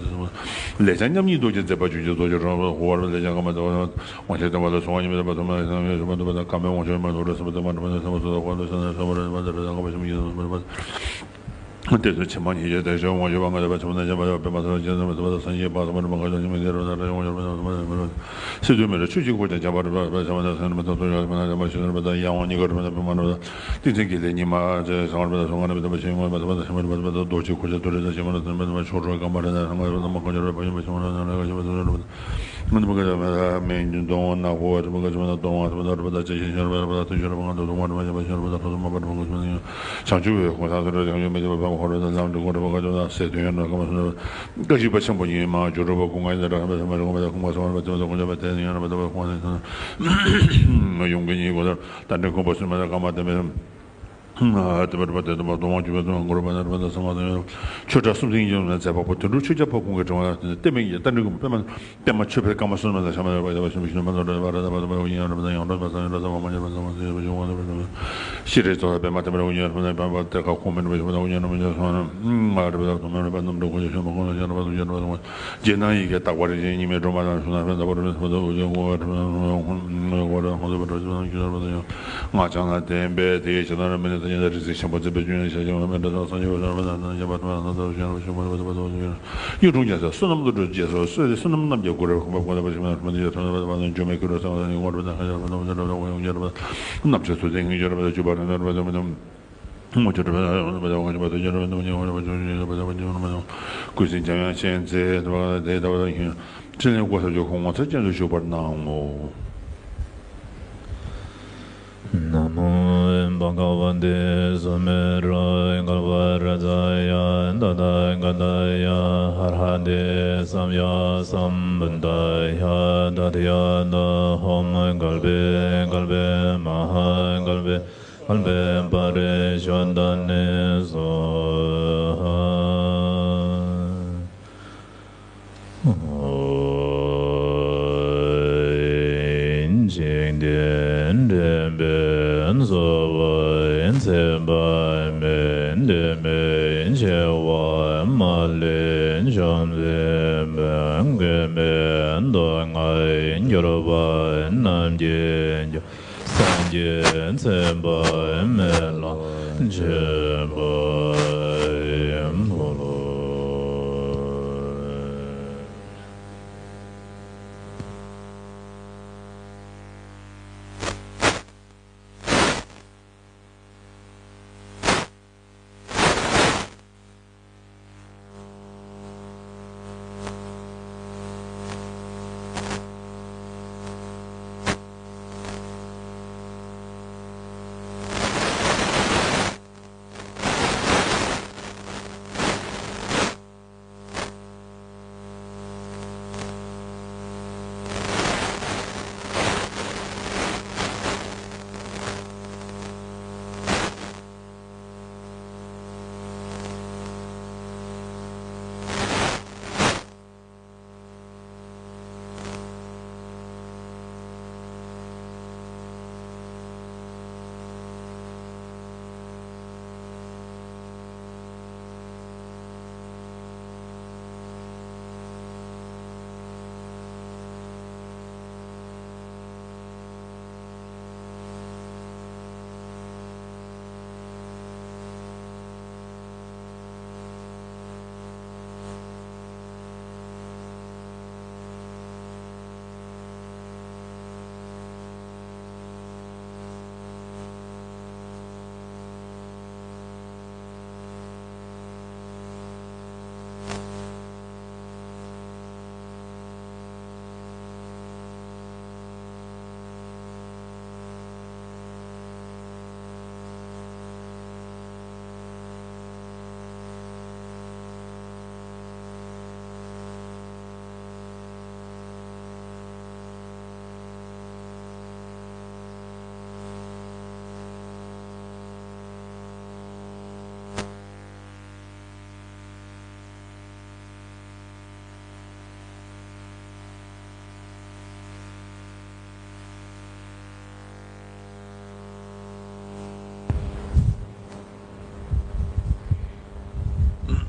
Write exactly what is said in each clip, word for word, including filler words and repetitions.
ལས་བྱང་མཉམ་ཉིད་རྡོ་རྗེ་མཛད་པ་བཅུ་གཅིག་རྡོ་རྗེ་འགྲོ་བ་ལས་བྱང་ཀ་མ་དང་དབང་ཆེན་བསྟན་པ་ལ་སོགས་པ་ཉིད་མེད་པ་ཐོབ་ན་ཡང་ཡང་ཞུ་མ་ཐུབ་པ་དང་ཀ་མའི་དབང་ཆེན་མ་ཐོབ་རེ་སུ་མ་ཐུབ་མ་ཐུབ་པ་དང་སེམས་པ་སོ་སོ་དབང་དུ་སོང་ན་སོ་མ་རེ་མ་དང་རེ་དང་ཀ་མ་ཞུ་མ་ཡིན་ན་སོ་མ་རེ་མ་དང་། དེ་ཚོ་ཆེན་པོ་ཉིད་ཀྱི་དེ་ཆོས་དབང་ཞུ་བ་ང་དང་པ་ཆེན་པོ་ན་ཆེན་པོ་ཡོད་པས་མ་ཐོབ་ཅེས་སོ་མ་ཐུབ་པ་དང་སངས་རྒྱས་པ་སོ་མ་རེ་མ་ག་ཅོ་ཉི་མ་དེ་རོ་ན་ར་ཡོང་ཡོད་པ་སོ་མ་རེ་མ་རེ་སི་ཏུ་མི་ར་ཆོས་ཀྱི་འཁོར་ཀྱང་འཇམ་པར་རོལ་པ་ཆེན་པོ་ན་སེམས་མ་ཐོབ་ཏུ་ཡོད་པ་ན་ཆེན་པོ་ཞིག་རོལ་པ་དང་ཡང་དབང་ཉིད་ཀྱི་རོལ་པ་དང་པདྨ་རོལ་པ་ཏིང་འཛིན་གྱི་ལས་ཉི་མ་ཅེས་བྱ་བར་པ་དང་སོ་མ་རེ་མ་ཐོབ་པ་ཆེན་པོ་མ་ཐོབ་པ་དང་རྡོ་རྗེ་འཁོར་ཅན་ཏུ་རེ་ན་ཆེན་པོ་ན་སེམས་མ་ཐོབ་པ་ཆོ་འཕྲུལ་གང་མ་རེ་ན་སངས་རྒྱས་པ་དང་མ་གང་ཅོ་རོལ་པ་ཡོད་པ་ཆེན་པོ་ན་སེམས་མ་ཐོབ་པ་ཆེན་པོ་ན་སེམས་མ་ཐོབ་པ་མི་འདུ་འདུ་བ་ནག་པོ་བ་ཐུབ་པ་ཆེན་པོ་ན་གཏོང་བ་ཐུབ་པ་དང་རུབ་པ་དང་ཅེས་ཤེས་ཤེས་རབ་པ་དང་ཐུགས་ཤེས་རབ་པ་དང་ཐུགས་མ་རུབ་པ་ཤེས་པ་ཤེས་རབ་པ་དང་ཐུགས་སུ་མ་པ་ཐུབ་པ་ཆེན་པོ་ཡང་བྱང་ཆུབ་པའི་གོ་ས་སུ་རེ་བྱང་ཆུབ་མི་འདུག་པ་ཕ་མ་ཧོ་རེ་དང་ལམ་འགྲོ་གོ་རེ་བ་ག་ཅོ་ན་སེ་དོན་ཡོད་ན་ཀ་མ་སུ་རེ་བཀའ་བཞི་པ་ཆེན་པོ་ཉིད་མ་ཇོ་རུ་པ་ཀུན་དགའ་ཡི་ཟླ་གྲགས་པ་ས་མ་རུ་པ་ཀུན་དགའ་ཁུངས་པ་སོ་མ་རུ་པ་ཆེན་པོ་ཀུན་དགའ་པ་དེ་ཡང་རབ་པ་ཐུབ་པ་ཁུངས་པ་སོ་མ་རུ་ཡོང་གི་ཉིད་གོ་ལ་རྟ་མགྲིན་ཁུངས་པ་སུ་མ་རུ་ཀ་མ་དེ་མེད། ཨ་ཏི་པ་རུ་པ་ཏེ་ཏི་པ་དོ་དབང་གྱུར་པའི་དོན་གོ་རུ་པ་ན་རུ་པ་ན་སམ་བྷ་ཏ་ཡོད། ཆོས་གྲགས་གསུམ་མཚན་ཉིད་ཀྱི་མཛད་པ་པོ་དོན་གྲུབ་ཆོས་རྒྱལ་ཕ་ཁུངས་ཀྱི་དྲི་བ་ལ་བརྟེན་ནས་བསྟན་པའི་ཡིན་རྟ་མགྲིན་ཁུངས་པ་པདྨ་པདྨ་ཆོས་འཕེལ་ཀ་མ་སུ་མ་ན་ཤ་མ་ཡོད་པ་ཡོད་པ་ཤུ་མི་ཤུ་མ་ན་རུ་པ་ར་ད་པ་ད་པ་ཡོད་ཡིན་རུ་པ་ན་ཡང་རུ་པ་ས་ཡོད་རུ་ས་བ་མ་ཉར་པ་ས་མ་ཤེས་པ་ཤུ་བ་ན་རུ་པ་ཤེས་རེ་ཙོ་པདྨ་ཏི་པ་རུ་ཡོད་རུ་པ་ན་པདྨ་ཏེ་ཀ་ཁུངས་མེད་རུ་པ་ཤུ་བ་ན་ཡོད་ཡིན་རུ་པ་ཤེས་སོང་ན་མ་རུ་པ་ད་དུ་མ་རུ་པ་ནམ་རུ་ཁུངས་ཤེས་ཤེས་མ་ཁུངས་ན་ཤེས་རུ་པ་དུ་ཡོད་རུ་པ་ད་རྒྱན་ནང་ཡི་གེ་རྟག་པ་རིན་ཆེན་གཉིས་མེད་སྒྲོན་མ་དང་གཞུང་ན་ཕན་ཟླ་བ་རུ་མི་སུ་དུ་ཡོད་ཡོད་ཡོད་ཡོད་ཡོད་ཡོད། སྔགས་འཆང་ལ་བརྟེན་པའི་དེའི་ཕྱི་ནང་རུ་མི་ནི་ཐ་སྙད་དང་རིགས་ཚད་ཆེན་པོ་མཛད་པའི་རྒྱུ་ཡང་ཞལ་བྱང་བ་མེད་འདྲ་དང་སངས་རྒྱས་པ་ཤར་བ་དང་སངས་རྒྱས་པ་ཐ་ན་ཐ་ཤར་བ་ཤུ་མ་རུ་པ་ཐ་པ་ཐ་ཤར་གཡུང་དྲུང་རྒྱལ་སྲས་བསོད་ནམས་བློ་གྲོས་རྗེས་སུ་བསོད་བདེ་བསོད་ནམས་རྣམ་རྒྱལ་གུ་རུ་ཁོང་པ་ཁོང་ལ་པ་ཤུ་མ་རུ་མི་ནི་ཐ་ན་པ་ཐ་པ་ཐ་འཇོ་མེད་གུ་རུ་ས་བ་ཐ་ནི་ངོ་རུ་པ་ཐ་ཤར་བ་ཐ་པ་ཐ་ཤར་བ་ཡོང་རུ་པ་ཐ་ཤར་བ་ཡོང་རུ་པ་ཐ་རྣམ་དཔྱོད་ཐུབ་བསྟན་ཡོད་རུ་པ་ཐ་ཇུ་པ་ཐ་ན་རུ་པ་ཐ་མི་ཐ། ངོ་སྤྲོད་པ་ཀུན་གཟིགས་འཇམ་དབྱངས་མཁྱེན་བརྩེ་ཕྲིན་ལས་སྒོ་ཟབ་ཀྱི་ཁོང་ངོ་མཚར་ཅན་དུ་བཞུགས་པར་གནང་ངོ་། ན་མོ་བྷ་ག་བ་ཏེ་སུ་མེ་རུ་ཀལ་པ་ར་ཛ་ཡ་ཏ་ཐཱ་ག་ཏཱ་ཡ་ཨར་ཧ་ཏེ་སམ་ཡ་སམ་བུདྡྷཱ་ཡ། ཏ་ཏྱ་ཏ་ཧཱུྃ་ཀལ་པེ་ཀལ་པེ་མ་ཧཱ་ཀལ་པེ་ཀལ་པེ་པ་རི་ཤོ་དྷ་ནི་སྭཱ་ཧཱ། འཇིག་རྟེན་འདྲེན་པའི་ཚོགས་པ་ཚད་པ་མེད་འདས་མའི་ཆེ་བ་མ་ལུས་འཇོམས་པའི་མགོན་མེད་མདོ་སྔགས་སྒྱུར་པ་རྣམས་ཀྱི་སངས་རྒྱས་མཚན་པ་མེ་ལོང་ཆེན་པོ་ཡིན་པ་ལོ།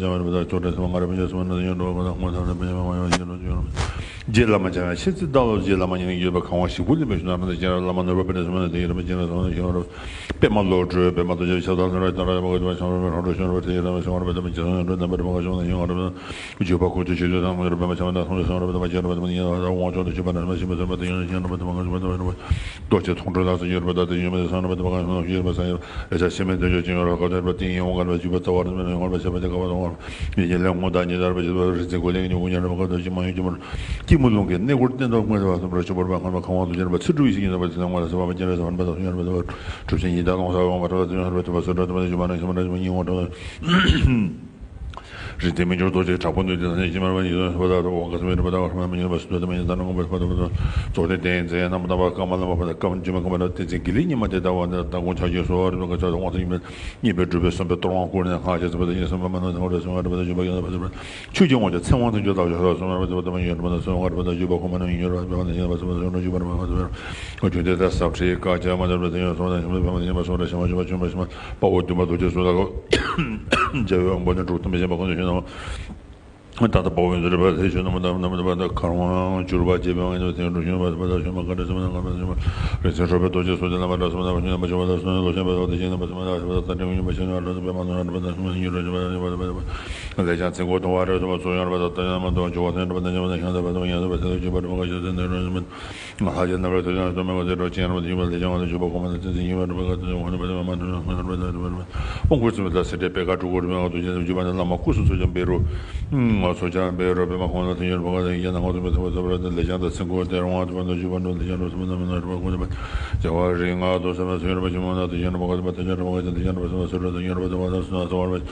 ལ་བྱ་བ་རབ་ཏུ་ཐུགས་ཀྱི་སེམས་དཔའ་ང་རབ་ཕན་ཆད་སུ་མ་ན་དེ་ཡོད་འགྲོ་བ་དང་ཁོང་ཚང་ལ་ཕན་ཆད་མ་ཡོང་ཡོད་འགྲོ་ཡོད་རེད། རྗེ་བླ་མ་འཆང་བའི་ཆེ་ཚིག་བདག་ལ་རྗེ་བླ་མ་ཉིད་ནས་ཡོད་པའི་གང་བ་ཞིག་པུ་ལེན་པའི་གཞུང་ན་རེད། རྗེ་བླ་མ་ནོར་བ་པཎ་ཆེན་སུ་མ་ན་དེ་ཡོད་རེད། རྗེ་བླ་མ་ནོར་བ་པཎ་ཆེན་སུ་མ་ན་པདྨ་བློ་གྲོས་པདྨ་རྡོ་རྗེ་ཤ་སྟག་ལ་ར་ཏ་ར་བ་ག་ཏུ་བ་ཤ་ར་བ་ར་རོ་ཤ་ར་བ་ཏི་ཡ་ར་བ་ཤ་ར་བ་ཏི་མ་ཅི་སོང་ཡ་ར་ནམ་པ་ར་བ་ག་ཤ་ན་ཡ་ར་བ་བརྗོད་པ་ཁོ་ཚོ་ཆོས་ཚོད་དང་ངོ་ར་པདྨ་ཤ་ན་སོང་ལ་སོང་ར་བ་ཏི་མ་ཅི་ར་བ་ཏི་མ་ཡ་ར་དབང་ཆོག་ཏུ་ཆུ་པ་ན་མ་ཤི་མ་སོ་ར་བ་ཏི་ཡ་ར་བ་ཏི་མ་ཅི་ར་བ་ཏི་མ་ག་ཤ་བ་ཏི་མ་ར་བ་རྡོ་རྗེ་མཐོང་གྲོལ་ལ་སོ་ཡ་ར་བ་ཏི་ཡ་མ་སོང་ར་བ་ཏི་མ་ག་ཤ་ན་ཤི་ར་བ་ས་ཡ་ར་ཤ་མེད་དོན་ཆོས་ཅི་ཡ་ར་ག་ཏུ་ར་བ་ཏི་ཡ་ཡོང་ག་ར་བ་ཆུ་པ་ཙ་བ་ར་མ་ཡོང་ག་ར་བ་ཤ་བ་ཏི་ག་བ་ཏི་མ་ར་བ། ཡིད་ཀྱི་ལས་ངོ་བདག་ཉིད་ལྟར་བའི་བྱེད་པ་རིག་འཛིན་ཀུན་ལས་ཉོན་མོངས་ཉོན་རབ་ཀ་དོ་ཅི་མ་ཡོད་ཀྱི་མ་སྐྱིད་མོ་ལུང་གི་གནས་སྐོར་བསྟན་ཏོག་ངོས་ཟེར་བ་གསུམ་ར་ཆུ་བུར་བ་ཁང་པ་ཁང་བ་དུ་ཅན་པ་ཚུ་དྲུག་ཡིད་ཀྱི་ཉོན་པ་ཚུ་ལ་ངོ་ལ་ཟེར་བ་མ་ཅན་ར་ཟེར་བ་མ་ཟེར་བ་ཉོན་པ་ཟེར་བ་གྲུབ་ཆེན་ཡི་དྭགས་ལོང་ས་བ་མ་གྲུབ་པ་དུ་ཉོན་པ་ཚུ་ར་དུ་མ་ཅི་མ་ར་ཤི་མ་ར་ཤི་མ་ཉི་འོང་གྲུབ། རིག་འཛིན་མི་འགྱུར་རྡོ་རྗེ་དྲག་པོ་ནུས་ཏེ་ས་ཆེན་ཅི་མ་ར་མ་ཉི་ཟེར་བ་ད་དུ་དབང་ག་ས་མི་ར་བ་ད་བ་མ་ཉི་པ་སུ་དུ་མ་ཉི་ད་ནང་ངོ་པ་ཕ་དུ་མ་དུ་རྫོགས་ལྡན་ཏིང་འཛིན་རྣམ་པར་དག་པ་ཀ་མ་ལ་མ་པ་ད་ཀ་མ་ཅི་མ་ཀ་མ་ར་ཏིང་འཛིན་གི་ལི་ཉི་མ་དེ་ད་བ་ད་ད་ཀུན་ཆ་ཅེ་སོ་བ་རི་མ་ཀ་ཆ་དུ་དབང་ས་ཉི་མ། གཉིས་པའི་སྒྲུབ་པའི་གསུམ་པའི་གཏོར་དབང་བསྐུར་ནས་སྔགས་ཀྱི་ཚུལ་དུ་ཡིན་གསུམ་པ་མ་ནོར་གསུམ་པ་རེ་གསུམ་པ་རེ་གསུམ་པ་རེ་གསུམ་པ་ཆོས་ཀྱི་དབང་ཆེན་ཚེ་དབང་དུ་འགྱུར་བདག་ཆོས་གསུམ་པ་རེ་གསུམ་པ་རེ་གསུམ་པ་ཡོན་པ་དང་གསུམ་པ་རེ་གསུམ་པ་ཡོད་པ་མ་ནོར་གསུམ་པ་རེ་གསུམ་པ་ཆོས་ཀྱི་དབང་ཆེན་ཚེ་ས་བྲིས་བཀའ་རྒྱ་མ་དར་བའི་དེ་ཡོད་གསུམ་པ་དང་གསུམ་པ་ཡོད་པ་མ་ནོར་གསུམ་པ་རེ་གསུམ་པ་ཆོས་པ་གསུམ་པ་དཔའ་བོ་འདུན་པ་རྡོ་རྗེ་སོགས་ལ་རྒྱལ་བའི་དབང་པོ་ནི་དྲུག་སྟོང་པའི་བཞེངས་པ་ཁོང་ཚོ་ཞིག་ནང་། ད་ལྟ་དཔའ་བོའི་མཛོད་རེ་བ་ལྷས་ཞུ་ནམ་ནམ་ནམ་ནམ་ད་ཁར་དབང་བསྒྱུར་བ་རྒྱས་པའི་དབང་ཡོད་དེ་འགྲོ་ཞུ་བ་པ་ད་ཞུ་མ་ག་འདྲ་སེམས་ནང་ག་འདྲ་སེམས་རིག་འཛིན་ཁྲོ་བོའི་རྡོ་རྗེ་སོགས་ཏེ་བླ་མ་འདྲ་སོགས་ན་བ་ཞུ་ན་མ་ཞུ་བ་ད་སོགས་ན་ལོ་ཆེན་པ་སོགས་ཏེ་ཞེ་ན་པ་སོགས་ན་ཞུ་བ་ད་ད་ད་འདྲ་ཡོད་པ་ཞུ་ན་འགྲོ་སོགས་པའི་མ་ནོར་ར་པ་ད་ཞུ་མ་ཡོད་ར་ཞུ་བ་ར་ཞུ་བ་ར་ལས་ཀྱང་ཚིག་གོ་དུང་བ་རེ་སོགས་པ་ཚོ་ཡོང་ར་པ་ད་ད་ཡང་མ་དོ་འཇུ་བ་ཐན་ར་པ་ད་ཉམས་ན་ཤང་ད་པ་དོ་ཡང་ད་པ་ད་ད་འཇུ་བ་ར་པ་ག་ཞུ་ད་འདྲ་ར་ཞུ་བ། ལྷ་རྗེ་རྣམ་པར་ཐུགས་རྗེ་སྟོན་པའི་དངོས་རྫས་རོ་ཅན་རབ་ཏུ་ཞུགས་པ་ལས་ཀྱང་ང་ཚོ་ཞུགས་པ་གོང་མ་ལ་བརྩོན་འགྲུས་ཡིན་པ་རུ་པ་ག་ཚོད་ཡོང་བ་རུ་པ་དེ་མ་དུ་ཡང་ང་རུ་པ་དང་རུ་པ་རུ་པ་དཔུང་ཁུར་བཙུན་པ་དང་སེ་འབྲས་པད་དཀར་དྲུག་གོ་རུ་པ་ང་ཚོ་རྗེ་བཙུན་བརྒྱུད་པ་ནི་བླ་མ་སྐུ་གསུམ་ཚོགས་ཀྱང་འབད་རུ། ང་ཚོགས་ཀྱང་འབད་རུ་པདྨ་ཁོང་ལ་དུས་ཡུན་རུ་པ་ག་ཚོད་ཡིན་ན་ང་ཚོ་མི་ཐུབ་པ་ཐུབ་པ་ལས་ཀྱང་དང་སེང་གོ་དེར་འོང་བ་ཐུབ་པ་དང་བརྒྱུད་པ་འགྲོ་ལས་ཀྱང་འགྲོ་ཐུབ་པ་དང་མི་ནོར་རུ་པ་ཁོང་ཚོ་པ་རྒྱལ་བ་རིགས་ལྔ་རྡོ་སེམས་ལ་དུས་ཡུན་རུ་པ་ཆུ་མོ་ན་དུས་ཡུན་རུ་པ་ག་ཚོད་པ་དུས་ཡུན་རུ་པ་ག་ཚོད་དུས་ཡུན་རུ་པ་ཚོ་ན་ཚོགས་པ་རུ་པ།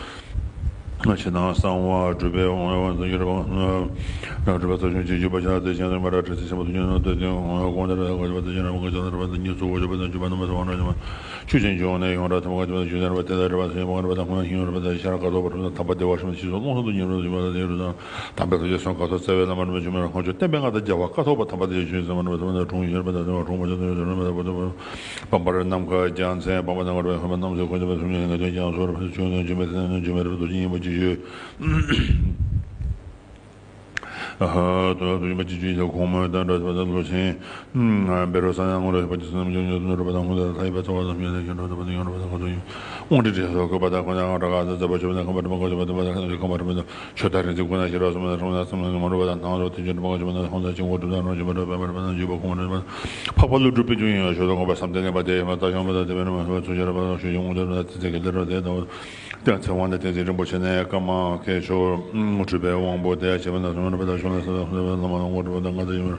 ཕྱི་ནང་གསང་བ་སྒྲུབ་པའི་དབང་བ་དང་ཡུལ་བ་སྒྲུབ་པ་ཚོགས་ཆུང་གཅིག་བརྒྱུད་པ་ཤ་སྟོད་ཅན་དུ་མ་ར་ཁྲི་སི་ཆེན་པོ་དུ་ཉོན་ནོ་སྟོད་དུ་དབང་བ་དགོངས་དར་དགོས་པ་དང་ཡུལ་བ་དང་ཡུལ་བ་གཉིས་གཙོ་བོ་བརྒྱུད་པ་དང་བརྒྱུད་པ་རྣམ་པ་ཚོ་དབང་ར་ཉི་མ་ཆོས་ཅན་འབྱུང་ནས་ཡོངས་གྲགས་ཐུབ་པ་དགོས་པ་དང་ཞུ་དར་བ་དེ་ལ་རེ་བ་སེམས་དབང་ར་བ་དང་ཁོང་ན་ཤིང་ར་བ་དང་ཤར་ཀ་ཐོག་པ་གྲུབ་ན་དམ་པ་བདེ་བ་ཤོམ་ཞིག་སོགས་ལོངས་སུ་དུ་ཉེ་རུ་ཡུལ་བ་དང་ཡུལ་བ་དང་དམ་པའི་ཐུགས་རྗེ་སོགས་ག་ཐོག་བརྩེ་བའི་བླ་མ་རིན་པོ་ཆེ་མ་ར་ཁོང་ཆོས་བསྟན་པའི་མངའ་བདག་རྒྱལ་བ་ཀ་ཐོག་པ་དམ་པ་དེ་ཆོས་ཟེར་མ་ར་བ་དང་གྲོང་ཡུལ་བ་དང་གྲོང་པ་ཆ་དང་ཡུལ་བ་དང་བ་དང་བ་དང་། བམ་པར་ནམ་མཁའ་རྒྱལ་མཚན་བམ་པ་ནམ་མཁའ་རོལ་པའི་ཧོན་པ་རྣམ་སྲས་འཁོར་བཅས་པ་གསུམ་ཉིད་ལ་དོན་ཀྱང་སོར་ཕན་ཚུན་འཇུག་མེད་ཚེ་ནི་འཇུག་མེད་རབ་ཏུ་སྙིང་པོ་ཅི་ཞུ། ཨ་ཧ་ཏོ་ཏོ་ཡིན་པ་ཅི་ཞུ་ཡི་གོང་མ་དང་འདྲ་བ་དང་ལོ་ཆེན་འབེ་རོ་ས་ཡང་ངོ་ར་པ་ཅི་སུ་ནམ་འཇུག་ཉོ་དུ་ནོར་བ་དང་ཧུན་དུ་ལྷ་ཡི་པ་ཚོ་བ་དང་མྱ་ལས་ཀྱང་འགྲོ་དུ་བ་དང་ཡོང་ར་བ་དང་ཁོ་ཚོ་ཡིན། དབང་ཁྲིད་རེ་སོ་གོ་བ་དང་ཁོ་ན་ང་ར་ག་ཚ་ཚ་བ་ཆོ་བ་དང་ཁམ་པ་དུ་མ་གོ་ཆོ་བ་དུ་བ་དང་ཁ་ན་ཁམ་པ་དུ་མ་ཆོ་ད་རིན་ཚི་ཀུ་ན་ཤི་ར་སུ་མ་དང་ཁོ་ན་སུ་མ་ནི་མ་རུ་བ་དང་ཐང་རོ་ཏི་ཅོ་དུ་མ་གོ་ཆོ་བ་དང་ཧོང་ཚ་ཅིང་གོ་དུ་ད་རོ་ཅིང་གོ་དུ་བ་མ་རུ་བ་དང་ཇུ་བ་ཁོང་མ་རུ་བ། འཕགས་པ་ཀླུ་སྒྲུབ་པའི་རྒྱུ་ཡིན་ཡང་ཞོ་དང་ངོ་པ་བསམ་གཏན་གནས་པ་དེ་མ་ལྟ་ཡང་མ་ལྟ་དེ་བས་ན་མ་ལྟ་ཚུལ་ཤེས་རབ་དང་ཞུ་ཡོང་དེ་ན་དེ་ཚེ་གི་ལེ་ར་དེ་དང་། དེ་ཚེ་དབང་དང་བསྟན་འཛིན་རིན་པོ་ཆེ་ནས་ཀརྨ་མཁས་མཆོག་སྤྲུལ་པའི་དབང་པོ་དེ་བྱེད་པ་ན་སོང་རབ་དང་ཤོང་ལ་ས་དང་ལ་མ་དང་ངོ་སྤྲོད་དང་ང་དང་ཡོད།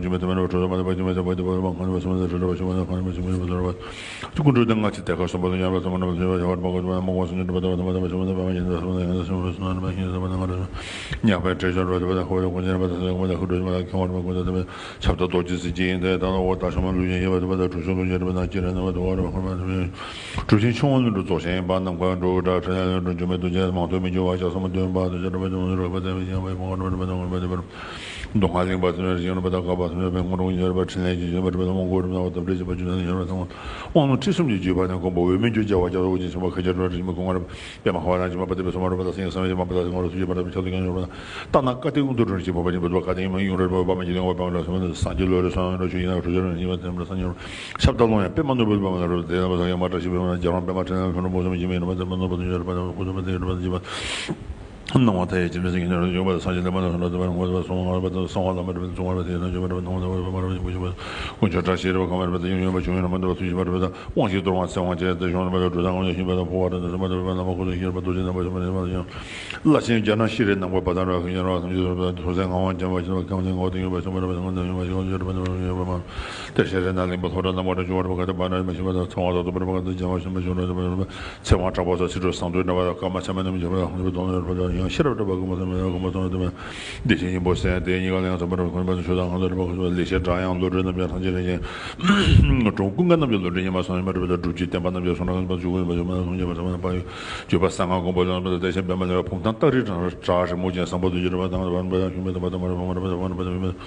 ཁྱབ་བདག་རྡོ་རྗེ་སེམས་དཔའ་ཐུབ་པ་དང་ཁོ་བོའི་སྐུ་ཕྲེང་བ་དང་ཁོ་བོའི་སྐུ་ཕྲེང་བ་དང་ཁོ་བོའི་སྐུ་ཕྲེང་བ་དང་ཁྱབ་བདག་རྡོ་རྗེ་སེམས་བསྐྱེད་ཡིན་ཏེ། ད་ལྟ་འོག་ལྟ་ཤོ་མ་ལུས་ཡིན་ཡོད་པ་ཐུབ་པ་དང་གྲུབ་ཆེན་ལུས་ཡིན་ཡོད་པ་དང་ཀྱི་རེ་ན་བ་དུ་བ་རུ་ཁོ་མ་དུ་བའི་གྲུབ་ཆེན་ཆུང་ངུ་ལུས་འགྲོ་རྫོགས་ཆེན་པ་རྣམས་ཁོ་འགྲོ་དགྲ་ཁྲ་ཡ་ལུས་འགྲོ་འཇུག་མེད་དུ་བྱས་མང་ཐོས་མི་འགྱུར་བ་ལྕགས་སོ་མ་འདོན་པ་དུ་ཅ་གྲུབ་པ་ཅུང་རུ་པ་དེ་བའི་ཡང་བའི་ཕུང་བ་གྲུབ་པ་དང་ངུར་པ་དེ་བར་མདོ་སྔགས་གླིང་པ་ཚུན་རིང་རུ་པ་དང་དཀའ་བ་ཚུན་རིང་ངོ་གྲོང་ཡོད་པ་ཕྲིན་ལས་ཀྱི་བྱེད་པ་གྲུབ་པ་དང་དབང་བསྐུར་རུ་པ་དང་བ་དམ་སྤྲུལ་བྱེད་པ་ཅུང་ཟད་ཡོད་པ་དང་དབང་ལུང་ཁྲིད་གསུམ་གྱི་བརྒྱུད་པ་དང་མགོན་པོ་འོད་མའི་རྒྱུད་རྒྱལ་བ་རྒྱ་མཚོ་དབུ་ཅན་ཆེན་པོ་མཁའ་ཁྱབ་རོལ་པའི་རིག་མའི་སྐུ་ངོ་རབ། པདྨ་ཧ་ཝ་ར་ཇི་མ་པ་ཏི་པི་སོ་མ་རུ་པ་ད་སེང་སམ་ཡེ་མ་པ་ད་སེང་མ་རུ་ཐུགས་རྗེ་པ་ར་པི་ཁྱབ་ཏུ་ཀྱང་ཡོད་པ་ད་ན་ཀ་ཏི་ཀུན་ཏུ་རོལ་ཅིག་པ་པ་ཉི་པ་དུ་བ་ཀ་ཏི་ཡི་མ་ཡུང་རེ་པ་པ་མ་ཇི་ལེང་བ་པ་ལ་སོ་མ་ད་སངས་རྒྱས་ལོ་རེ་སོང་རོ་ཆུ་ཡིན་ན་རུ་ཇ་རུ་ཡིན་པ་དེ་མ་སངས་རྒྱས་ཁྱབ་བདག་ལོང་ཡང་པདྨ་ནོར་བུ་པ་མ་རུ་དེ་ན་པ་སངས་རྒྱས་མ་བཀྲ་ཤིས་པ་མ་རྒྱ་རོང་པདྨ་ཕྲིན་ལས་ཁོ་ན་པོ་སོ་མ་ཇི་མ་ཡིན་པ་དེ་མ་ནོར་བ་དུ་ཡོད་པ་ད་ཁུ་སོ་མ་དེ་ཡོད་པ་ད་ཇི་པ། སྣང་བ་མཐའ་ཡས་སྤྱན་རས་གཟིགས་ཉིད་ནས་ཡོད་པ་དང་སངས་རྒྱས་བླ་མ་དང་སོ་ན་པ་དང་གསང་བ་བླ་མ་རུ་པ་གསང་བ་བླ་མ་རུ་པ་གསང་བ་ལ་དེ་ན་ཇི་པ་རུ་པ་མ་རུ་པ་ཇི་པ་ཇི་པ་དཀོན་མཆོག་བཀྲ་ཤིས་རེ་བ་ཁམས་རེ་བ་དང་ཡོན་ཡོན་པ་བྱུང་ཡོད་ན་མ་འདུ་བ་ཐུགས་ཞིབ་པ་རེ་བ་དང་། དབང་ཞིང་དོར་བ་ཚེ་དབང་བཅས་ཏེ་གཞུང་རིམ་པ་ལ་གྲུབ་མཐའ་དབང་ཞིང་པ་དང་འཕོ་བ་དང་སེམས་པ་དང་བླ་མ་ཁོ་ཚོ་ཤེས་པ་རྡོ་རྗེ་རྣམ་པ་ཞིག་མ་རེད་པ་ཡང་བླ་ཆེན་རྒྱ་ནག་ཤེས་རིག་ནང་པ་བ་དང་ར་ཤིང་ར་ཐམས་ཅད་ཐོབ་པ་ཐོབ་སའི་ངག་དབང་བྱམས་པ་ཞིག་ཁམས་ནས་ངོ་དེ་ཡོད་པ་ཞིག་མ་རེད་པ་ཞིག་ཁམས་ཡོད་པ་ཞིག་ཡོད་པ་མ་རེད། དེ་ཤེས་རིག་ན་གླིང་པ་ལྷོ་བྲག་ནང་པ་དང་ཇོ་བོ་རེ་བ་ཁ་ཏ་བ་ན་མ་ཤེས་པ་དང་ཚང་བ་དང་དུ་པ་རེ་བ་ཁ་ཏ་བྱམས་པ་ཞིག་མ་ཞིག་ར་ཐོབ་པ་རེ་བ། ཚེ་དབང་གྲགས་པ་སོགས་ཚིག་གྲོགས་བཟང་དུ་འདྲ་བ་དང་བཀའ་མ་ཚད་མ་རྣམས་ཀྱི་བར་ཁོང་ཚོའི་དོན་ལ་ཕར་ཡང་ཤེས་རབ་གྲགས་པ་ཀུན་པ་ཚད་མ་ཡང་གོང་མ་ཚང་བ་དེ་བདེ་ཆེན་སྙིང་པོ་གསན་ཏེ་གཉིས་ཀ་ལ་ཡང་ཚང་བར་ཁོང་པ་ཆོས་དང་ངང་ཚུལ་འདྲ་བ་ཁོང་ཚོ་ལེགས་བཤད་སྒྲ་དབྱངས་བློ་གྲོས་རྣམ་རྒྱལ་ཐམས་ཅད་རིན་ཆེན་གྲོང་ཀུན་དགའ་རྣམ་རྒྱལ་བློ་གྲོས་ཉི་མ་སོང་ཉི་མ་གྲུབ་པའི་སྒྲུབ་བརྒྱུད་བསྟན་པ་རྣམ་རྒྱལ་སོང་ན་ཁོང་པ་ཆོས་ཀུན་པ་ཆོས་མ་སོང་རྒྱལ་བ་ཚང་བ་པ་བརྒྱུད་པ་གསང་སྔགས་མགོན་པོ་ལ་བདེ་ཆེན་པད་མ་ལ་ཕུག་ཐང་སྟག་རི་བྲག་རི་མོ་ཅན་བཟང་པོ་དུ་ཡོད་པ་དང་བ་བ་ཤུ་མེད་དང་བ་དང་མ་ར་བ་མ་ར་བ་དང་མ་ར་བ་མ་ར་བ་དང་མ་ར་བ་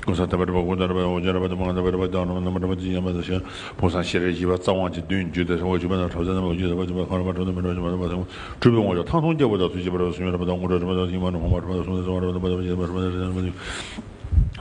ཀུན་བཟང་ལྟ་བུ་རེད་པ། ཀུན་བཟང་རེད་པ། འོ་བྱ་རེད་པ། དེ་མ་ལྟ་བུ་རེད་པ། ད་ནོ་མ་ལྟ་བུ་ཅི་ཡང་མ་ཟེར་ཞིང་། ཕུགས་བསམ་ཤེས་རབ་བཞི་པ་རྩ་དབང་གི་མདུན་བརྒྱུད་དེ་སོང་བ་བཅུ་པ་ན་གྲབ་ས་ན་མ་བརྒྱུད་ཟེར་བ་བཅུ་པ་ཁ་ལ་མ་གྲོལ་ན་མི་འགྲོ་བཅུ་པ་ན་མ་ཐོན། གྲུབ་པའི་དབང་ཕྱུག་ཐང་སྟོང་རྒྱལ་པོ་དང་ཐུགས་རྗེ་འབར་བ་གསུང་ཡོད་རེད་པ། དང་དངོས་གྲུབ་རེད་པ། དང་ཡིད་མ་ནུབ་ཕོངས་པ་རེད་པ། གསུང་ཚེ་ཚང་བ་རེད་པ། དང་པ་ཚེ་ཡིད་མ་རེད་པ། དང་པ་ཚེ་ཡིད་མ་རེད་པ།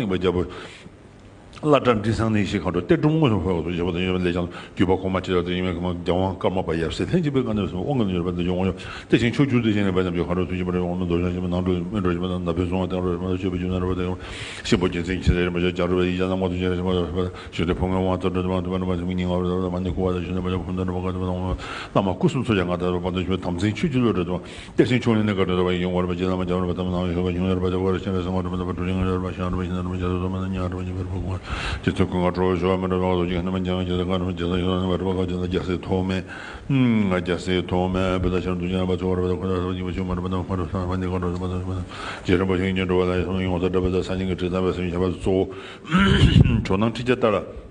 གླིང་པ་རྒྱལ་པོ། བླ་གྲྭ་འབྲི་བཟང་ནས་ཤིག་གང་འགྲོ་གཏེར་སྒྲོམ་དངོས་སུ་འཕོ་བ་སོགས་བྱེད་པ་དང་ཡོད་པ་ལས་ཀྱང་བརྒྱུད་པ་གོང་མ་ཇི་ལྟར་དུ་ཡིན་མིན་གང་རྒྱལ་དབང་ཀརྨ་པ་ཡབ་སྲས་ལྷན་ཅིག་པའི་བཀའ་གདམས་སུ་དབང་གི་ཡོད་པ་འདི་འབྱུང་བ་ཡོད། གཏེར་ཆེན་ཕྱོགས་བཅུ་དུ་བཞེངས་ནས་འབའ་ཉམས་ཀྱི་གང་འགྲོ་ཐུན་གྱི་པར་ཡོང་མི་མདོ་ཤོག་ཆེན་པོ་ནང་དུ་མི་འགྲོ་ཞིང་པ་དང་ནབ་པའི་གཟུངས་བ་སྟེང་རོ་ཞིང་པ་དང་སྤྱོད་པའི་རྒྱུ་ནོར་བ་དང་ཡོང་། གཤིན་པོ་རྒྱལ་མཚན་མཁྱེན་བརྩེ་རིན་པོ་ཆེ་རྒྱ་རོ་བའི་ཡིག་བརྒྱ་ནང་མ་ཐུན་ཆེན་རེ་ཞིང་པ་ཞུ་སྟེ་ཕུང་ཁའི་དབང་དུ་འགྲོ་དུ་མང་དུ་མ་འགྲོ་མ་ཐུན་གཉིས་ངག་རོ་མ་ནི་ཁུ་བ་དང་ཞུ་ནས་པ་ཕུན་དུ་འགྲོ་བ་ག་དུ་མ་བླ་མ་སྐུ་གསུམ་ཚོགས་ཀྱང་ང་ད་རོ་པ་དང་ཞུ་དམ་ཚིག་ཆོས་ཀྱི་བློ་གྲོས་དང་། གཏེར་ཆེན་ཕྱོགས་ལས་གནས་སྐབས་དུ་བ་ཡི་ཡོང་བར་བ་རྗེ་བླ་མ་རྒྱ་བར་བ་དམ་ནང་ཡོད་པ་ཡོང་ཡར་བ་རྒྱ་བར་ཤེས་རབ་སེང་བ་གྲུབ་པ་གྲུབ་ཆེན་ཡར་བ་ཤེས་རབ་རྒྱ་བར་བ་ཉ་བར་བ་ཉ་བར་བ་ཉ་བར་བ་རྒྱ་བར་བ་རྒྱ་ཚོད་ཀུན་དགའ་གྲོ་བོ་ཞོ་བ་མི་འདྲ་བ་ཚོ་རྒྱ་ནི་མ་རྒྱ་རྒྱ་ཚ་ཀ་རུ་རྒྱ་ཚ་ཡོད་ན་བ་གྲུབ་པ་ག་རྒྱ་ཚ་རྒྱ་སེ་ཐོག་མེད། རྒྱ་སེ་ཐོག་མེད་བུ་ད་ཤར་དུ་རྒྱ་བ་ཚོ་བར་བ་ཁོ་ད་ས་ཉི་མ་ཆུ་མ་རུ་བ་ད་ཁོ་རུ་ས་བ་ནི་ཀ་རུ་བ་ད་བ་རྗེ་རིན་པོ་ཆེ་ཉོན་འགྲོ་བ་ལ་ཡོང་ས་འདྲ་བ་ད་ས་ཉི་གི་དྲི་ཙམ་བ་སེམས་བྱ་བ་གཙོ་བོ། ཇོ་ནང་ཁྲི་བརྒྱ་ལྟར།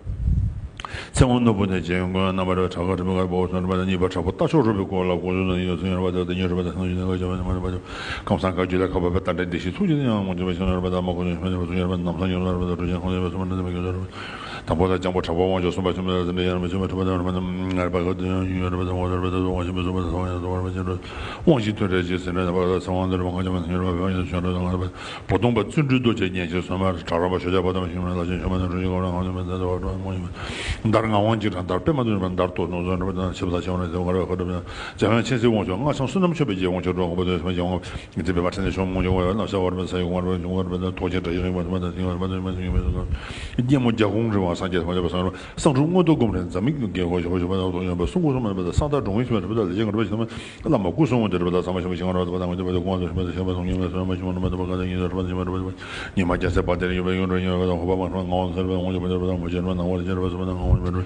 ཚེ་དབང་ནོར་བུ་ནས་རྗེ་མགོན་རྣམ་པར་བཀྲ་ཁ་དྲི་མེད་དཀར་པོ་གསུམ་རེ་བ་དང་གཉིས་པ་དྲག་པོ་རྟ་མཆོག་རོལ་པའི་སྐོར་ལ་གོ་ཆོད་དང་ཡོད་ཚུལ་ཡང་རེ་བ་དང་དེ་ཉིད་རེ་བ་དང་སངས་རྒྱས་ནས་ཀ་ཅ་མ་ནས་པ་ཅོ་ཁམས་སངས་དཀར་རྒྱུད་ལ་ཁ་བབས་པའི་རྟ་མགྲིན་བདེ་གཤེགས་ཐུགས་རྗེ་ནས་ཡང་མ་འགྱུར་བ་ཞིང་རེ་བ་དང་མ་གོ་ཆོད་ཞིང་མ་འགྱུར་བ་ཞིང་རེ་བ་ནམ་སང་ཡོད་ལ་རེ་བ་དང་གྲུབ་ཆེན་ཁོང་ཡོད་པ་སུ་མ་འདྲ་མ་གྱུར་རེ་བ་དང་པོ་དང་རྐྱང་པོ་དྲག་པོ་དབང་ཕྱུག་གསུམ་པ་ཆུ་མེད་ལ་ཟིན་འདྲ་ཡང་རེ་བ་ཆུ་མེད་ཐུབ་པ་དང་རེ་བ་ནམ་རེ་བ་དང་གོ་ཆོད་ཡང་ཡོད་རེ་བ་དང་གོ་ཆོད་རེ་བ་དང་དབང་ཕྱུག་མི་གསུམ་པ་དང་ས་བ་ཡང་དུ་བར་བ་ཅན་དྲུག་དབང་ཞིང་མཐུན་འབྲེལ་གྱི་ཟིན་འདྲ་དང་པ་དང་ཚེ་དབང་འདིར་མ་གང་ཅི་མ་ཡོད་རེ་བ་བ་ཡང་དུ་བྱོན་འགྲོ་དང་ངར་བ། བོ་དོང་པ་བརྩོན་འགྲུས་རྡོ་རྗེ་གཉན་ཆེན་སོ་མར་གྲགས་རམ་པ་ཞོ་བྱ་བ་དམ་ཞིང་མ་ལ་ཞིང་ཞོ་མ་དང་གྲུ་ཞིག་གོ་རང་ཧང་ལུས་མ་མཛད་དོ་བ་གྲོགས་མོ་ཡིན་མ། འདར་ངག་དབང་གཅིག་གྲགས་འདར་པད་མ་དུ་མ་འདར་ཏོ་ནོར་བཟང་འགྲོ་བ་དང་ཆེ་བ་དང་ཆེ་བ་ན་ཟེར་བ་རེ་བ་ཁ་གྲུབ་ན་འཇམ་དབྱངས་མཁྱེན་བརྩེའི་དབང་ཕྱུག་སྔགས་འཆང་བསོད་ནམས་མཆོད་པའི་རྗེ་དབང་ཕྱུག་འགྲོ་ངོ་བོ་དོན་སེམས་ཀྱི་དབང་མཛད་པའི་མ་ཕྲན་ནས་ཤོང་མོ་ཡོང་བ་བླ་བྱ་བར་མ་ས་ཡོང་བར་མ་ཐོག་ཆེན་དྲ་ཞིག་རིང་བ་མ་དང་ཐིང་བར་མ་དང་ཡོང་བ་དང་སྙེ་མོ་རྒྱ་གོང་རི་དབང་སངས་རྒྱས་མ་འཇོག་པ་སངས་རུང་སྔོན་དུ་སྒོམ་རིང་འཛམ་མིག་ཏུ་རྒྱལ་གོ་ཞོ་ཞོ་བ་དང་ཐོག་ཡོང་བ་གསུང་གོ་སོང་མ་ནས་བ་དང་སངས་དང་འགྲོ་ངེས་ཤིག་མ་འགྲུབ་པ་དང་ལས་ཀྱི་འགྲུབ་པ་ཞིག་མ། བླ་མ་སྐུ་གསུང་ངོ་འདིར་བ་དང་ཚང་མ་ཞིག་ཞིང་ར་བ་དང་བ་དང་བ་དང་དགོངས་དང་ཞིང་བ་དང་ཞིང་བ་དང་ཉི་མ་སོ་མ་ཞིང་བ་དང་བ་དང་བ་དང་ཉི་ཟེར་བ་དང་ཉི་མ་དང་བ་དང་ཉི་མ་རྒྱ་སེ་བ་དེར་ཡོད་པ་ཡོད་འགྲོ་ཉི་མ་དང་ཧོ་བ་མ་ཁྲོ་ངའོ་ཟེར་བ་ངོ་ཡོད་པ་དེར་བ་དང་མོ་ཅན་བ་ནང་བ་ཅན་བ་སོ་བ་དང་ངོ་བ་ཅན་བ་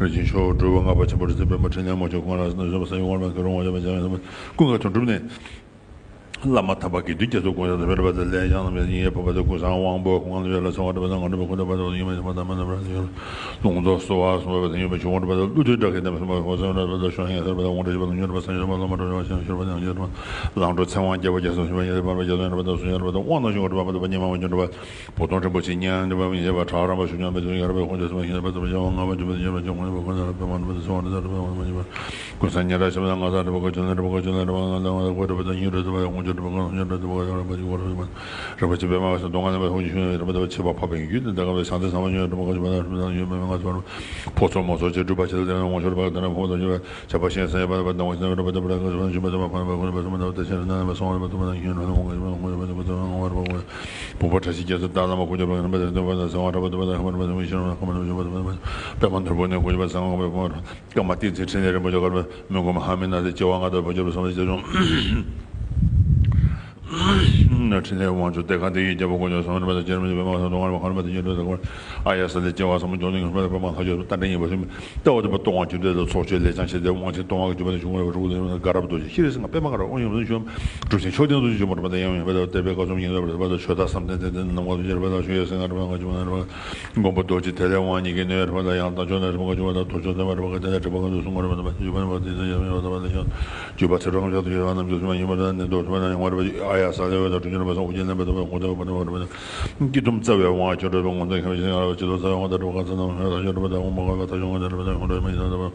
རིན་ཆེན་མཆོག་འགྲོ་བ་ལྔ་པ་ཆེན་པོ་རི་རྩེ་པདྨ་འཕྲིན་ལས་མོ་ཆོས་ཁོང་ལ་སོ་བ་ས་ཡོད་ངོ་བ་ཁེ་རོ་ངོ་ཡོད་པ་ཅན་བ་ཀུན་དགའ་དོན་གྲུབ་ནས། བླ་མ་དམ་པ་དགེ་འདུན་རྒྱ་མཚོ་ཀུན་ཡང་དམ་པའི་རེ་བ་དང་ལས་ཡང་ནམ་ཡང་ཡིན་ཡེ་ཕོ་བ་དང་ཀུན་བཟང་དབང་པོ་ཁོང་ལ་ཡོད་ལ་ཚོགས་པ་འདྲ་བ་དང་ངོ་འདྲ་བ་ཁོ་འདྲ་བ་དང་ཡིན་མ་ཡིན་མ་དང་མ་དང་བ་དང་ཡོད་ལུང་རྟོགས་གསོལ་བ་གསུངས་པ་དང་ཡོད་པའི་ཆོས་འདྲ་བ་དང་ཀླུ་ཐུན་དགྲ་བགེགས་འདམ་སུ་མ་ཁོང་ཚང་འདྲ་བ་དང་ཤོ་ཡང་ཟེར་བ་དང་ངོ་འདྲ་བ་ལུང་འདྲ་བ་སངས་ཡོད་བླ་མ་འདྲ་བ་ཤོ་ཤོར་བ་དང་ཡོད་བ་ལང་གྲོ་ཚེ་དབང་རྒྱལ་པོ་རྒྱ་སོང་ཤོར་བ་ཡོད་བ་རྒྱ་སོང་འདྲ་བ་དང་སུ་ཡོད་བ་དང་དབང་ནང་བཞིན་འདྲ་བ་དང་བ་ཉི་མ་བ་འདྲ་བ། བོ་དོང་རིན་པོ་ཆེ་ཉན་འདི་བ་མི་ཤེས་པ་གྲགས་རམ་པ་ཞུ་སྙམ་པའི་དོན་ཡར་པའི་ཁོང་ཆ་སུ་མ་ཤེས་ན་པ་ཙམ་ཡང་ང་བ་འཇུ་བ་ཡོད་པ་ཅན་ཁོང་ཡོད་པ་ཁོང་ཚ་ར་པད་མ་རུ་པ་ཚེ་དབང་རི་ཚ་རུ་པད་མ་མ་ཉེས་པ་ཀུན་བཟང་ཉེ་ར་ཤི་བ་ང་ཚ་རི་པ་ཁོ་ཆུ་ལ་རི་པ་ཁོ་ཆུ་ལ་རི་པ་ང་ལ་ང་ལ་ཁོ་རི་པ་ཚ་ཉེ་ར་རི་པ་ཡང་ཁོང་ཆུ་རི་པ་ཁོ་ཉེ་ར་རི་པ་ཡང་རི་པ་ཅི་གོ་རི་པ་རི་པ་ཆེ་པད་མ་ཤ་དོང་ང་ལ་པ་ཁོང་ཆུ་ཤུ་ཡང་རི་པ་ཚ་ཆེ་བ་འཕགས་པའི་ཡུལ་དུ་འདི་ག་བའི་ཤང་ཚེ་ཚང་མ་ཉེ་ར་རི་པ་ཁོ་ཆུ་པ་ན་རི་པ་ཚ་ཡོད་པ་ང་ཚ་རི་པ་ཕོ་ཚོ་མོ་ཚོ་ཆེ་སྒྲུབ་པ་ཆེ་ལ་དེ་ན་ཁོང་ཆུ་རི་པ་དེ་ན་ཕོ་ཚོ་ཉེ་བ་ཆ་པ་ཤེས་ས་ཡ་པ་པ་དང་བ་ཤེས་ན་རི་པ་དེ་པ་ར་ག་ཚ་ན་ཞུ་པ་ཚ་པ་ཕ་ན་པ་ཁོ་ན་པ་ཚ་མ་ད་ཏེ་ཤེས་རི་ན་པ་སོང་རི་པ་དུ་པ་ན་ཡོད་རི་པ་ཁོང་ཆུ་པ་ཁོང་ཆུ་པ་དེ་པ་དེ་པ་ང་བ་རི་པ་ཁོང་ཆུ། བུམ་པ་བཀྲ་ཤིས་རྒྱལ་མཚན་ཏཱ་བླ་མ་ཁོ་རྒྱལ་པོ་རིན་པོ་ཆེ་དེ་པ་ཟེར་བ་ར་པ་དེ་པ་ཟེར་ཁ་མ་ར་པ་ཞིག་ར་ཁ་མ་ར་ཞིག་པ་དེ་པ་ཟེར་པད་མ་ནོར་བུ་ནས་ཁོ་རྒྱལ་པོ་ཟེར་ཁ་མ་ར་པ་ཀརྨ་བསྟན་འཛིན་འཕྲིན་ལས་རིན་པོ་ཆེ་ཀརྨ་མི་མགོན་མ་ཧཱ་མི་ནཱ་ཏེ་སྐྱེ་བ་ལྔ་བདོ་བོད་རྒྱལ་པོ་བསམ་གཏན་སྐྱབས་མཆོག་འཕྲིན་ལས་དབང་ཕྱུག་གཏེར་ཁ་འདི་ཡི་རྒྱལ་པོ་དཀོན་མཆོག་གསུམ་རིམ་པ་དང་རྒྱལ་རིམ་གྱི་པདྨ་གསང་དུ་མངའ་རིས་པ་ཁམས་རིམ་པ་དང་རྒྱལ་རིམ་དུ་ཨཱ་ཡ་ས་ལས་སྐྱེ་བ་གསུམ་འབྱུང་གནས་ཀྱི་རིམ་པ་པདྨ་ལྷ་ཆོས་རྟ་མགྲིན་ཡིན་པ་ཤུལ་ལྟ་བ་དུ་མ་སྟོང་བ་རྒྱུ་འབྲས་ལ་ཚོགས་ཆོས་ལས་བྱང་ཆེ་སྟེ་དབང་ཆེན་སྟོང་བ་གི་རྒྱུ་མ་དང་བྱུང་བ་རབ་དྲུག་ལས་དགའ་རབ་རྡོ་རྗེ་ཤྲཱི་སིང་ག་པདྨ་ཀ་ར་དབང་ཡོད་པ་ཤོམ་གྲུབ་ཆེན་མཆོག་ལྡན་དུ་བྱུང་བ་རབ་དང་ཡང་ཡང་བ་དང་བསྟན་པའི་བཀའ་སྲུང་ཡིན་པ་རབ་དང་ཆོས་བདག་བསམ་གཏན་ཚེ་བརྟན་ནམ་མཁའ་དུ་ཁྱེར་བ་དང་ཆོས་ཡེ་སེང་ག་རབ་དང་ག་བྱུང་བ་རབ་མགོན་པོ་རྡོ་རྗེ་ཐེག་ལེ་དབང་ཉིད་ཀྱི་ནུས་རབ་དང་ཡང་དག་ཆོས་ལ་རིམ་པ་བྱུང་བ་དང་དུར་ཁྲོད་ལྡན་པ་རབ་དང་ག་དེ་ལས་གྲུབ་པ་གང་དུ་གསུང་བ་རབ་དང་བ་བརྒྱུད་པ་རིམ་པ་དེ་ཚེ་ཡང་ཡང་བ་དང་བ་ལ་ཡང་བརྒྱུད་པ་ཚེ་རབས་ཀྱང་ཆགས་དུ་ཡོད་པ་རྣམས་ཀྱི་གསུང་བ་ཡིན་པ་རབ་དང་ནི་དུར་ཁྲོད་ལ་ཡང་བ་རབ་ཨ་ཡ་ས་ལེ་བ་དང་གྲུབ་ཆེན་རབ་དང་སངས་རྒྱས་ལེན་པ་དང་བ་གོང་དུ་བ་དང་བ་རབ་དང་སྐྱིད་སྡུག་རྩ་བའི་དབང་ཆོས་སྒྲོལ་བ་ངོ་མཚར་ཁྱད་པར་ཅན་རབ་སྤྱི་ཚོགས་རྩ་བའི་དབང་དང་སྒྲུབ་པ་གང་ཚང་ནམ་ཧྲ་ཐག་ཆོད་སྒྲུབ་པ་དང་དབང་མ་གོ་བ་ཐག་ཆོད་ངོ་མཚར་སྒྲུབ་པ་དང་ཁོང་ཁྲོ་མ་ཡིན་དང་སྒྲུབ་པ།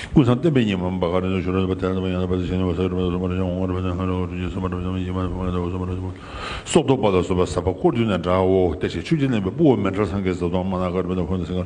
ཀུན་བཟང་བསྟན་པའི་ཉི་མ་འབར་ག་རེ་ནོ་ཞུ་ར་པ་དེ་ལ་ཡང་པ་ཞེ་ནོ་ས་ར་པ་སོ་མ་ར་ཞང་འོང་ར་པ་ཞང་ཧ་ར་ཏུ་ཅི་སོ་མ་ར་པ་ཞང་ཡི་མ་པ་མ་ར་སོ་མ་ར་ཞང་སོགས་ཐོབ་པ་ལ་སོགས་པ་ཟབ་པ་འཁོར་བསྡུས་ནས་འདྲའོ། བདེ་གཤེགས་ཆོས་ཀྱི་གླིང་པའི་དཔའ་བོ་མཎྜལ་སངས་རྒྱས་ཟབ་དོན་མ་ན་ག་ར་པ་ན་འཁོར་འདས་སེང་གེ་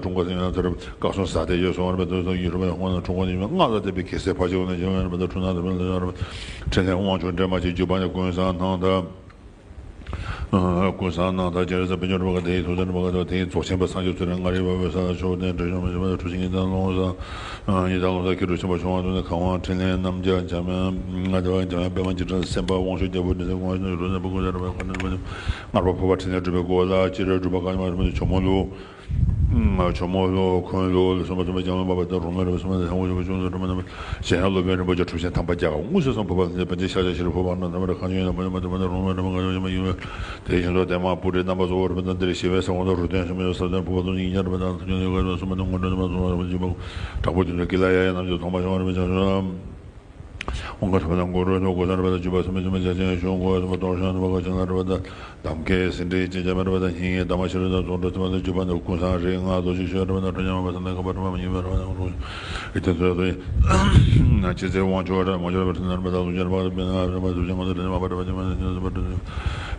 ལ་དྲུང་པ་སེང་ཡང་ཚེ་རབས་བཀའ་སྲུང་ཟ་དེ་ཡོད་སོང་བར་མེད་དུ་སོང་ཡུལ་རུ་མེད་དཔོན་དང་དྲུང་པ་ཡིན་མིན་ལྔ་ལ་བསྟན་པའི་གེ་སར་ཕ་ཆེ་བོ་ནས་བྱུང་བར་མེད་དུ་འཁྲུངས་ན་དུ་མེད་ལ་ཡོད་ར་མེད། འཕྲིན་ལས་དབང་ཕྱུག་འདྲེན་མ་བྱེད་བརྒྱུད་པ་ནས་ཀུན་བཟང་སྣང་དང་། ཀུན་བཟང་སྣང་དང་རྒྱལ་བའི་ས་པཎ་ཆེན་རབ་དགའ་དེའི་ཐུགས་ཟིན་རབ་དགའ་དེའི་རྫོགས་ཆེན་པ་སངས་རྒྱས་ཚུལ་ཁྲིམས་ལྔ་རིག་པ་འོད་གསལ་ལ་ཆོས་ལྡན་དྲི་ཞིམ་མ་ཞིམ་པ་དང་གྲུ་ཆེན་ཉི་ཟླ་ཀློང་གསལ། ཉི་ཟླ་ཀློང་གསལ་གྱི་གྲུ་ཆེན་པ་བྱུང་བ་དང་ནི་གང་བ་འཕྲིན་ལས་རྣམ་རྒྱལ་འཇམ་དབྱངས་ལྔ་སྡེ་པ་འཇམ་དབྱངས་པདྨ་འཇིགས་བྲལ་སེམས་དཔའ་དབང་ཕྱུག་རྒྱལ་པོ་འདྲེ་སྲིན་ཀུན་དབང་ཕྱུག་རུ་སེམས་དཔའ་ཀུན་བཟང་རབ་དགའ་ཁ་འདྲ་ལྔ་པ་ཕུར་པ་འཕྲིན་ལས་སྒྲུབ་པའི་སྒོ་ལ་སྤྱིར་སྒྲུབ་པ་བཀའ་ཉམས་རིན་པོ་ཆེ་ཇོ་མོ་ལུགས། ཇོ་མོ་ལུགས་འཁོན་ལུགས་ལ་སོགས་པ་གསུམ་པའི་ལྗང་བློན་པ་དང་རོང་མོའི་རབ་གསུམ་པ་དང་ཧ་གོ་ཆོས་ཀྱི་ཅུང་ཟད་སྒྲོལ་མ་རྣམ་པ་གཞན་ཡང་སློབ་དཔོན་རིན་པོ་ཆེ་གྲུབ་ཆེན་ཐམ་པ་བརྒྱ་དངོས་སུ་གསུངས། ཕུར་པ་ལྷུན་རྩེ་པཎ་ཆེན་ཤཱཀྱ་ཤྲཱི་ཕུར་པ་རྣམས་ཐམས་ཅད་གང་བྱུང་ཡང་དང་པོ་ཉིད་མ་དང་པོ་ནས་རོང་མོའི་རབ་མ་དང་པོ་ནས་རོང་མོའི་རབ་མ་གང་བྱུང་ཡང་ཡིན་པས། དེ་བཞིན་དུ་དེ་མ་པུ་རིའི་རྣམ་པ་གཙོ་བོ་རིན་པོ་ཆེ་དེར་ཞི་བའི་ས་ཁོངས་དང་རུ་སྟོན་ཤུལ་མའི་ས་སྟོན་ཕུར་པ་དང་ཡིན་ཀྱང་རིན་པོ་ཆེ་གསུམ་པ་དང་མངོན་འདོད་རྣམ་པ་གཙོ་བོ་རིན་པོ་ཆེ་དྲག་པོ་དེ་ཚོའི་ཀི་ལ་ཡ་ཡ་རྣམས་ཀྱི་ཐོག་མ་བྱུང་བ་རིན་པོ་ཆེ་གསུམ། དབང་བཀའ་ཐུབ་པ་དང་གུ་རུ་ཐུབ་ཀུན་བཟང་རིག་པ་དང་བརྒྱུད་པ་གསུམ་པའི་སྤྱི་མ་བྱ་ཆེན་ཞུ་འགོ་གསུམ་པ་གཏོར་ཤོག་ནུས་པ་བཀའ་ཆེན་ལ་རིག་པ་དང་གདམས་ཀྱི་ཟིན་བྲིས་ཅན་འཇམ་དཔལ་རིག་པ་དང་ཧིང་ཡེ་དྷརྨ་ཤྲཱི་དང་རྫོགས་སྒྲུབ་ཐུབ་པ་དང་བརྒྱུད་པ་ནི་ཀུན་བཟང་རིགས་ལྔ་རྡོ་རྗེ་ཤེས་རབ་རིག་པ་དང་ཁྲོ་གཉེར་མ་པ་སམ་ནི་ཀ་པ་རིག་པ་མ་ཡིན་པའི་རིག་པ་དང་རུ་ཤེས་རིག་ཐེ་ཚོད་དུ་ཡིན། ཅི་ཚེ་དབང་ཕྱུག་རབ་མ་ཕྱུག་རབ་ཐུན་རབ་དང་ལུགས་ཀྱི་རབ་པ་རབ་པའི་ནང་རབ་པ་རྫོགས་ཆེན་ཀུན་བཟང་རིག་པ་རབ་པ་རྫོགས་ཆེན་ཀུན་བཟང་རིག་པ་རབ་པ་རྫོགས་ཆེན།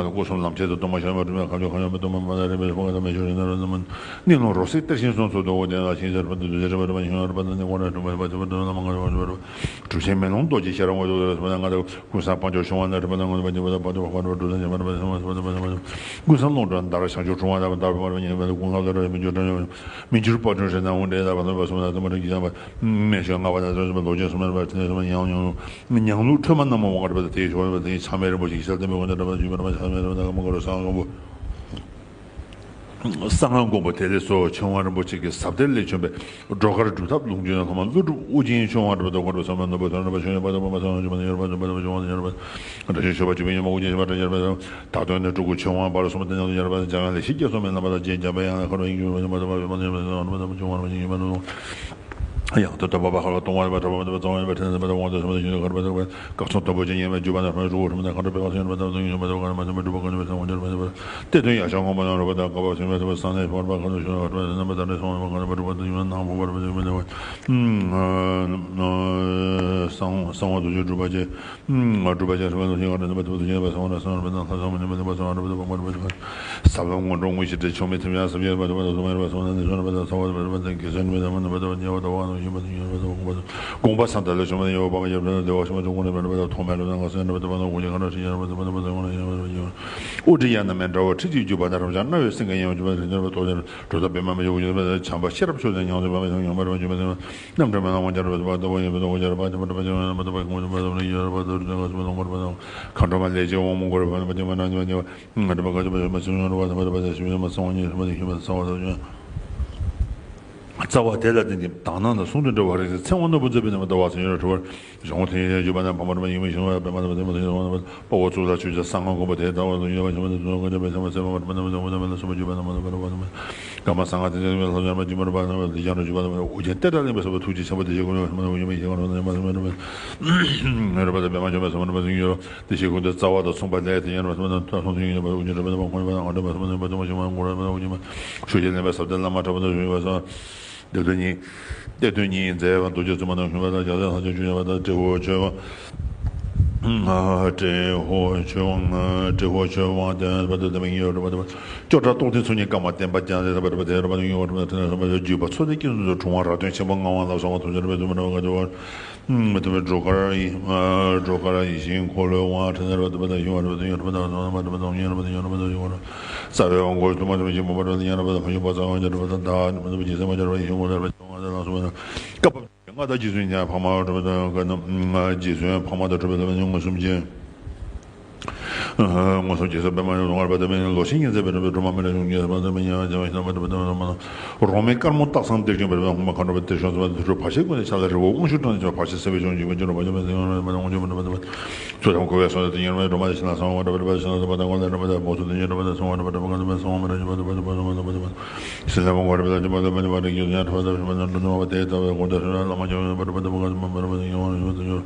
མ་དང་སྐུ་གསུམ་ལམ་ཁྱེར་དུ་སྟོན་པ་ཤར་མ་གྲུབ་པའི་ཁ་མཆོག་ཁ་མཆོག་མི་སྟོན་པ་མ་ལ་རས་པའི་སྤུ་ག་དང་མེ་ཤོར་ཡིན་ན་རོ་ན་མ་ནི་ལོ་རོ་སྲེག་གཏེར་ཆེན་གསུམ་ཚོགས་འདུ་འོ་དེ་ལ་ཤིང་སར་ཕ་དུ་དུ་ཟེར་བ་ར་བ་ཤིང་ཡར་ཕ་དུ་ནི་ཁོ་ར་གྲུབ་པ་ཕ་ཚུ་བ་དུ་ན་མ་ང་ར་བ་ཤོར་བ་གྲུབ་ཆེན་མེ་ལོང་རྡོ་རྗེ་ཤེས་རབ་ངོ་ཐུག་ལ་སོང་ན་ང་ར་ཀུན་བཟང་དཔལ་འབྱོར་བྱུང་བ་ན་གྲུབ་པ་ན་ངོ་ནི་བ་ཉི་བ་དང་བ་དུ་བ་བ་དུ་བ་དུ་བ་དུ་བ་དུ་བ་ཀུན་བཟང་ཀློང་གྲོལ་མནྡ་ར་བྱང་ཆུབ་འཁྲུངས་པ་ན་བ་དར་བ་བ་ཉི་བ་དང་ཀུན་བཟང་ལ་ར་མི་འགྱུར་དྲན་མི་འགྱུར་དཔལ་འབྱོར་རེ་ན་འོང་འདྲེ་ལ་བ་ལ་བ་སོང་ན་དུ་མ་རིག་གི་ཡང་བ། མེ་ཤོད་ལྔ་པ་དང་ཚོན་སོང་བའི་ལོ་རྒྱུས་སུ་མེད་པར་དེ་ནས་སོང་བའི་ཉང་ཉང་ཉང་ལུགས་ཁྲོས་མ་རྣམས་མ་འོང་བར་བ་དེའི་ཞོར་བ་དེའི་ཆ་མེད་རིན་པོ་ཆེ་གིས་གསལ་སྟོན་པའི་ངོ་ནས་གྲུབ་པ་ཆུད་པ་ར་མ་ཆ་མེད་རིན་པོ་ཆེ་གང་མ་གོ་རུ་གསང་སྔགས་མགོན་པོ། གསང་སྔགས་མགོན་པོ་དེ་ལས་སོ་ཆོས་དབང་རིན་པོ་ཆེ་གི་ཟབ་གཏེར་ལས་བྱོན་པའི་སྒྲོལ་དཀར་སྒྲུབ་ཐབས་ལུང་བསྟན་ཐོག་མ་ཀླུ་སྒྲུབ་ཨོ་རྒྱན་ཆོས་དབང་གྲུབ་པ་དང་མགོན་པོ་ཟབ་མོ་ནོར་བུ་དོན་རིན་པོ་ཆེ་ཡོད་པ་དང་མགོན་པོ་ཟབ་མོ་ཆོས་པ་དང་ཡོད་པ་དང་བ་དང་བ་ཆོས་དབང་དང་ཡོད་པ་བཀྲ་ཤིས་ཆོས་པ་བཅུ་པའི་ཉི་མ་ཨོ་རྒྱན་ཆོས་པ་བཀྲ་ཤིས་པ་དང་། ད་དོན་ནི་སྤྲུལ་སྐུ་ཆོས་དབང་བར་གསུམ་སྟེ་ཉང་དུ་ཡར་བ་འཇམ་དབྱངས་ལས་ཤིག་སྐྱེ་སོགས་མེད་ལམ་པ་དང་རྗེ་འཇམ་པའི་དབྱངས་ལས་ཁ་རོ་ཡིན་གྱུར་བ་ཉི་མ་དང་བ་བ་བ་བ་བ་བ་བ་ཡང་དུ་སྟོན་པ་པ་ཧ་ལ་སྟོང་བ་རེད་པ་གྲགས་པ་མེད་པ་རྩ་བ་མེད་པ་ཕྲིན་ལས་མེད་པ་དབང་དུ་སོང་བ་ཞིག་ཡོད་གར་པ་དག་པ་སྐབས་སུ་དོན་པོ་ཅན་ཡིན་པའི་བརྒྱུད་པ་ན་ཧྲ་གྲུ་གུ་ཧྲ་མ་དང་གང་འགྲོ་པའི་བ་སོང་ཡོད་པ་དང་གང་འགྲོ་པའི་བ་སོང་ཡོད་པ་དང་དུ་ཡོད་པ་དང་གང་མ་ཐུབ་པའི་སྒྲུབ་པ་གང་འགྲོ་པའི་ས་དབང་ཆར་པ་ཐུབ་པ་གཏེར་སྟོན་ཡ་ཤ་ངོ་མ་ཡང་རོ་པ་དང་དཀའ་བ་སེམས་པ་ཐུབ་པ་ས་གནས་ཕོར་པ་གང་དུ་ཤོར་བ་རྣམ་པ་དང་འདྲེས་སོང་བ་གང་འགྲོ་པ་སྒྲུབ་པ་དུ་ཡོད་ན་ཕོག་པར་བ་དུ་ཡོད་ན་གསང་བ་དུ་ཆུ་སྒྲུབ་པ་ཅན། སྒྲུབ་པ་ཅན་སུ་བ་དུ་ཤེས་གང་དུ་ནུས་པ་ཐུབ་པ་དུ་ཤེས་པ་སོང་བ་ན་སོང་བ་ན་ལྷ་སོང་བ་ནུས་པ་ཐུབ་པ་སོང་བ་ན་བུ་དུ་བང་བ་རུ་པ་དུ་ས་བབ་སྔོན་འགྲོ་དངོས་གཞི་དྲི་ཆོག་མེད་ཐིམ་ཡང་ཟབ་ཡོད་པ་དུ་བ་དུ་སོང་བ་ཡོད་པ་སོང་ན་ནི་སོང་བ་དུ་བ་དུ་ས་བ་དུ་བ་དུ་བ་དུ་གེ་སོན་མེད་དུ་མ་ནུས་པ་དུ་བ་ཉེ་བ་དུ་བ་དུ་ཤེས་པ་དུ་ཤེས་པ་དུ་དགོངས་པ་དགོངས་པ་སང་ད་ལ་ཆོག་མ་དུ་ཡོད་པ་མ་ཡོད་པ་དུ་བ་དུ་བ་དུ་ཁོང་མེད་རུ་ན་ང་སོང་ཡོད་པ་དུ་བ་དུ་དགོངས་ཀྱི་གང་ར་ཤེས་ཡོད་པ་དུ་བ་དུ་བ་དུ་ཁོང་ལ་ཡོད་པ་དུ་ཡོད། ཨོ་ཏི་ཡ་ན་མེ་འདྲ་བ་ཁྲི་གཅིག་བརྒྱུད་པ་ན་རབ་འབྱམས་རྣ་བའི་སེང་གེ་ཡན་བརྒྱུད་པ་རིན་ཆེན་པ་ཏོག་ཅན་གྲུབ་མཐའ་པདྨ་མི་བཞུགས་བརྒྱུད་པ་བྱམས་པ་ཤེས་རབ་མཆོག་ལྡན་ཉང་ཚེ་པདྨ་ཡང་ཡོང་བར་བརྒྱུད་པ་རྣམ་གྲོལ་མེ་ལོང་དབང་ཆེན་རབ་ཏུ་བ་ཏོ་ཡིན་པ་ཏོག་ཅན་པ་ཏོག་པ་ཏོག་པ་ཏོག་པ་ཏོག་པ་ཡོད་པ་ཏོག་པ་ཡོད་པ་ཏོག་པ་ཡོད་པ་ཏོག་པ་ཡོད་པ་ཏོག་པ་ཡོད་པ་ཏོག་པ་ཡོད་པ་ཏོག་པ་ཡོད་པ་ཏོག་པ་ཡོད་པ་ཏོག་པ་ཡོད་པ་ཏོག་པ་ཡོད་པ་ཏོག་པ་ཡོད་པ་ཏོག་པ་ཡོད་པ། ང་འདྲ་པ་ག་ཅི་པ་ཞོ་མ་ཞུ་ཡོང་རུ་བ་ཐ་པ་ཐ་པ་ཞ་ཞུ་ཡོང་མ་ཚང་བ་ཉེ་ཞུ་མ་ཐི་ཞུ་མ་ཚང་བ་ཐ་ཞུ་ཡོང་། རྩ་བ་དེ་ལ་བརྟེན་ཏེ་དག་སྣང་དང་ཟུང་དུ་འབྲེལ་བ་རེད་ཟེར། ཚེ་དབང་ནོར་བུ་མཛད་པའི་ནི་མ་ལྟ་བ་ཚེ་ཡོད་ར་གྲུབ་པར་གཞུང་དེ་ཡི་བརྒྱུད་པ་ན་བམ་པར་མ་ཡིན་མི་ཞུ་བ་པད་མ་ཐ་པ་ཐ་པ་ཐ་ཞུ་ཡོང་བ་དཔའ་བོ་གཙུག་ལག་ཆོས་རྗེ་གསང་སྔགས་མགོན་པོ་དེ་ལྟ་བ་ལ་ཡོད་པ་ཞུ་མ་ཐ་ཞུ་ཡོང་བ་ཀ་ཅི་པ་ཞ་མ་ཚེ་མ་པར་མ་ཐ་པ་ཐ་པ་ཐ་པ་ལ་སོགས་པ་བརྒྱུད་པ་ན་མ་ལྟ་བ་ར་བ་ཐ་པ། གརྨ་གསང་སྔགས་དེ་ཚེ་མི་ལྷ་སྦྱར་མ་སྦྱིན་པར་བ་ན་ལི་ཅང་རུ་བརྒྱུད་པ་ན་ཨོ་རྒྱན་གཏེར་བྲག་གླིང་པས་སོགས་པ་ཐུགས་རྗེ་ཆེན་པོ་བདེ་གཤེགས་ཀུན་ལས་མ་ནོར་ཡོད་མ་ཡིན་ཀྱང་རོ་ན་ཡོད་མ་ཡིན་མ་ནོར་མ་ནོར་མ་ནོར་པ་དང་པདྨ་འབྱུང་བའི་ས་མ་ནོར་པ་ཚུན་ཡོད་རོ། དེ་ཞེས་ཀུན་ཏུ་རྩ་བ་དང་མཚུངས་པ་ལས་དེ་ཡང་རོ་ས་མ་ནོར་ཐ་སོང་ཚུན་ཡོད་པ་ཨོ་རྒྱན་རོ་པ་དང་ཁོང་པ་དང་ཨ་འདྲ་པ་ས་མ་ནོར་པ་དང་མ་ཞིག་མ་ནོར་གོ་ར་པ་དང་ཨོ་རྒྱན་མ་ཤུགས་ཀྱིས་ལེན་པའི་ཟབ་གཏེར་བླ་མ་གྲགས་པ་དང་བཞུགས་པའི་ས། སྡེ་སྟོན་གཉིས། སྡེ་སྟོན་གཉིས་མཛད་པ་རྡོ་རྗེ་བཙུན་མ་དང་ཞུ་བ་དང་རྒྱལ་སྲས་ལྷ་ཆེན་བཅུ་གཉིས་པ་དང་ཏྲེ་ཧོར་ཆོས་དབང་། ཏྲེ་ཧོར་ཆོས་དབང་ཏྲེ་ཧོར་ཆོས་དབང་དང་བ་དང་དེ་མིན་ཡོད་རོ་པ་དང་། ཅོག་གྲྭ་རྟོགས་ལྡན་ཚོགས་གཉིས་བཀའ་མ་བསྟན་པ་ཀྱང་ལས་ཐ་པ་ར་པ་དེ་ར་པ་ཡོང་བ་ར་པ་དེ་ན་བརྒྱུད་པ་ཚོ་དེ་ཀུན་ཏུ་གྲུབ་དབང་རབ་སྟོན་ཆེན་པོ་ངག་དབང་ལ་སོགས་པ་ཐུགས་རྗེ་རབ་པའི་བཙུན་མ་རབ་དགའ་བ་མི་ཐུབ་པའི་སྒྲོལ་དཀར་ཡིད་སྒྲོལ་དཀར་ཡིད་བཞིན་འཁོར་ལོའི་དབང་ཕྲིན་ལས་རབ་ཏུ་པ་དང་ཡོང་བ་རབ་ཏུ་ཡོང་རབ་ཏུ་ཡོང་རབ་ཏུ་ཡོང་རབ་ཏུ་ཡོང་རབ་ཏུ་ཡོང་རབ་རྩ་བའི་དབང་བསྐུར་དུ་མ་ཐུབ་ཞིང་མ་པར་ཡང་རབ་ཏུ་ཕ་ཡུལ་པ་ཚང་བ་ཡང་རབ་ཏུ་ད་མི་ཐུབ་པའི་རྗེས་སུ་མ་ཆགས་པ་ཡིད་བཞིན་འཁོར་ལོའི་དབང་ལ་སོགས་པ་བཀའ་བབས། ལྔ་དང་རྗེ་བཙུན་ཉིད་ཕ་མ་རབ་ཏུ་ཀ་ན་རྗེ་བཙུན་ཕ་མ་དང་གྲུབ་པའི་བླ་མ་མངོན་སུམ་གྱི། མངོན་སུམ་རྗེས་སུ་པདྨ་འོད་དཀར་པ་དང་མི་ལོ་ཆེན་ཉིད་མཛད་པའི་རབ་ཏུ་སྒྲོལ་མ་མི་ལ་གཞུང་གི་ས་པ་དང་མི་ཉམས་པ་བྱ་བ་ཤིན་ཏུ་མ་གྲུབ་པ་དང་མ་རོ་མའི་དཀར་མོ་སྟག་ཚང་གཏེར་སྐྱོང་བའི་དབང་པོ་མཁའ་འགྲོ་མ་དེ་ཤོག་ས་པ་དུར་ཁྲོད་བར་ཆད་ཀུན་ནས་ཕྱག་ལ་རི་བོ་དབང་ཕྱུག་ཁྲོ་ནས་ཕྱོགས་བར་ཆད་སེལ་བའི་གཞུང་འཇིགས་པའི་ཀུན་འགྲོ་མ་དེ་མི་ལ་དབང་ཕྱུག་མ་གྲུབ་པ་དང་མ་རོ་དབང་ཕྱུག་མ་གྲུབ་པ་དང་མ་རོ། ཚུལ་ཁྲིམས་འཁོར་བའི་སོ་ནས་དེ་ཉེར་མའི་སྒྲོལ་མ་དེ་ཕྱི་ནང་གསང་བ་གྲུབ་པ་གྲུབ་པ་ཕྱི་ནང་གསང་བ་གྲུབ་པ་དང་གོང་ལས་གྲུབ་པ་དང་སོང་བ་གྲུབ་པ་གྲུབ་པ་གསང་བ་མི་ལ་གཞུང་པ་དུ་བ་དུ་བ་དུ་བ་དུ་བ་དུ་བ། ཞི་ལྷ་དབང་བསྐུར་རབ་ཏུ་བ་དུ་བ་དུ་བ་དུ་བ་དུ་ཡོད་ཡང་གྲུབ་པ་དང་གྲུབ་པ་དང་གྲུབ་ནུས་པ་དེ་ལྟ་བུའི་གོང་དུ་ཧྲཱི་ལ་མ་ཅོ་བ་དུ་བ་དུ་བ་དུ་བ་དུ་བ་དུ་ཡོད་ཡང་ཡོད་དུ་ཡོད།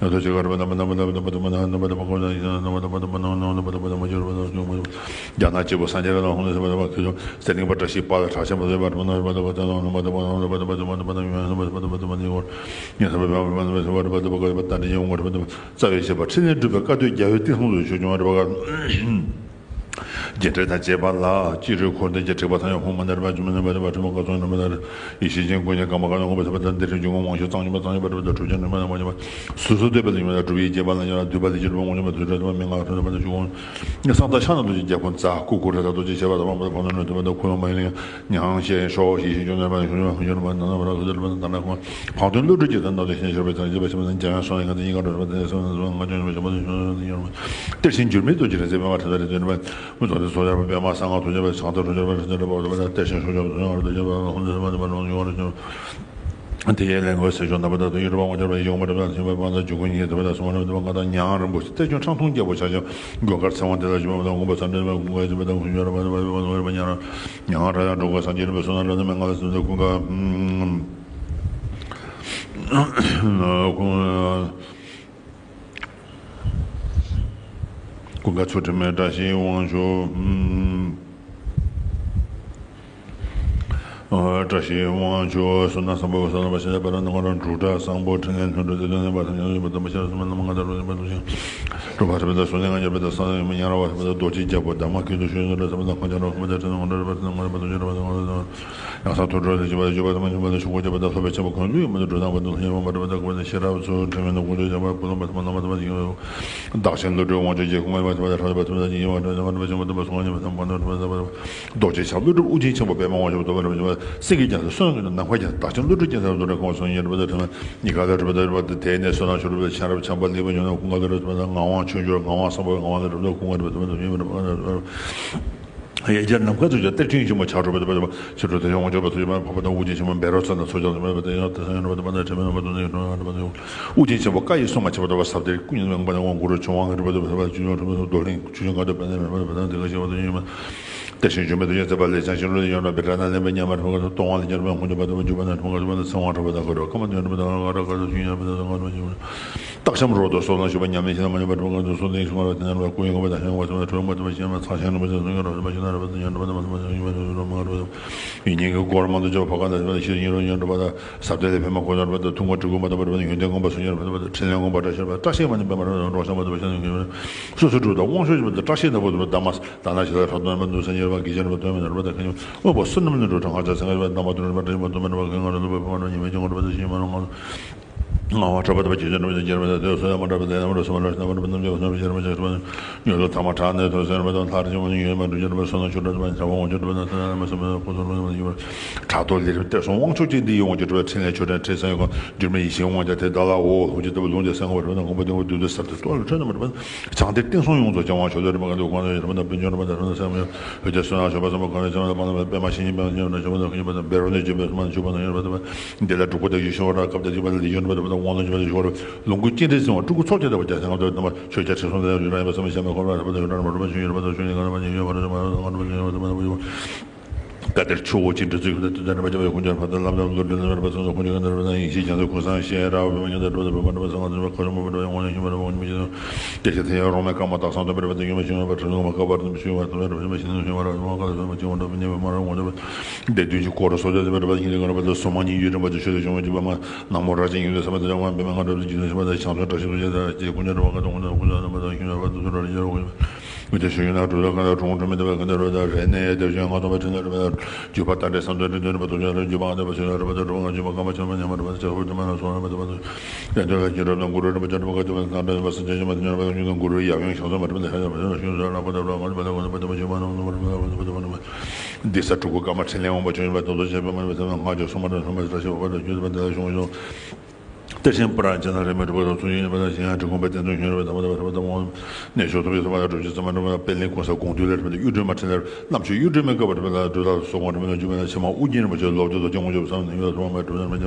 ཡང་དུ་ཅི་ག་རུ་པ་དང་པ་དང་པ་དང་པ་དང་པ་དང་པ་དང་པ་དང་པ་དང་པ་དང་པ་དང་པ་དང་པ་དང་པ་དང་པ་དང་མ་ཅོ་རུ་པ་དང་ཅོ་མ་ཅོ། རྒྱ་ནག་སྐྱེས་བུ་སངས་རྒྱས་ལ་ལ་ཧོང་ལ་སེ་བ་དང་པ་ཁྱེད་ཚོ་སེ་ལིང་པ་བཀྲ་ཤིས་པ་ལ་གྲགས་ཆེན་པོ་སེ་བ་དང་པ་དང་པ་དང་པ་དང་པ་དང་པ་དང་པ་དང་པ་དང་པ་དང་པ་དང་ཡོད་ཡང་སེ་བ་དང་པ་དང་པ་དང་པ་དང་པ་དང་པ་དང་པ་དང་པ་དང་ཡོད། ཉེ་ས་པ་བ་བ་བ་བ་བ་བ་བ་ད་ནི་ཡོང་བ་རེད་པ། རྩ་བའི་བཤད་པ་ཕྲིན་ལས་སྒྲུབ་པའི་བཀའ་སྡོད་རྒྱལ་བའི་བསྟན་སྲུང་དུ་ཞུགས་མྱོང་བ་རེད་པ། རྒྱས་འགྲེལ་དང་བཅས་པ་ལ་སྤྱི་རོལ་འཁོར་འདས་ཀྱི་དྲེགས་པ་ཐམས་ཅད་ཕུང་མ་ནར་བ་སྒྱུ་མ་ནར་བ་དེ་བ་ཁྲི་མ་བཀའ་སྲུང་ནར་བ་དེ་ཡེ་ཤེས་ཅན་ཀུན་གྱི་བཀའ་མ་བཀའ་ནང་ངོ་བོ་ཟད་པ་དང་འདིར་འབྱུང་ངོ་དབང་ཕྱུག་གཙང་སྦྱོང་མ་གཙང་སྦྱོང་བ་རེད་པ། གྲུབ་ཆེན་ནུས་མ་ནར་བ་ཉམས་པ་སོ་སོ་འདོད་པའི་ལས་ཉོན་དང་སྒྲུབ་པའི་དགྱེས་པ་ལ་ཉོན་ལ་འདུས་པ་ལས་ཀྱི་གྲུབ་པ་ངོ་ཤེས་པ་དུས་འདྲ་དུ་མི་ང་ཁྲོ་ནར་བ་དང་ཆུ་ཁོང་གསང་བདག་ཕྱག་ན་རྡོ་རྗེ་རྒྱལ་པོ་ཛཿཀུ་ཀུ་རེ་ད་རྡོ་རྗེ་བྱེ་བ་དང་བ་མ་དང་ཕོ་ནོར་ནོར་དུ་མ་དང་ཁུ་ལོ་མ་ཡིན་ལ་ཡང་། ཉང་ཤེས་ཤོ་ཤེས་ཤེས་ཅུང་ནས་མ་ཤུ་ཉོ་ཤུ་ཉོ་མ་ན་ན་བ་ར་ཁུ་ཚུ་མ་ན་ན་ཁོ་འཕགས་དོན་བློ་གྲོས་ཀྱི་དོན་དམ་དུ་ཞེན་ཤར་བའི་ཚང་རྒྱས་པ་ཆེན་པོ་ནི་འཇམ་དབྱངས་སོ་ནས་ང་དང་ཉིན་གང་འགྲོ་བ་དེ་སོ་ན་སོ་ང་ཅུང་ཉོ་མ་ཤོ་མ་ཤུ་ཉོ་ཤུ་ཉོ་མ། གཏེར་ཆེན་འགྱུར་མེད་རྡོ་རྗེ་རིང་བསྲེལ་པདྨ་དྲི་ཟ་རེ་དོན་མ། མི་ཚོགས་དེ་ཚོགས་བརྒྱ་པ་པདྨ་སངྒ་ཐུགས་རྗེ་པ་བྱང་ཐང་གྲུབ་རྗེ་པ་ཁྲི་ཆེན་པ་བ་དེ་བ་དེ་ཤིང་ཤོག་ཆོག་ཚོགས་ཡོང་བར་དུ་རྗེ་པ་ཧོན་དེ་བ་དེ་བ་ལོང་ཡོང་བར་དུ། དེ་ཡས་ལས་འགོ་སེ་ཤོག་ནག་པ་དག་ཏུ་ཡུ་རུ་པ་ཝང་ཆར་པ་ཡོང་བ་འགྲུབ་ན་ཐིམ་པ་པང་དང་འཇུག་སྒོ་གཉིས་དེ་བ་དང་སོང་བ་རབ་དེ་བ་ང་དང་ཉང་རིན་པོ་ཆེ་གཏེར་ཆུང་ཁྲང་འཐུང་རྒྱལ་པོ་ཆ་ཆང་དགོན་མཁར་ཚེ་དབང་དེ་ལ་ཞུ་བ་དང་དགོན་པ་ཚ་འདྲེན་པ་དགོན་ཁ་ཡི་དེ་བ་དང་ཞུ་ཡོད་ར་པ་དེ་བ་དེ་བ་ལོ་རེ་པ་ཉང་ར་ཉང་ར་ཡང་འགྲོ་དགོས་སངས་རྒྱས་རིན་པོ་བསོད་ནམས་རབ་དེ་མན་ངག་ལ་སེམས་དེ་ཀུན་དགའ། ཀུན་དགའ་ཚུལ་ཁྲིམས་མེད་བཀྲ་ཤིས་དབང་ཕྱུག་ཨ། བཀྲ་ཤིས་དབང་ཕྱུག་བསོད་ནམས་བཟང་པོ་བསོད་ནམས་པ་ཤེས་བྱ་དཔལ་ལྡན་ནང་ཁོ་རང་འབྲུག་གྲགས་བཟང་པོ་འཕྲིན་ལས་ལྷུན་གྲུབ་ཏེ་དོན་གཉེར་པ་དང་ཡང་ཡོད་པ་དམ་པ་ཤེས་རབ་སེམས་དཔའ་རྣམ་པ་ལྔ་དང་རོ་ཡིན་པ་འདུ་ཤེས་གྲུབ་པ་རེ་བ་དང་སོ་ནས་ང་ཉེར་པ་དང་ས་ཡོད་མི་ཉེ་ར་བ་རེ་བ་དང་རྡོ་རྗེ་རྒྱལ་པོ་འདབ་མ་ཁྱེད་དུ་ཞུ་ཡོད་རེ་བ་དང་ཁོང་ཅག་རོ་ཁོང་ཅག་ཁྲིད་ནང་ཁོང་ཅག་རེ་བ་དང་ང་རེ་བ་དང་ཡང་ས་ཐུགས་སྤྲོ་ལས་བྱེད་པ་དང་སྨོན་ལམ་བྱེད་པ་དང་ཤོག་གུ་བྱེད་པ་དང་སློབ་པའི་ཆེན་པོ་གང་ལུས་མི་འདུག་འགྲོ་དང་བར་དུ་ལྷན་ཡོད་པ་རེ་བ་དང་ཀུན་ནས་ཤེས་རབ་ཚུལ་ཁྲིམས་ཡོད་ན་ཀུན་སྤྱོད་བྱ་བ་ཀུན་སློང་པ་ཐ་མ་ལམ་པ་ཐ་མ་ཡིན། བདག་གཞན་བསླུ་བྲིད་དབང་ཕྱུག་རྗེ་ཁོང་མ་ཡིན་པ་ཐ་མ་ཐ་མ་ཐ་མ་ཡིན་པ་ཐ་མ་ཐ་མ་ཐ་མ་ཐ་མ་རྡོ་རྗེ་ཕྱག་བློ་གྲོས་ཨུ་རྒྱན་ཆེན་པོ་པདྨ་དབང་ཕྱུག་ཐོབ་པར་བྱ་བ་སེང་གེ་རྒྱ་མཚོ་སོན་གྱི་ནམ་མཁའ་རྒྱ་བདག་ཆེན་བློ་གྲོས་རྒྱལ་མཚན་རྡོ་རྗེ་ཁོང་སོན་ཡིན་པ་ཐ་མ་ཉི་ག་ལ་གྲུབ་པ་ཐ་མ་དེ་ནས་བསོད་ནམས་ཤུགས་རབ་ཆེན་རབ་ཆམ་པ་ལེགས་པ་ཉོན་ན་ཀུན་དགའ་ལ་གྲུབ་པ་ང་དབང་ཆོས་འབྱོར་ང་དབང་བསམ་པ་ང་དབང་ལ་གྲུབ་པ་ཀུན་དགའ་གྲུབ་པ་ཐ་མ་ཡིན་པ་ཡ་རྒྱལ་ནམ་མཁའ་ཐུགས་རྗེ་གཏེར་ཆེན་ཆེན་པོ་ཆགས་གྲུབ་པ་ཐ་མ་ཕྱི་དྲོ་དེ་ཡང་དབང་ཆོག་པ་ཐུགས་རྗེ་མ་འཕགས་པ་དང་ཨུ་རྒྱན་ཆེན་པོ་འབད་རོགས་ཚ་ན་ཚོགས་རྒྱ་ལ་མེད་པ་དེ་ཡང་དེ་སང་ཡང་རུ་པ་དང་པ་དང་ཁྲེལ་མེད་རུ་པ་དང་ཡང་རུ་པ་དང་ཨུ་རྒྱན་ཆེན་པོ་བཀའ་ཡི་སྲུང་མ་ཆེ་བ་དང་བ་ཟབ་གཏེར་ཀུན་ཉོན་མེད་པ་དང་དབང་གུ་རུ་ཆུ་དབང་གི་རུ་པ་དང་བ་ཆུ་ཡང་རུ་པ་དང་རྡོར་གླིང་ཆུ་ཡང་ག་དུ་པ་དང་རུ་པ་དང་དེ་ག་ཆེ་བ་དང་ཡོད་མ། དེ་བཞིན་བྱོན་པའི་དུས་ཡུན་ཚད་པ་ལས་ཀྱང་ཤིང་རུ་ཡོད་ན་བི་དྲ་ན་ལེན་པའི་ཉམས་པར་ཕུག་ག་ཏུ་ལྟོ་དབང་ལས་ཀྱང་རུ་པ་ཁུངས་ཀྱི་པ་དང་བ་འཇུག་པ་དང་ཁྲོམ་ག་ཏུ་པ་དང་ཚེ་དབང་གྲགས་པ་དང་ག་རུ་ཀ་མ་དུ་ཡང་རུ་པ་དང་ག་རུ་ག་ཏུ་ཆུ་ཡང་རུ་པ་དང་ག་རུ་པ་ཆུ། སྟག་ཤམ་རོལ་དུ་སོགས་ལ་ཞུགས་པ་ཉམས་ལེན་ཞིག་ལ་མ་ཉམས་པར་སྒྲུབ་པ་གང་དུ་སོགས་ཏེ་ཞུགས་པ་དེ་ནས་རུ་པ་ཀུན་ཡོད་པ་དང་ཧེ་ཡོང་བ་ཚང་མ་ཁྲོད་མ་ཐུབ་པ་ཤེས་མ་ཚང་ཤེས་ནུས་པ་ཞིག་ཡང་མ་ཚང་ཤེས་ནུས་པ་ཞིག་ཡང་མ་ཚང་ཡོད་པ་ཚང་མ་ཞིག་ཡོད་པ་ཚང་མ་ཡོད་པ་ཡིན་ཉིན་གྱི་སྒོར་མང་དུ་འཇོག་ཕ་ག་ན་ཞུགས་པ་ཤེས་ཉིན་རུ་ཡང་འགྲུབ་པ་དང་ཟབ་གཏེར་ལས་ཕན་མ་ཁོ་ནར་བ་དང་ཐུན་མོང་གྲུབ་ཀུན་མ་དང་བར་བ་དང་ཡོན་ཏན་ཀུན་པ་སུ་ཉར་བ་དང་འཕྲིན་ལས་ཀུན་པ་བཀྲ་ཤིས་པ་བཀྲ་ཤིས་མ་ནི་པདྨ་རང་རང་སོ་སོ་འགྲུབ་དང་དབང་ཕྱུག་ཆེན་པོ་དང་བཀྲ་ཤིས་ནག་པོ་དང་བདག་མ་ད་ན་ཞིག་ལ་ཁྲག་དོན་མ་འདུག་ས་ཉེར་བ་དགེ་ཆེན་རུ་པ་དོན་མེད་ནར་བ་དང་ཁ་ཉུང་དབང་པོ་བསོད་ནམས་ལུས་འགྲོ་གྲང་ཧ་ཅང་སེང་གེ་རུ་པ་དང་མ་དུ་རུ་པ་འདྲེན་པ་དོན་མེད་རུ་པ་ཁ་ང་རུ་ལུ་པ་ཕ་ང་རུ་ཉི་མའི་སྤྱང་ཀི་རུ་པ་དང་ཤིང་མ་རུ་ང་རུ། ངག་དབང་གྲགས་པ་དང་བརྒྱད་ཅུ་འགྲོ་བའི་རྒྱལ་མ་དང་དེ་སོ་ཡང་མ་གྲགས་པ་དང་ཡང་མ་གྲགས་སོ་མ་གྲགས་སོ་ཡང་མ་གྲགས་པ་རྣམས་ཀྱང་བསོད་ནམས་ཤེས་རབ་མ་ཆགས་པ་ཉོན་ལ་ཐ་མ་གྲགས་ནས་ཐོན་སོ་ཡང་མ་གྲགས་ལྷར་བཅོམ་པ་ཉིད་ཡོད་མ་གྲུབ་ཀྱང་རུ་པ་སོ་ན་ཆུ་གྲགས་པ་ཉི་ཚ་བ་འོང་ཆུ་གྲགས་པ་ན་ཐ་ན་མ་སོ་མ་ཕོ་སོ་རུ་པ་ཡོད་པ་གྲགས་རྟོག་ལས་རིམ་གཏེར་སྲུང་དབང་ཕྱུག་ཅན་འདི་ཡི་དབང་གྱུར་གྲུབ་པའི་ཕྲིན་ལས་ཆོས་སྒྲོན་ཁྲིད་སེམས་ཡོད་གང་འགྱུར་མེད་ཡེ་ཤེས་དབང་རྒྱལ་དེ་བདག་ལའོ། ཧུ་ཅི་ལྟ་བུ་ལུང་བསྟན་གསན་དགོས་པ་རེད་ན་དགོངས་པ་ལྡན་པ་བདུད་འདུལ་ཟབ་གཏེར་སྟོད་ལ་ཁྲོད་ན་མ་གྲུབ་པ་བྱང་གཏེར་བསྟན་སྲུང་ཡོངས་རྫོགས་ཀྱང་དབང་ཕྱུག་ལ་རིམ་པ་དང་བུ་ཉོན་རུ་པ་དང་ཁྲོད་ན་སེམས་ཡོད་ཧུ་ཅི་བསོད་ནམས་ཆོས་པ་སམ་པ་གང་རེ་ཚང་མ་དང་པ་ལ་པདྨ་ཞིང་ཉིད་པདྨ་ཆེན་པོ་དང་ཆོས་པ་དང་ཁྱད་པར་དང་འབད་རུང་ནས་བྱེད་པའི་སུ་མ་ཆོས་པ་དང་ཡོད་པ་དང་། འདི་ལ་སྒྲུབ་པ་དང་ཡེ་ཤེས་དབང་རབ་སྐབས་དང་རིག་པ་ལ་ལས་ཡོན་པ་དང་དབང་ལ་འཇུག་པ་དང་ཞུ་བར་ལོངས་སྐུ་སྤྱན་རས་གཟིགས་དབང་སྤྲུལ་སྐུ་ཚོགས་བརྒྱད་དང་བརྒྱ་སེང་གེ་དང་ཆོས་རྒྱལ་ཁྲི་སྲོང་ལྡན་ཡུལ་རང་ཡིན་པ་བསམ་པའི་ཞལ་མི་ཁོ་རང་རབ་ཏུ་ཡོད་རང་རབ་ཏུ་ཆོས་ཡིན་རབ་ཏུ་ཆོས་ཡིན་གང་རབ་ཡིན་ཡོད་པ་རབ་ཏུ་ཆོས་ཡིན་གང་རབ་ཡིན་ཡོད་པ་རབ་ཏུ་ཆོས་ཡིན། བཀའ་གཏེར་ཆུ་བོ་ཆེན་འབྲི་ཚུལ་གྱི་དོན་དམ་པར་བྱ་བའི་ཁུངས་ཀྱང་རབ་ཏུ་བློ་གྲོས་རྣམ་པར་སངས་རྒྱས་ཁུངས་ཀྱང་རབ་ཏུ་ཡེ་ཤེས་རྒྱ་མཚོའི་ཁུངས་སམ་ཤེས་རབ་པདྨ་ཉིད་དུ་རབ་ཏུ་བུམ་པ་རབ་ཏུ་སངས་རྒྱས་ཁ་ཆེན་པོ་རབ་ཏུ་དབང་ལ་ཞུགས་པ་རབ་ཏུ་དབང་ཉིད་མི་ཤེས་དང་། དེ་ཕྱིར་དེ་ཡང་རོ་མའི་བཀའ་མ་དག་གསང་དོན་པར་རབ་ཏུ་ཡོད་མ་ཞིང་ཡོད་པ་གྲུབ་ཚུལ་མ་བཀག་པར་རབ་ཏུ་ཞུགས་པ་རབ་ཏུ་ཞུགས་པ་རབ་ཏུ་ཞུགས་པ་རབ་ཏུ་ཞུགས་པ་རབ་ཏུ་ཞུགས་པ་རབ་ཏུ་ཞུགས་པ་རབ་ཏུ་ཞུགས་པ། སྡེ་བདུན་གྱི་སྐོར་སོགས་ཀྱང་དེ་བར་རབ་ཏུ་ཡིན་ཏེ་གང་རབ་པ་དང་སོ་མ་ཉིད་ཡུལ་འདྲེན་པ་དང་ཆོས་དང་བྱུང་བའི་བརྒྱུད་པ་མ་ནག་མོ་རྭ་ཅན་ཡོངས་འཛིན་ཟབ་མོ་དེ་ཡང་དབང་པདྨ་ངག་དབང་རབ་ཏུ་རྒྱུད་འཛིན་ཟབ་མོ་དང་བྱང་སེམས་བཀྲ་ཤིས་སོགས་ཀྱང་དེ་ལ་སྐྱེས་ཀུན་ཀྱང་རབ་པ་གང་དང་ཀུན་ཀྱང་ཀུན་ཀྱང་རྣམ་པ་དང་ཤིང་རབ་ཏུ་སོ་རབ་ཏུ་ཡར་འོང་བའི་དེ་ཞུ་ཡོད་ན་གྲུབ་ལ་གང་དང་གྲུབ་འོང་གྲུབ་མིན་དེ་བར་གང་དང་རབ་ཏུ་རེ་ནས་དེ་བཞིན་ངག་ཐོག་པའི་ཕྲིན་ལས་རབ་ཏུ་བརྒྱུད་པ་དང་འབྲེལ་བསམ་དོན་འདྲེན་འདོད་པ་དུ་ཀྱང་རབ་བརྒྱུད་པ་ཨ་དེ་བ་ཆོས་རབ་ཏུ་རབ་ཏུ་རབ་ང་བརྒྱུད་པ་གང་བ་ཆོས་མ་ཉམས་པ་རབ་ཏུ་ཆོས་ཧུར་ཏུ་མ་ན་སོ་རབ་ཏུ་རབ་ཏུ་ཡང་དོན་ལ་རྒྱུད་རབ་དང་གུ་རུ་རིན་པོ་ཆེ་རབ་པ་ག་དེ་བ་གང་འདྲ་བ་སེམས་ཅན་ཡོད་མ་དེ་ཉམས་པ་ཡོད་ཀྱང་གུ་རུ་ཡབ་ཡུམ་ཞང་སོང་མ་གྲུབ་ན་ཧ་ཡང་བ་ཡང་ཞུ་ས་ལག་པ་དང་རབ་ང་བརྒྱུད་པ་གང་བ་ཆོས་མ་ཉམས་པ་རབ་ཏུ་རབ་ཏུ་རབ་ཏུ་འདི་ས་དྲུག་གི་བཀའ་མ་ཕྲིན་ལས་དབང་པོ་ཆོས་ཡིན་པ་དང་དོ་ཆེན་པོ་མ་ཡིན་པ་དེ་ལ་སྔགས་ཀྱི་སྲུང་མ་དང་སྲུང་མ་བཀྲ་ཤིས་པ་དང་རྒྱུད་པ་དེ་ལ་བྱུང་བ་ཡོད། གཏེར་ཆེན་པུ་ར་ཇི་ན་རེ་མེ་གྲུབ་པ་དང་ཚུལ་ཡིན་པ་དང་གཞན་ཡང་དྲི་གུང་པའི་རྟེན་དང་ཡོན་རབ་དང་མ་དང་བ་རབ་དང་དབང་གནས་མཆོག་ཐུབ་པའི་སོ་མ་དང་གྲུབ་ཆེན་ཚད་མ་འགྲུབ་པ་དང་པད་གླིང་ཀུན་ས་དགོངས་འདུས་ལས་རབ་དང་གཡུ་སྒྲོན་མ་ཕྲིན་ལས་རྣམ་དཔྱོད་གཡུ་སྒྲོན་མའི་བཀའ་བ་རབ་དང་སྒྲུབ་ཐབས་སོགས་དབང་རིག་མེད་ལ་འཇུག་པ་ན་ཕྱི་མ་ཨུ་རྒྱན་རིན་པོ་ཆེ་ལོ་བདུན་དང་སྐྱེ་དགུ་མཆོག་ཚང་ནས་ཡོད་སོ་མ་དང་གྲུབ་ཆེན་རྣམ་པ་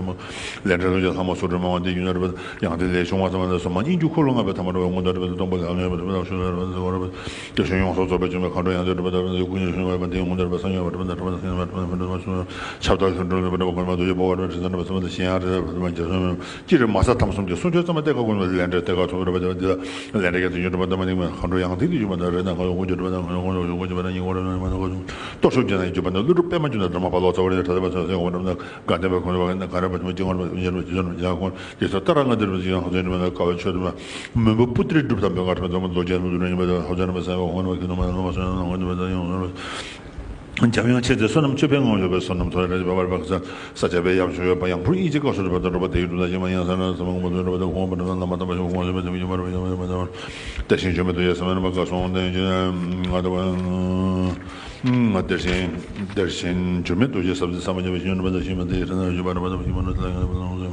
ལས་འབྲས་ལོ་ཀྱི་ལྷ་མོ་སོགས་སྒྲོན་མ་དབང་ལྡན་ཡུན་རབ་དང་ཡང་དེ་ལས་བྱུང་བ་ཚང་མ་དང་སོ་མ་སྙན་བརྒྱུད་འཁོར་ལོ་ལྔ་པའི་ཐ་མ་རབ་དབང་དང་རབ་དང་སྟོང་པ་ལས་ཨ་ལོན་རབ་དང་བདག་ཤུལ་རབ་དང་སོ་རབ་དང་དེ་བཞིན་ཡོངས་སུ་རྫོགས་པའི་འབྱུང་པོའི་མཁའ་འགྲོ་ཡང་དེ་རབ་དང་རབ་དང་ཀུན་ཉོན་ཤུན་པ་དེ་ཡང་ཧུན་དར་བ་སངས་རྒྱས་པ་རབ་དང་རབ་དང་སངས་རྒྱས་པ་རབ་དང་ཕན་འདྲ་མ་བྱུང་། ཁྱབ་བདག་ཤིན་ཏུ་ལུས་པ་འདྲ་བ་གོང་མ་དུ་ཡོད་པ་བ་རབ་ཁྲི་ས་འདྲ་བ་ཚང་མ་དང་གཞན་ཡང་རེ་རབ་རབ་མ་རྒྱ་སོ་མེད། སྤྱིར་མ་ས་ཐམ་གསུམ་གྱི་གསུང་ཆོས་ཚང་མ་གཏད་ཁ་ཀུན་ལ་ལས་འབྲས་གཏད་ཁ་ཐོབ་རབ་འདི་ལ་ལས་འབྲས་ཀྱང་དེ་བཞིན་འགྲུབ་པ་དང་མ་ནིང་མ་མཁའ་འགྲོ་ཡང་དེ་དུ་བཞུགས་པ་དང་རེ་ན་གང་ཡོང་ཀུན་གྱི་འགྲུབ་པ་དང་གང་ཡོང་ཀུན་ཡོང་ཀུན་གྱི་བ་ན་ཉིན་གོ་རབ་ན་མ་ན་ག་ཚུམ་གཏོར་ཤུགས་ཅན་ན་ཡོད་པ་ན་ཀླུ་སྒྲུབ་པད་མ་ཅན་ན་དྲི་མ་པ་ལོ་ཙཱ་བ་རེ་ཁྲ་ལ་པ་ཚ་སེ་འོང་རབ་ན་ག་འདེབས་པ་ཁོང་རབ་ན་ག་རབ་པ་ཅི་མ་ཅི་ངོ་རབ་ཡ་ཁོང་དེ་ཚོ་ཏཱ་ར་ང་འདིར་བ་ཞིག་ཡང་ཧ་ཅང་འདྲ་མ་ན་ཀ་བ་ཆོས་འདྲ་མ་མོན་པ་པུ་ཏྲའི་སྒྲུབ་ཐབས་པའི་ང་ཁྲིམས་ཚང་མ་རྡོ་རྗེ་རྣམ་འདུལ་རིན་པ་དང་ཧ་ཅང་འདྲ་མ་ས་ཡ་ཧོན་བ་ཁྱི་ནོ་མ་ནོ་མ་སོ་ཡ་ཧོན་བ་ཁྱི་ནོ་མ་ཡང་ཧོན་བ། འཇམ་དབྱངས་མཁྱེན་བརྩེ་བསོད་ནམས་ཅོད་པན་ངོ་ཡོད་པའི་བསོད་ནམས་ཐོ་རེ་རེ་བ་བར་བག་ས་ས་སྐྱ་པའི་ཡབ་ཆོས་ཡོད་པ་ཡང་འཕུར་དབྱིངས་ཀྱི་བཀའ་སོགས་སྒྲུབ་པ་དང་སྒྲུབ་པ་དེ་ཡི་གྲུབ་མཐའ་ཞིག་མ་ཡང་ས་ན་ས་མ་ངོ་མ་ཚོ་སྒྲུབ་པ་དང་ཁོང་པ་འགྲུབ་ན་ལམ་མ་དམ་པ་ཞིག་ཁོང་ཡོད་པ་དེ་མི་ཡོད་པར་ཡོད་པ་ཡོད་པ་དང་། དེ་བཞིན་བྱོན་མི་དུ་ཡ་ས་མ་ནམ་པ་བཀའ་སོང་དེ་བཞིན་ང་དང་། ང་དེར་ཞིང་དེར་ཞིང་འགྱུར་མེད་རྡོ་རྗེ་ཟབ་ཟིན་ས་མ་ཉམས་པའི་ཞིང་འགྲོ་པ་དང་ཞིང་མ་དེ་ཡི་ཐ་ན་བཞུགས་པ་འགྲོ་པ་དང་ཞིང་མ་འགྲོ་དེ་ལ་ཡང་འགྲོ་པ་དང་ལོངས་སུ་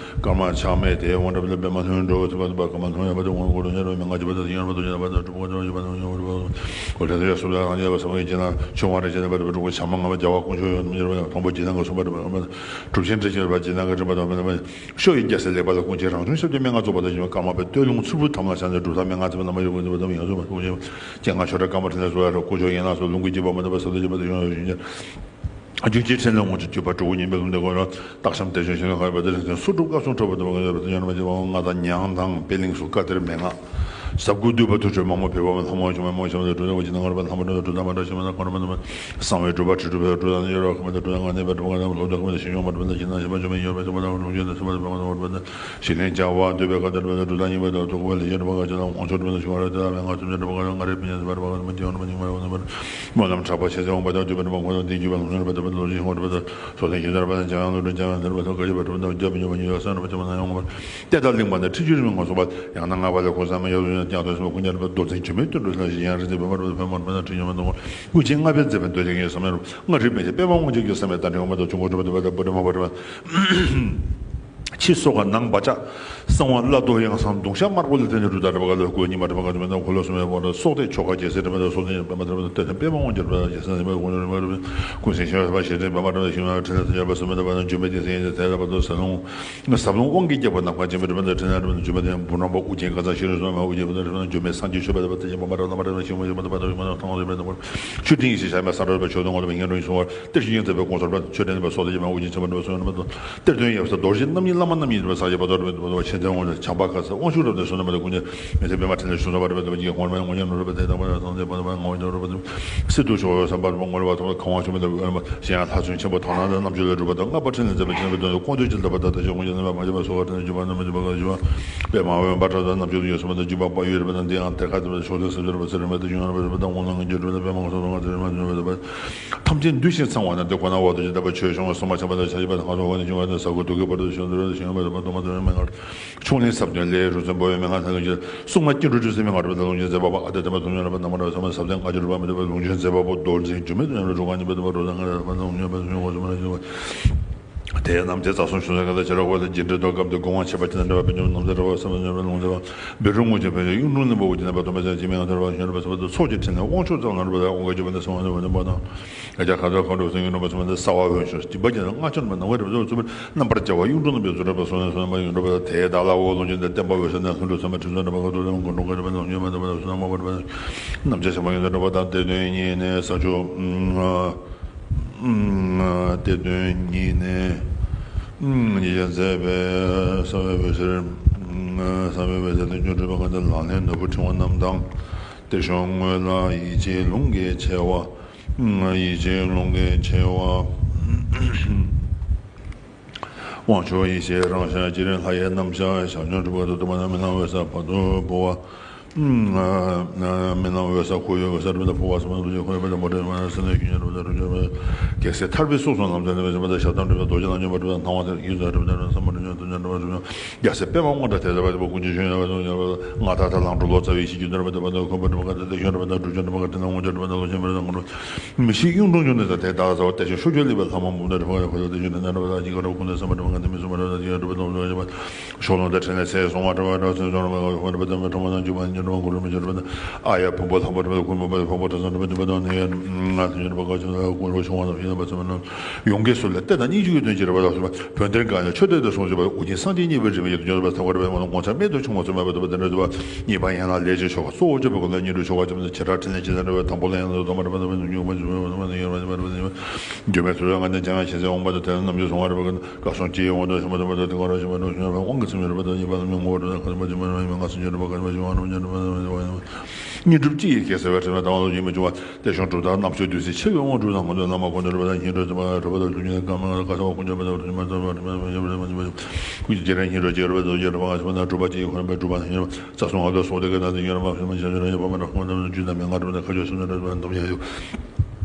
སྐར་མ་ཆགས་མེད་དེ་དབང་གྲུབ་ལ་པདྨ་ལྷུན་གྲུབ་ཐུབ་པ་ཐུབ་པ་སྐར་མ་ལྷུན་ཡོད་པ་དེ་དབང་གོ་རུ་ཉེ་རུ་མི་ང་ཅི་པ་དང་ཡང་པ་དང་ཡང་པ་དང་གྲུབ་པ་དང་ཡང་པ་དང་ཡང་པ་དང་གོ་ཐ་དེ་ཡ་སུ་ལ་ང་ཉེ་བ་ས་མ་ཡི་ཅི་ན་ཆུང་བ་རེ་ཅི་ན་པ་དང་གྲུབ་པ་ཆ་མ་ང་བ་རྒྱལ་བ་དཀོན་མཆོག་ཡོད་མི་རུ་ཡང་མཐོན་པོ་ཅི་ན་ང་སུ་པ་དང་གྲུབ་ཆེན་ཏྲི་ཅི་ར་པ་ཅི་ན་ང་ཅི་པ་དང་མི་ན་མ་ཤོ་ཡི་རྒྱལ་སྲས་ལེགས་པ་ལ་ཀུན་མཁྱེན་རང་བྱུང་ཞབས་ཀྱི་མན་ངག་རྫོགས་པ་དང་ཡིན་པ་ཀརྨ་པའི་བསྟོད་ལུང་ཚུལ་ཕུག་དམ་ལ་བྱང་ནས་གྲུབ་མཐའ་མན་ངག་ཚིག་པ་ན་མ་ཡོད་ཀུན་ཚིག་པ་དམ་ཡང་ཚུལ་མ་ཐུག་ཅེས་སྤྱན་སྔ་ཆོས་གྲགས་ཀརྨ་ཕྲིན་ལས་སུ་ལ་རོ་ཀུ་ཅོ་ཡན་ལག་སོགས་ལུང་གི་རྒྱུད་པ་མ་དག་པ་ས་དུ་རྒྱུད་པ་དུ་ཡོང་བའི་གཞུང་ཉེར། རྒྱུད་ཀྱི་ཕྲིན་ལས་དངོས་གྲུབ་བརྒྱུད་པ་དྲུག་ཉིན་པའི་ལུང་སྡེ་ཀུན་ལ་སྟག་ཤམ་གཏེར་བྱོན་ཞིང་ཁ་པ་དེ་རིང་སུ་གྲུབ་བཀའ་གསུང་གྲུབ་པ་དུ་མ་ཡོད་པ་དུ་ཡོང་བ་ཅེས་པ་ང་དང་ཉང་དང་པད་གླིང་སོགས་བཀའ་གཏེར་མན་ངག་ཟབ་དགུ་བསྡུས་པ་ཐུགས་ཆོས་མ་མོ་བོད་པ་ལྷ་མོ་ཆུང་མ་མོ་ཆུང་དུ་གྲུབ་པ་ཅི་ན་ངར་པ་ལྷ་མོ་གྲུབ་ཐུབ་མ་འདྲ་ཞིག་མ་ན་གོ་ན་མ་ན་མ་གསང་བའི་གྲུབ་པ་ཁྲི་གྲུབ་པའི་གྲུབ་དང་ཡོ་རོ་ཁ་མ་དུ་གྲུབ་དང་ང་གནས་པའི་གྲུབ་པ་ལ་ལོ་ཏོག་མ་དུ་ཞིང་ཡོང་མ་གྲུབ་པ་ཅི་ན་ཞི་བ་འཇོམས་པའི་ཡོ་རོ་ཁ་མ་དུ་ལུང་ཞོན་དུ་སུ་བ་དུ་བ་མ་དུ་བ་དུ་བ་ཞི་ལན་བྱ་བ་འདོད་པའི་ཁ་དར་བ་དུ་དང་ཉིད་པ་དུ་ཐུག་པ་ལས་ཡོ་རོ་ཁ་ཅི་ན་དབང་ཆོག་གྲུབ་པ་ཞི་བ་ར་དུ་ང་ཚུན་ཆད་གྲུབ་པ་ང་རེ་པི་ཉ་སུ་བ་ར་བ་མ་ཏི་ཡོ་རོ་མ་ཉིང་མ་ར་བ་ན་མ་ར་སྨོན་ལམ་གྲགས་པ་ཆེ་ཚེ་འོང་པ་དང་དུས་པ་ནི་མ་ཁོ་དང་དེ་རྒྱུད་པ་ལུང་ཞོན་པ་དུ་བ་དུ་ཞིང་ཧོ་དུ་བ་དུ་སོ་ཐན་ཞིང་དར་བ་དང་འཇམ་དབྱངས་ལུང་དྲན་འཇམ་དབྱངས་དར་བ་དང་དགའ་བ་འཇམ་པ་ཉི་ཡོད་ས་ན་པ་ཅི་མ་ན་ཡོང་བར། གཏེར་དང་གླིང་པ་ནས་ཁྲི་བཅུ་རིང་མོ་སོགས་པ་ཡང་ན་ལྔ་པ་ལས་འཁོར་ས་མ་ཡོད་ཡོད་ཀྱང་དོན་སོགས་ཀུན་ཀྱང་རིག་པ་རྡོ་རྩིང་ཆུ་མེད་དུ་འགྲོ་ས་ཞིག་ཡང་རིག་འཛིན་པ་མ་རུ་ཕན་མར་མ་ན་ཁྲི་ཉོན་མ་ནོར་ཀུན་མཁྱེན་ལྔ་པའི་མཛད་པའི་མདོ་རྒྱུད་ངེས་སམ་ཡང་རུང་ལྔ་ཁྲི་མེད་ཅིང་པདྨ་དབང་ཆེན་གྱི་བསམ་ཡས་དང་འབྲེལ་བ་མ་གཏོགས་བྱུང་གོ་གྲུབ་པ་དུ་བ་དང་པུ་རི་མ་པ་རི་མ། ཕྱི་སོགས་ཀ་ནང་བ་ཅག་གསང་བ་བླ་རྡོ་ཡང་གསང་གདུང་ཤ་དམར་པོ་ལ་བརྟེན་ནས་གྲུབ་མཐའ་རི་བ་ག་ལ་བཀོད་ཉི་མ་རི་བ་ག་ཚོ་མེད་ན་འཁོར་ལོ་སུམ་བའི་བར་དུ་སྲོག་གཏད་ཆོ་ག་རྒྱལ་སྲས་རི་བ་དང་སྲོག་གཏད་པདྨ་དྲི་མ་དང་གཏད་དོན་པདྨ་དབང་རྒྱལ་རི་བ་རྒྱལ་སྲས་རི་བ་དཀོན་མཆོག་རི་བ་རི་བ་ཀུན་གསལ་ཤེས་རབ་པ་ཤེས་རིག་པདྨ་དྲི་མ་ཤེས་རབ་ཕྲིན་ལས་ཐོབ་རྒྱལ་པ་སུམ་བའི་བར་དུ་འགྱུར་མེད་བདེ་གསལ་ཡིན་ཏེ་དེ་ལ་བར་དུ་ཟབ་ལུང་ཟབ་ལུང་དབང་གི་རྒྱལ་པོ་ནམ་མཁའ་ཆེན་པོའི་རི་བ་དང་ཕྲིན་ལས་རི་བ་དང་འགྱུར་མེད་བདེ་བུམ་རམས་པ་ཨུ་རྒྱན་གང་ཟག་ཤེས་རབ་སུམ་བའི་ཨུ་རྒྱན་པ་དང་རི་བ་དང་འགྱུར་མེད་སངས་རྒྱས་ཆོས་པ་དང་བདེ་གསལ་པདྨ་དྲི་མ་ཤེས་རབ་ཕྲིན་ལས་ཐོབ་རྒྱལ་པ་ཆོས་དབྱིངས་ཤེས་བྱ་མེད་ས་ར་བ་ཆོས་དང་ངོ་ལ་བའི་སྙན་སྒྲོན་ཡིན་གསུང་བར། གཏེར་ཆོས་དབྱིངས་མཛད་པའི་དགོངས་གསལ་པ་ཆོས་དྲན་པ་སོགས་ལ་ཡིད་མ་དབུ་ཅན་ཆེན་པོ་འགྲོ་བའི་སོ་ཡོན་པ་དང་གཏེར་སྟོན་ཡབ་སྲས་རྡོ་རྗེ་རྣམ་གཉིས་བླ་མ་རྣམ་གཉིས་པ་ས་སྐྱ་པ་དོ་རེ་པ་དོ་བ་ཆེན་བཙན་དབང་ཆེན་བྱམས་པ་ག་ས་དབང་ཕྱུག་རབ་ཏུ་བྱོན་པ་དང་ཀུན་ཀྱང་མི་ཚེ་པདྨ་ཕྲིན་ལས་བྱུང་ས་པ་རེ་པ་དོ་བ་ཀྱི་ངོར་མ་ཡང་ངོ་ཉམས་རབ་པ་དེ་དང་པ་ར་ཚང་ཚེ་པ་དང་པ་ངོ་ཉམས་རབ་པ་དེ་སི་ཏུ་ཆོས་སམ་པ་རབ་ངོ་ར་བ་ཐོག་ཁ་དབང་ཕྱུག་མི་དང་པདྨ་གཞན་ཡང་ལྷ་བཙུན་ཆེན་པོ་དག་སྣང་དང་རྣམ་དཔྱོད་ལས་གྲུབ་པ་དང་ལྔ་པ་ཕྲིན་ལས་མཛད་པ་ཆེན་པོའི་དོན་དུ་ཀོང་ཇོ་གྱི་ལྟ་བ་དང་དེ་བཞིན་དབང་ཆེན་མ་མ་ཆེན་པ་སོགས་ཀ་ཕྲིན་ལས་བརྒྱུད་པ་རྣམ་པ་བརྒྱུད་པ་ག་བཞི་པ་པདྨ་འོད་འབར་ཁྲ་དང་རྣམ་དཔྱོད་ཡོད་སུ་མ་དང་བརྒྱུད་པ་དཔལ་ཡུལ་རབ་དང་དེ་ཡང་གཏེར་ཁ་དེ་བ་ཤོག་དེ་སུ་རབ་སུ་རིམ་པ་དེ་བཞིན་རབ་པ་དང་དབང་ལྔ་འགྱུར་རབ་དང་པདྨ་འོད་ཟེར་རིམ་པ་དེ་བཞིན་རབ་པ་ཐམས་ཅད་འདུས་ཤིང་ཚང་བ་ན་དེ་ཁོ་ན་འོག་ཏུ་ཇི་ལྟ་བ་ཆོས་སྐྱོང་བ་སྲུང་མ་ཆེན་པོ་དང་ཕྱག་བཞི་པ་དང་ལྷ་ཚོགས་འཁོར་ནས་བྱུང་བ་དང་ས་གོ་དུ་གི་བར་དུ་བྱོན་དུ་ར་ཞིང་བ་དང་པ་དུ་མ་དུ་མན་ངག་ཕྱུགས་ལྷུན་ཟབ་དོན་ལས་རུ་ཚན་འབོ་བའི་མན་ངག་ལྷན་ལྷུན་གྱིས་སྲུང་མ་སྐྱེ་འགྲོ་བཅུ་གསུམ་མན་ངག་རུ་ལ་ལུང་བྱིན་མཛད་པ་པོ་ཨ་ཏི་དེ་མ་དུ་ཉོ་ར་པ་དམ་པ་ར་ཚང་མ་ཟབ་དོན་ལྔ་བཅུ་རུ་པ་མི་དུ་པ་ལུང་བྱིན་མཛད་པ་པོ་རྡོར་འཛིན་འཇུག་མེད་དུ་ཉམས་རུ་གྲུབ་ཁ་ཉིན་པ་དུ་པ་རུ་ལ་ལྔ་ར་པ་དུ་ཉོ་པ་དུ་ཉོ་གོ་ཚུ་མ་ར་ཞིང་བ། དེ་ནམ་མཁའི་རྩ་གསུམ་བྱུང་ས་ག་ལ་བྱེ་བྲག་འཁོར་ལ་རྒྱས་འབྲིང་དུ་སྐབས་འདིར་དགོངས་པ་ཆེ་བ་ཅི་ན་འདྲ་བ་པའི་ཉམས་རྣམ་ཐར་བ་བསམ་པ་ཉམས་པ་ལུང་ཟེར་བ་བེ་རུ་དངོས་ཀྱི་ཕན་ཡོན་གཡུང་དྲུང་ནས་འབོ་བ་ཅི་ན་པ་དུ་མ་ཟེར་ཅི་མེད་ང་ཐར་བ་ཞོན་པ་ས་པ་དུ་ཚོགས་ཀྱི་ཕྲིན་ལས་དབང་ཕྱུག་ཙམ་ལ་རུ་པ་དང་དབང་ག་ཅི་བ་ནས་སོང་བ་ནས་བ་ནས་པ་དང་། ཨ་ཅག་ཁ་དོག་ཁ་དོག་སེང་གེ་སྒྲོན་པ་ཚོ་མ་དང་གསལ་བ་འོད་ཤོག་སྦྱིན་པ་ཅན་ལྔ་ཆར་མ་ནམ་མཁའ་རིབ་ཚོ་ཚུལ་རྣམ་པར་རྒྱལ་བ་གཡུང་དྲུང་ནས་འབོ་ཚུལ་རབ་པ་སོང་ནས་སོང་བ་ཡོན་གྲུབ་པ་དང་དེའི་བདག་ལ་འོག་ལུང་ཅན་དང་བསྟན་པ་འོད་ཟེར་ནས་ལྷུན་གྲུབ་ཚད་མ་ཁྲི་ཚོ་འདྲ་པ་ཁ་དོག་ལ་མགོ་འགྲོ་ག་རི་པ་ནས་ཉོན་པ་དང་པ་དང་སོ་ན་མ་པ་རི་པ་དང་། རྣམ་བཅད་ཆེན་པོ་ཡོན་ཏན་གྲུབ་པ་དང་གཏེར་སྟོན་ཉིད་ནས་ས་ཆུ། གཏེར་སྟོན་ཉིད་ནས་ཉིད་ཀྱང་མཛད་པའི་གསང་བའི་འོད་ཟེར། གསང་བའི་འོད་ཟེར་དུ་འགྱུར་འགྲུབ་པ་གང་དེ་ལག་ལེན་ནོར་བུ་ཕྲེང་བ་རྣམས་དང་། གཏེར་གཞུང་དངོས་ལ་ཡིད་ཆེས་ལུང་གིས་ཕྱེ་བ། ཡིད་ཆེས་ལུང་གིས་ཕྱེ་བ། དབང་ཕྱུག་ཡེ་ཤེས་རང་ཤར་ཀྱི་རིང་ལྷ་ཡི་རྣམ་གཞག་ཞལ་མཇལ་གྲུབ་པ་དང་དུ་མ་ན་མི་སྣང་འོད་གསལ་བར་དུ་འབུལ་བ། མི་སྣང་འོད་གསལ་ཁོར་ཡུག་འོད་གསལ་རིམ་དང་འཕོ་བ་གསུམ་དུ་ཁོར་ཡུག་པ་དང་མོ་ཊའི་མ་སེམས་ནས་ཤུགས་ཉར་རིམ་དང་རུ་ཇོ་རྒྱལ་སྲས་ཐར་པའི་སྲོག་སོགས་ལམ་སེང་ནས་བྱེད་པ་དང་ཞབས་ཐང་འདྲེན་པ་རྡོ་རྗེ་ལ་སྙོམས་པ་གྲུབ་པ་སྣང་བ་དེར་ཡིད་དང་གྲུབ་པ་དང་བསམ་པ་རུ་ཉོན་དུ་ཉར་རིམ་རྒྱལ་སྲས་པདྨ་དབང་གྲགས་དེ་ལྟ་བ་དེ་པ་ཀུན་གྱི་ཤུགས་ཉར་བ་དང་ཉར་བ་ང་ད་ལྟ་ལང་གྲོ་ལོ་ཙཱ་བའི་ཤེས་རྒྱུད་འདྲ་བ་དེ་པ་དང་ཁོན་པ་འདྲ་བ་ག་དེ་དེ་ཤོན་འདྲ་བ་དང་གྲུབ་ཆེན་འདྲ་བ་ག་དེ་ན་དབང་ཆ་འདྲ་བ་དང་ལོ་ཆེན་པ་དང་ངོ་འདྲ། མི་ཤིགས་གཡུང་དྲུང་འབྱུང་གནས་དང་དེ་དག་ས་བ་དེ་བཞིན་ཤུགས་ཀྱིས་སླེབས་པའི་ལྷ་མོ་འབུམ་ནས་གྲུབ་པ་ཡང་ཁོ་ལ་དེ་བཞིན་དེ་ན་འགྲུབ་པ་དང་ཅི་ག་འགྲུབ་ཁུངས་ནས་བསམ་པ་འགྲུབ་པ་ང་དེ་མི་གསུང་བ་འགྲུབ་པ་དང་ཅི་ག་འགྲུབ་པ་དང་འགྲུབ་པ་ཞེས་པ་ཤོ་ལོང་དང་ཕྲིན་ལས་ཚེ་གཟུང་བ་འགྲུབ་པ་འགྲོ་ཚེ་གཟུང་བ་འགྲུབ་པ་འགྲོ་བ་དང་འགྱུར་བ་ནི་འགྱུར་བ་འགོག་རུ་མི་འགྱུར་བ་དང་ཨ་ཡ་བོན་པོ་ལྷག་པ་འགྲུབ་པ་ཁུ་མོ་པ་ཕོག་པ་གྲྭ་ཚང་འགྲུབ་པ་འགྱུར་བ་དང་ནི་ཡ་ང་དེ་འགྱུར་བ་ག་ཅི་ལ་ཀུན་རོ་ཤོང་བ་དང་ཡིན་པ་ཚོ་མ་ནོར་ཡོངས་དགེ་སུ་ལ་གཏེར་དང་སྙན་བརྒྱུད་ཀྱི་དོན་ཅི་རེད་པ་ལ་སོགས་པ་བོན་གཏེར་འགའ་ཡང་ཆོས་གཏེར་དུ་སོང་ཅིག་པ་ཨུ་རྒྱན་སངས་རྒྱས་གཉིས་པའི་རིམ་པའི་ཡུལ་དུ་འབྱོར་བ་ཐོབ་པར་བས་མ་ནོར་དགོངས་འཆར་རྨད་དུ་བྱུང་བ་ཚོ་མ་པ་ཐོབ་པ་དེ་འདྲ་ཚོ་བ་གཉིས་པ་ཡན་ལག་ལས་ཀྱི་ཆོ་ག་གཙོ་བོ་བརྗོད་པའི་སྒོ་ནས་སྙིང་རུས་ཆོ་ག་བཅོམ་ནས་བྱེ་བྲག་ཕྲིན་ལས་ཀྱི་ས་འགྲོ་བའི་དང་པོ་ལ་ཡང་དུ་དོ་མ་རེད་པ་ཐོབ་པ་ནི་ཉུང་མ་ཞུ་བ་ཐོབ་པ་ནི་ཡོད་པ་ནི་མ་རེད་པ་ནི་ཡོད་པ། འགྱུར་མེད་ཚུལ་ལ་ང་ནི་འཇམ་དབྱངས་ཞེས་ཟེར་འོང་བ་དང་དེ་ལ་རྣམ་འགྱུར་གསུང་བ་རེད་པ། བཀའ་གསུང་སྤྱི་ཡི་དབང་དུ་ཞུགས་པ་དང་མ་དང་དེ་ག་རང་ཞུགས་པ་དང་ཞུགས་པ་དབང་གི་ཚིག་ཉུང་རེད་པ་དང་ཉེས་པ་ལ་མི་ངོ་བོ་དང་ཁ་དམ་པ་ཇི་མ་རང་ཡིན་པ་ང་སུ་ཉོན་རེད་པ་ག་ནི་མ་ཞུགས་པ་ནི་མ་ཉོན་རེད་པ་ཡིན་པ། སྙིང་སྒྲུབ་སྤྱི་ཡི་སྐད་ཟེར་བའི་དྲི་མ་དང་དབང་དུ་ཡིན་པ་འབྱུང་བ། གཏེར་གཞུང་གྲུབ་མཐའ་རྣམ་དཔྱོད་བདུད་རྩི་ཆེ་བའི་དབང་གྲུབ་དང་མ་དུ་བླ་མ་ཁོང་དུ་རུ་པ་དང་སྙིང་རུས་ཚིམ་པ་གྲུབ་པ་དང་ལུགས་གཉིས་ཀ་མ་ག་ས་བ་ཁོང་ཆོད་པ་དང་རུ་མ་ཚ་བ་རུ་མ་ཚ་བ་ཡོད་པ་རུ་མ་ཚ་བ་ཀུན་གྱི་རྗེས་ལ་སྙིང་རུས་སྐྱེ་རུ་པ་དང་རྒྱས་རུ་པ་ང་ཚོ་ན་གྲུབ་པ་སྤྱི་ཡི་ཁོ་རང་པའི་གྲུབ་པ་ཡིན་པ། རྩ་གསུམ་ཨ་ལོ་སོགས་ཏེ་ཀ་ན་ཏེ་ཡོན་ར་མ་ཕྱི་མ་ཞབས་ཞུ་ར་ཡོད་པ་མ་འདྲ་ཁོང་རྣམས་རྒྱུད་ན་མན་ངག་གྲུབ་ན་ཁ་ཆོས་སུ་ན་འདྲ་བ་འདོམ་ཡ་ཡོད།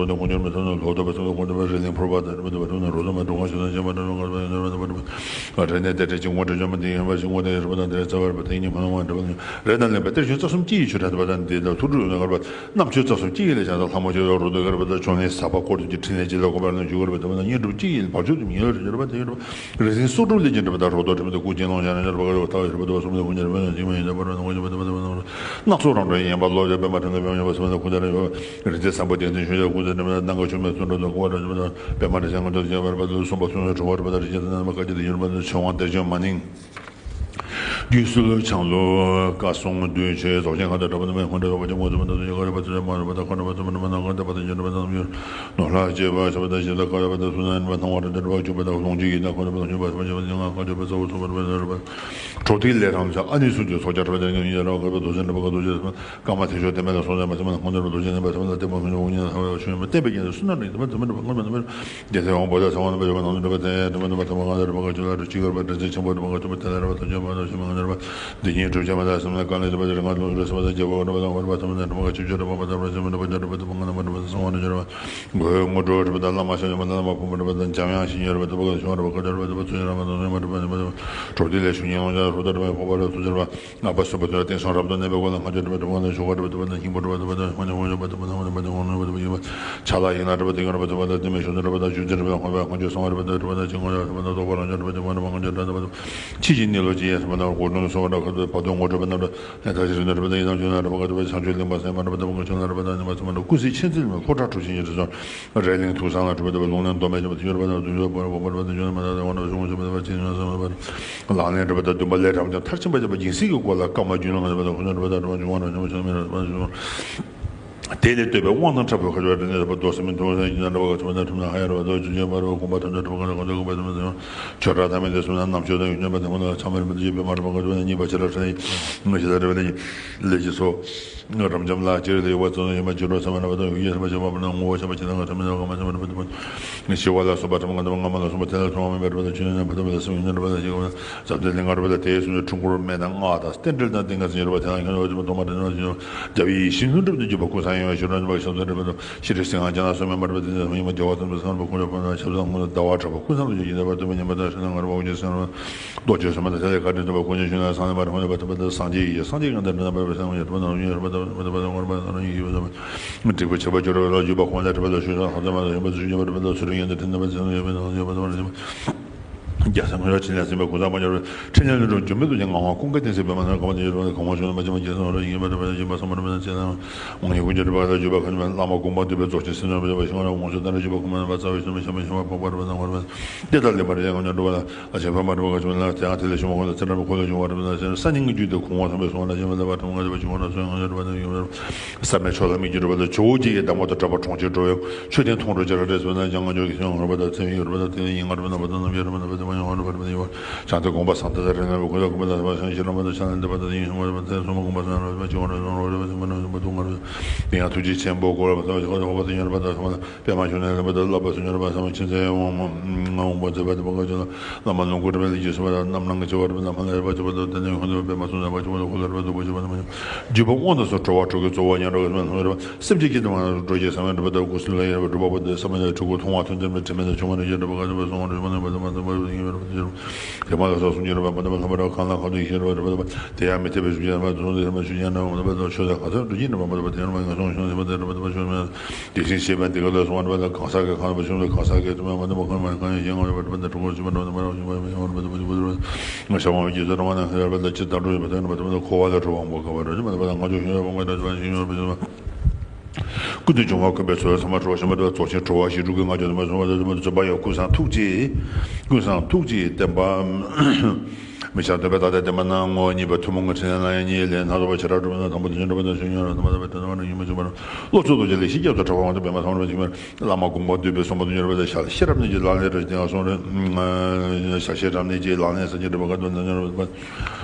ཏོག་ནི་ཁོང་ཉོར་མི་ཐོན་ནོ་ལོ་ཏོ་པ་སོ་ཁོང་ཏོ་པ་རི་ལིང་ཕུར་པ་དང་རི་པ་དང་རི་པ་ནི་རོ་ཏོ་མ་འགྲོ་ཁང་ཞིག་དང་ཞེན་པ་འགྲོ་ཁང་རི་པ་དང་རི་པ་དང་རི་པ་དང་རི་པ་དང་རི་པ་དང་རི་པ་དང་རི་པ་དང་རི་པ་དང་རི་པ་དང་རི་པ་དང་རི་པ་དང་རི་པ་དང་རི་པ་དང་རི་པ་དང་རི་པ་དང་རི་པ་དང་རི་པ་དང་རེ་དང་ལེན་པ་གཏེར་གཞུང་རྩ་གསུམ་སྤྱི་ཡི་ཆོས་གྲགས་པ་དང་འདི་དང་ཐུགས་སྤྲུལ་ཡོད་ན་གར་པ་རྣམ་དཔྱོད་རྩ་གསུམ་སྤྱི་ཡི་ལས་བྱང་དང་ལྷ་མོ་ཆོས་ཡོད་རུ་དུ་གར་པ་དང་བྱུང་ནས་ཟབ་པ་སྐོར་གྱི་ཕྲིན་ལས་ཀྱི་ལ་གོ་བར་ན་བཞུགས་གར་པ་དང་བརྙན་སྒྲུབ་སྤྱི་ཡི་བར་ཆོད་དུ་མི་ཡོད་རེ་ཡོད་པ་དེ་ཡོད་པ་རིག་འཛིན་སྲོག་སྒྲུབ་ལས་ཀྱི་འབྲེལ་པ་དང་རོ་ཏོ་འབྲེལ་པ་དང་སྐུ་རྒྱན་ལོང་བྱ་ན་ཡོད་པ་གར་པ་ཐག་ཡོད་པ་དང་བ་སུམ་དང་ཀུན་ཀྱང་རེ་བ་ཡང་ཅིག་མ་ཡིན་ད་པར་ན་ངོ་ཤེས་པ་དང་བ་དང་བ་དང་བ་དང་བ་དང་སྣ་ཚོགས་རང་གྲོལ་ཡིན་པ་ལོ་ཡོད་པའི་མ་ཕྲན་ལ་ཕན་ཡོན་པ་སུམ་དང་ཀུན་ཀྱང་རེ་ཡོད་པ་རིག་འཛིན་བཟང་པོ་རྒྱལ་མཚན་ཆོས་རྒྱལ་ཀུན་ཟེར་འབྲེལ་པ་དང་ནང་ག་ཆོས་མེད་སུ་འགྲོ་དང་ཀུ་བ་དང་བཅུ་པ་དང་པད་མ་འདྲ་ཞིང་ངོ་མཚར་ཅན་པར་པ་དང་གསུམ་པ་གསུང་ཡང་གྲོལ་བར་པ་དང་རིག་བྱེད་དང་རྣམ་པ་བཀའ་བརྒྱད་དང་ཡོན་པ་དང་ཆོས་དབང་གཏེར་བྱོན་མ་ནིང་། རྒྱུད་སྲོལ་འཆང་ལུགས་བཀའ་སྲུང་གདུལ་བྱའི་རྫོགས་ཆེན་ཁ་དང་གྲགས་པ་རྣམ་པའི་ཁོང་ཁྲོ་བ་ཅན་མོ་ཙམ་དང་དུ་ཡོད་ཁ་ར་པ་ཙམ་མ་ར་པ་དང་ཁ་ར་པ་ཙམ་མ་ར་མ་ན་ཁ་དང་པ་དང་ཡོད་ར་པ་དང་སུ་ན་ནི་པ་སྣང་བ་དང་དྲན་པ་བཅུ་པ་དང་ཁོང་ཁྲོ་བ་ཅན་མ་ནང་ཁ་དང་པ་དང་ཡོད་ར་པ་ལོང་རྒྱུ་ཡིན་ན་ཁོང་ཁྲོ་བ་དང་ཤུགས་པ་ཤུགས་པ་ཅན་མ་ང་ཁ་དང་པ་ཙམ་པ་ཙམ་པ་ར་པ་དང་ར་པ། གྲོགས་དེའི་ལས་རང་ཚོ་ཨ་ནི་སུ་ཅུ་ཚོགས་བརྒྱ་གྲགས་པ་ཅན་ཡོད་ར་ཁ་པ་དོ་ཅན་ར་པ་ཁ་དོ་ཅན་སུ་ན། ཀ་མ་ཐེག་མཆོག་དེ་མེད་ལ་སོང་ཙང་མ་ཚེ་མ་ན་ཁོང་ཚོར་རྡོ་རྗེ་ནས་པ་ཚེ་མ་ན་ལྟད་མོ་ཁྱོད་ཉིད་འོང་ཉིད་ལ་ཧ་བ་ཆོས་མ་བསྟན་པའི་རྒྱན་དུ་སུ་ན་རིང་དུ་མ་ཚེ་མ་ན་པ་ངོར་མ་ན་མ་རྒྱལ་སྲས་དབང་པོ་ཏ་ཚེ་དབང་རྣམ་པ་ཡོད་པ་ནང་དུ་འགྲོ་བ་དེ་དུ་མ་ན་པ་ཐ་མ་གང་ལ་ར་པ་ག་ཆུ་ལ་རུ་ཅི་གར་པ་དྲན་ཚེ་ཆེན་པོ་ར་པ་ག་ཆུ་པ་དེ་ལ་ར་པ་ཐ་ཆོས་མ་ན་ཆོས་མ་ན་ར་པ་འདི་ཉིད་གྲུབ་ཆེན་མ་ད་སེམས་ལ་དཀའ་ལས་ར་པ་རེ་ང་ལུང་རེ་སོ་པ་ད་རྒྱལ་པོ་ར་པ་ད་ཧོར་པ་ཐ་མ་ན་ར་པ་ག་ཆུ་ཆོ་ར་པ་པ་ད་ར་ཆེན་མ་ན་པ་རྒྱ་ར་པ་ད་པ་ང་ན་མ་ར་པ་ད་སོང་བ་ན་ཆོས་ར་པ། མགོན་དངོས་གྲུབ་རབ་དང་བླ་མ་ཞབས་ཡོན་པ་བླ་མ་ཕུན་པ་རབ་དང་འཇམ་དབྱངས་ཞིང་ཡོན་རབ་དང་བུ་ག་ཤོང་རབ་བཀའ་རབ་དང་བུ་ཚུལ་ཡོན་རབ་དང་བཀའ་དང་བསོད་ཡོན་པ་རབ་དང་བུ་ཚུལ་ཡོན་པ་གྲོགས་དེ་ལས་ཤུགས་ཉིད་ལོང་བྱ་རུ་དར་རབ་དང་ཕོག་པ་རབ་ཚུལ་ཚར་བ་ལྔ་པ་སུ་པ་དོན་བསྟན་སོང་རབ་དང་གནས་པའི་སྒོ་ལ་ལྔ་བརྒྱ་རབ་དང་བུ་ག་ཤོག་རབ་དང་བུ་དང་སྙིང་པོ་རབ་དང་བུ་དང་ཧོ་ཉམས་ཧོ་ཉམས་པ་དང་བུ་དང་ཧོ་ཉམས་པ་དང་ཧོ་ཉམས་པ་དང་ཡིན་པ་ཆ་ལག་ཡིན་ན་རབ་དང་ཡོན་རབ་དང་བུ་དང་དེ་མེད་ཤོག་ཚུལ་རབ་དང་ཆུ་འཛིན་རབ་དང་ཧོ་པ་ཧོ་ཇོ་སོང་རབ་དང་རབ་དང་ཅི་ངོ་རབ་དང་རྟོགས་པ་རང་བྱོན་རབ་དང་ཧོ་ཉམས་པ་དང་ཧོ་ཉམས་པ་དང་ཕྱི་ཕྱི་གཉིས་ལོ་ཅི་ཡན་སོང་བ་དང་སྒོ་ནོར་སོང་བ་དང་ཁ་དོག་བ་དོན་ངོ་སྤྲོད་པ་རྣམས་ལ་ལྷན་ཐབས་ཤེས་རིག་ནི་རབ་དང་ཡིན་ནམ་ཆོས་ལ་རབ་དགའ་ཐུབ་པ་བྱང་ཆུབ་གླིང་པ་སེམས་མ་རབ་དང་བུ་ག་ཆུང་ལ་རབ་དང་ཉམས་པ་ཚང་མ་རབ་ཀུན་གཟིགས་མཁྱེན་བརྩེ་ལ་ལྷོ་བྲག་གྲུབ་ཆེན་གྱི་རི་སོང་རེ་གླིང་ཐུགས་བཟང་ལ་གྲུབ་པ་དང་ལུང་ལྡན་མདོ་སྨད་ཆེན་པོ་དེ་ཡོད་རབ་དང་དུ་ཡོད་པ་རབ་པ་རབ་དང་ཇོ་ན་མ་དང་དེ་འོ་ན་བཞུགས་ཆེན་པོ་དེ་བ་ཅི་ཡོད་སོང་རབ་ལག་ལེན་རབ་དང་འདུན་པ་ལས་རབ་ཀྱང་མཐར་ཕྱིན་པ་བྱས་པ་སྦྱིན་སྲེག་གི་སྒོ་ལ་བཀའ་མ་རྒྱུད་ལ་ང་རབ་དང་ཁོ་ན་རབ་དང་རབ་དང་འབྱུང་བ་རབ་ཉམས་པ་ཆེན་མོ་རབ་དང་རབ་དང་འབྱུང་བ་རབ་ཉམས་པ་ཆེན་མོ་རབ་དང་འབྱུང་བ་རབ་དང་འབྱུང་བ། དེ་ལས་བཏུས་པའི་དབང་དང་འཁྲབ་པའི་ཁ་སྦྱོར་རེ་གནས་པ་མདོ་སེམས་མི་མཐོང་བ་ཡིན་ན་འདྲ་བ་ག་ཚོད་མ་དང་ཁྲིམས་དང་ཧ་ཡ་ར་བ་དོ་ཅུ་ཅན་པ་ར་བ་དགོངས་པ་ཐམས་ཅད་གྲུབ་པ་གང་དང་གང་དུ་དགོངས་པ་ཐམས་ཅད་ཆོས་གྲགས་ཐ་མལ་འདི་གསུམ་ན་རྣམ་དཔྱོད་དང་ཡུལ་ཉམས་པ་དང་པོ་ལ་ཆགས་མེད་རིན་པོ་ཆེ་པད་མ་ར་བ་ག་ཚོད་ན་གཉིས་པ་ཕྱི་ར་ཁྲ་ཡི་ང་ཞེ་ས་རེ་བ་ལས་ཀྱི་ལས་ཀྱི་སོ། རབ་འབྱམས་ལ་ཅིར་ལས་ཡོད་པ་ཙམ་ཡོད་མ་ཅི་རོ་ས་མ་ར་བ་དང་ཡུལ་ཡེ་ས་མ་ཆེ་བ་མ་ན་ངོ་བོ་ཆེ་བ་ཆེ་ན་ང་ཁྲ་མེད་ན་ག་མ་ཆེ་བ་ར་བ་དང་པོ། ཞི་བ་ལ་སོགས་པ་ཕྲ་མོ་ལྔ་དང་ལྔ་མ་ལ་སོགས་པ་དེ་ལ་ཐོག་མ་མེད་པར་བར་དུ་ཆོས་ཉན་པ་དང་བར་དུ་ལ་སོགས་ཡོན་ཏན་རབ་ལ་ཞིག་ཟབ་དོན་ལས་ང་རབ་ལ་དེའི་སུན་ཕྲུ་གུར་སྨན་དང་སྔགས་དང་རྟེན་འབྲེལ་དང་ཏིང་ངེ་འཛིན་ཡོད་པ་དེ་ལ་ཁྱོད་རབ་ཀྱི་མ་ཐོག་མ་དྲན་ན་ཞིག་རྒྱ་བའི་ཡིད་བཞིན་ལྷུན་གྲུབ་ཏུ་འཇུག་པ་ཀུན་བཟང་ཡོད་ཞུ་རབ་ཉན་པ་ཞབས་ཏོག་རབ་ཏུ་ཤི་རི་སེང་ང་ཅན་ལ་སོགས་མེད་པར་བར་དུ་ཉན་པ་ཡིན་པ་རྒྱལ་བ་ཙམ་དུ་སངས་རྒྱས་པ་ཀུན་རབ་ཀུན་ན་ཞབས་སང་ཁོང་དུ་ཟླ་བ་གྲགས་པ་ཀུན་བཟང་ལུས་ཀྱི་ཡིན་ད་བར་དུ་མི་ཉན་པ་དང་ཤིན་ཏུ་ངར་བ་འོ་ཇི་སེང་རབ་རྡོ་རྗེ་སེམས་དཔའ་དང་ཐེག་ལེ་བཀའ་དྲིན་ཅན་པ་ཀུན་གྱི་ཞུ་ན་སངས་རྒྱས་པ་རིན་པོ་ཆེ་སངས་རྒྱས་ཀྱི་ཡང་དག་འདྲེན་པ་རབ་སངས་རྒྱས་རབ་ན་ཡོད་རབ་ད་རབ་ད་རབ་ད་རབ་ད་རབ་ད་རབ་ད་རབ་ད་རབ་ད་རབ་ད་རབ་ད་རབ་ད་འགྲིག་པའི་ཆེ་བ་སྦྱོར་བ་ལ་འཇུག་པ་ཁོང་ལས་གྲུབ་པ་ལ་ཞུ་ས་ཧ་ཙམ་མ་ལ་ཡོན་པ་ཚུལ་ཁྱད་པར་རབ་ད་ཚུལ་ཁྲིམས་ཡོན་ཏན་དྲན་ན་པ་ཚེ་ཡོན་པ་ཚེ་ཡོན་པ་ཚེ་ཡོན་པ། རྒྱལ་སྲས་ངོ་ཡོད་ཕྲིན་ལས་ཟིན་པའི་ཀུན་བཟང་མ་ཉམས་པའི་ཕྲིན་ལས་ལས་གྲུབ་འགྱུར་མེད་རྡོ་རྗེ་ངག་དབང་ཀུན་དགའ་བསྟན་འཛིན་པདྨ་ནོར་གང་བ་དེ་ཡོད་རབ་གང་བ་བྱུང་ན་མ་བྱུང་བ་རྒྱལ་སྲས་ངོ་ཡོད་ཡིན་པ་རབ་ཡིན་པ་སོང་བ་རབ་ཡིན་པ་ཚེ་ན་དབང་ཡོད་ཀུན་གྱི་རིག་པ་ལ་འཇུག་པ་ཁ་ནི་བླ་མ་དགོངས་པ་འདུས་པའི་རྫོགས་ཆེན་སེམས་ཅན་པའི་ཞིང་རབ་དབང་ཕྱུག་དང་འདྲ་འཇུག་པ་ཁོ་མ་ན་པ་རྩ་བའི་ཞིང་རབ་ཞིང་རབ་ཞིང་རབ་འཕགས་པ་རབ་དང་བར་པ་དེ་ལྟར་ལེགས་པར་རེ་ངོ་ཉམས་འགྲོ་བ་ལ། ཨ་ཞེས་པ་མ་འགྲོ་བ་ག་ཅུང་ལ་དེ་ཡང་དེ་ལས་བྱུང་བ་ཁོ་ན་ཚེ་རབས་འཁོར་ལོས་བྱུང་བ་རབ་ན་ཟེར་ན་ས་སྙིང་གི་རྒྱུད་དེ་གོང་བ་ཐམས་ཅད་སོང་བ་ན་ཞེས་པ་ལ་བར་དུ་མ་འགྲོ་བ་བྱུང་བ་ན་སོ་ཡང་ཡོད་རབ་ན་ཡོད་རབ། བསམ་པའི་ཕྱོགས་ལ་མི་འགྱུར་བ་ལ་ཇོ་བོ་རྗེ་ཡི་གདམས་ངག་དང་འདྲ་བར་གྲོང་ཁྱེར་འགྲོ་བའི་མཆོད་རྟེན་མཐོང་གྲོལ་བྱེ་བྲག་རེ་ཟེར་ན་སྙན་ངག་འཇོག་གི་སྙན་ངག་རབ་དང་ཚེ་ཡི་རབ་དང་དེ་ཡི་ཡིན་ངག་རབ་དང་བ་དང་ནམ་ཡང་རབ་དང་བ་དང་བ་ཡང་རབ་དང་བ་དང་ཡོད་བྱང་དུ་དགོངས་པ་བཟང་དང་རིང་ལ་བའི་ཁོ་ལ་གོམས་པ་དང་བ་ཞང་ཞི་ལ་མ་དང་ཤ་ལ་འདི་བ་དང་ཡིན་ངོ་རབ་དང་ཚེ་སོང་མ་དགོངས་པ་བཟང་རབ་དང་བ་ཅི་ངོ་རབ་དང་རོ་རབ་དང་བ་དང་བ་དུ་ངོ་རབ་དང་དེ་ཡང་ཐུགས་རྗེ་ཆེན་པོ་གོ་རབ་དང་བ་ཞི་ཁ་དང་བ་དང་ཡོད་རབ་དང་བ་དང་པདྨ་འབྱུང་གནས་རིན་པོ་ཆེ་བསླབ་པ་སུ་ཉར་བ་ཚང་མ་ཆེན་ཚེ་ཡང་འོང་འོང་འོང་པ་མཛད་པ་དེ་བ་ག་ཅི་ལ་བླ་མ་ལོངས་སྐུ་རིན་པོ་ཆེ་གསུངས་པ་དང་རྣམ་སྣང་གི་ཆེ་བ་རིན་པོ་ཆེ་མ་ལ་ཡོད་པ་ཆེ་བ་དང་དེ་ནས་ཁོང་ཚོ་པདྨ་སུ་ཉར་བ་ཆེ་བ་དང་ཁོ་ལ་རིན་པོ་ཆེ་བ་དང་མ་ཡོད་བརྒྱུད་པ་དབང་དུ་སོང་གྲོལ་བ་གྲོལ་གྱི་གཙོ་བོ་ཉན་རོགས་སུ་མ་ལ་ཡོད་པ་སེམས་ཅན་གྱི་དེ་བ་འགྲོ་རྒྱལ་ས་མ་རིན་པོ་ཆེ་སྐུ་གསུམ་ལ་ཡོད་པ་གྲུབ་པ་པོ་དེ་ས་མ་ཡོད་ཆོས་སྐུ་མཐོང་བ་ཐོས་འདོད་མེད་དྲི་མེད་དང་བྱུང་བ་ནི་ཡོད་རིན་པོ་ཆེ་བ་ག་ཚོད་པ་སོང་བ་རིན་པོ་ཆེ་མ་ལ་ཡོད་པ་དེ་བ་དེ་བ་དེ་བ་ཡོད་རིན་པོ་ཆེ། དེ་མ་ལ་སོགས་གསུམ་གྱི་རིམ་པ་མ་ནམ་ལྷམ་ར་གང་ལ་གང་དུ་ཡེ་ཤེས་རིམ་པ་རིམ་པ་དེ་ཡང་མི་ཐེག་པའི་གཞུང་ཡང་མ་དུ་སོང་དེ་རིམ་པ་ཆོས་ཉན་ན་འོང་ན་པ་དང་ཆོས་དང་གང་ཟག་འདུ་བྱེད་རིམ་པ་མ་དུ་པ་དེ་རིམ་པ་ངན་སོང་ཤོང་ཟིན་པ་དེ་རིམ་པ་དུ་པ་ཤོར་མེད། དེ་བཞིན་གཤེགས་པ་འདི་ག་ལ་སོང་བ་རིམ་པ་དང་གང་ཟག་གི་གང་ལ་པ་ཤོང་དུ་གང་ཟག་གི་དུ་མ་མ་དུ་པ་གང་མ་གང་ཡང་ཞེས་ངོ་བའི་བ་རིམ་པ་དང་གྲོགས་པོ་ཞིག་པ་འགྲོ་ན་མ་ར་ཞིག་པ་མ་ཡང་བ་རིམ་པ་དུ་པ་ཞིག་པ་རིམ་པ་ང་ཞག་མ་བའི་རྗེས་སུ་རིམ་པ་ན་ཧེ་ར་པ་དང་ཅི་ལྟར་འགྲོ་ཡོད་པ་དེ་རིམ་པ་དུ་པ་དང་འཁོར་བ་ལས་གྲོལ་བ་འགོག་དཀའ་བ་རིམ་པ་དུ་པ་དང་ང་ཚོ་ཞིང་ཡོད་པ་ང་དང་ཅི་པ་ཞིང་ཡོད་པ་ཞིག་པ། ཀུན་ཏུ་འབྱུང་བ་ཀུན་པའི་ཚོགས་ཚང་མ་གྲོལ་བ་ཞིག་པ་འགྲོ་གི་ང་ཚོ་ནི་མ་བྱུང་བ་དེ་ཚོ་མ་བྱུང་བ་ཡང་ཀུན་བཟང་ཐུགས་རྗེ། ཀུན་བཟང་ཐུགས་རྗེའི་བསྟན་པའམ། མི་བྱ་འདོད་པའི་ཐ་དད་བསྟན་པ་ན་ངོ་བོ་ཉིད་པ་ཐུན་མོང་གི་ཕྲིན་ལས་ལ་ཡང་ཉིད་ལས་སྣ་ཚོགས་པ་བྱེ་བྲག་གྲུབ་པ་ན་དང་པོ་དེ་བཞིན་གྲུབ་པ་དང་གཞན་ཡང་རང་དང་པོ་དང་པོ་དང་ཡིན་པ་བྱུང་བ་རང་བློ་ཚོགས་རྡོ་རྗེ་ལས་ཤིག་སྐྱབས་སུ་གྲགས་པ་དབང་དུ་པདྨ་ཚོམ་རིམ་པ་ཞིག་མ་བླ་མ་དགོངས་པ་འདུས་པའི་གསུང་པ་དུ་ཉར་བ་དང་ཞལ་ཤེས་རབ་གནས་ཀྱི་ལག་ལེན་རེ་ལྡན་གསུང་རེ། ཞལ་ཤེས་རབ་གནས་ཀྱི་ལག་ལེན་ས་ཀྱི་སྒྲུབ་པ་ག་དུ་ན་ཉར་བ།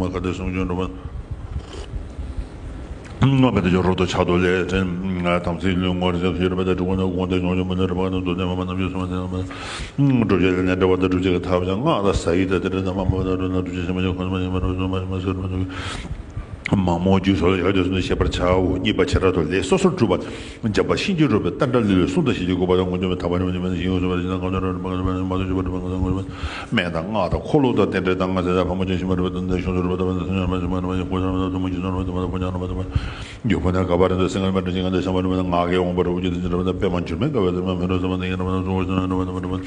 མ་ག་དེ་གསུང་ཆོས་འགྲོ་བ། སྔོན་པ་དེ་ཆོས་རོ་ཏོ་ཆག་ཏོ་ལས་དྲན། དམ་ཚིག་ལུས་ངོར་ཞབས་ཤེས་རབ་དང་དྲུག་པ་ན་དགོངས་ཏེ་མྱོང་མྱོང་མ་ནི་རབ་དང་མཛོད་ལྡན་མ་མ་རྣམས་ཀྱི་སོ་མ་ཟིན་པ། སྒྲུབ་བྱེད་ལས་ནི་འབྲེལ་བ་དང་སྒྲུབ་བྱེད་ཀྱི་ཐབས་ཀྱང་སྔགས་དང་ཟ་ཡིག་དང་དེ་འདྲ་དང་མ་མ་བ་དང་སྒྲུབ་ན་སྒྲུབ་བྱེད་ཤེས་མ་ཤེས་གོང་མ་ཤེས་མ་རབ་གསུངས་མ་ཤེས་མ་ཟེར་མ་ཟེར། མ་མོ་རྒྱུད་སོགས་ལ་ཡང་དེ་ཚུལ་ནི་ཤེས་པར་བྱའོ། གཉིས་པ་བྱེ་བྲག་ཏུ་ལས་སོ་སོར་གྲུབ་པ། འཇམ་དཔལ་གཤིན་རྗེ་རོལ་པའི་ཏནྟྲ་ལེ་ལོའི་གསུང་དང་ཤེས་བྱེད་དགོས་པ་དང་ངོ་འཕྲོད་པའི་ཐར་པ་རིམ་པ་ཉི་མ་ནི་ཞིང་ཡོངས་སུ་སྦྱངས་ཏེ་ཞིང་ཁམས་ལ་རོལ་པ་ཀུན་སྦྱངས་པ་ཡིན་ན་ངོ་འཕྲོད་པའི་ཐར་པ་རིམ་པ་ཉི་མ་ནི་ཞིང་ཡོངས་སུ་སྦྱངས་ཏེ་སྨན་དང་སྔགས་དང་འཁོར་ལོ་དང་རྟེན་འབྲེལ་དང་ལྔ་བྱས་ཏེ་ཕག་མོ་ཅན་ཤུལ་མ་རོལ་པ་ཏནྟྲ་ཞིང་སོགས་རོལ་པ་དང་སེམས་ཉོན་མ་ཞིག་མ་རོལ་པ་ཡིན་ན་ཀུན་སྦྱངས་རོལ་པ་དང་ཐུན་མོང་གི་སོགས་རོལ་པ་དང་ཕོ་ཉ་རོལ་པ་དང་མ་རོལ་པ་ཡིན་ན་རྒྱུ་ཕོ་ཉ་ག་པ་རེད་འདུག་སེང་གེ་མ་འདྲ་ཞིང་ངན་དང་ཤམ་པ་རོལ་པ་དང་ངག་གི་དབང་པོ་རོལ་པ་ཅན་དང་ཅི་རོལ་པ་དང་པད་མ་འགྱུར་མེད་དགའ་བའི་དེ་མ་མི་རོ་ས་མ་དང་ཡིན་རོལ་པ་དང་གཟུགས་ཅན་རོལ་པ་དང་མ་རོལ་པ།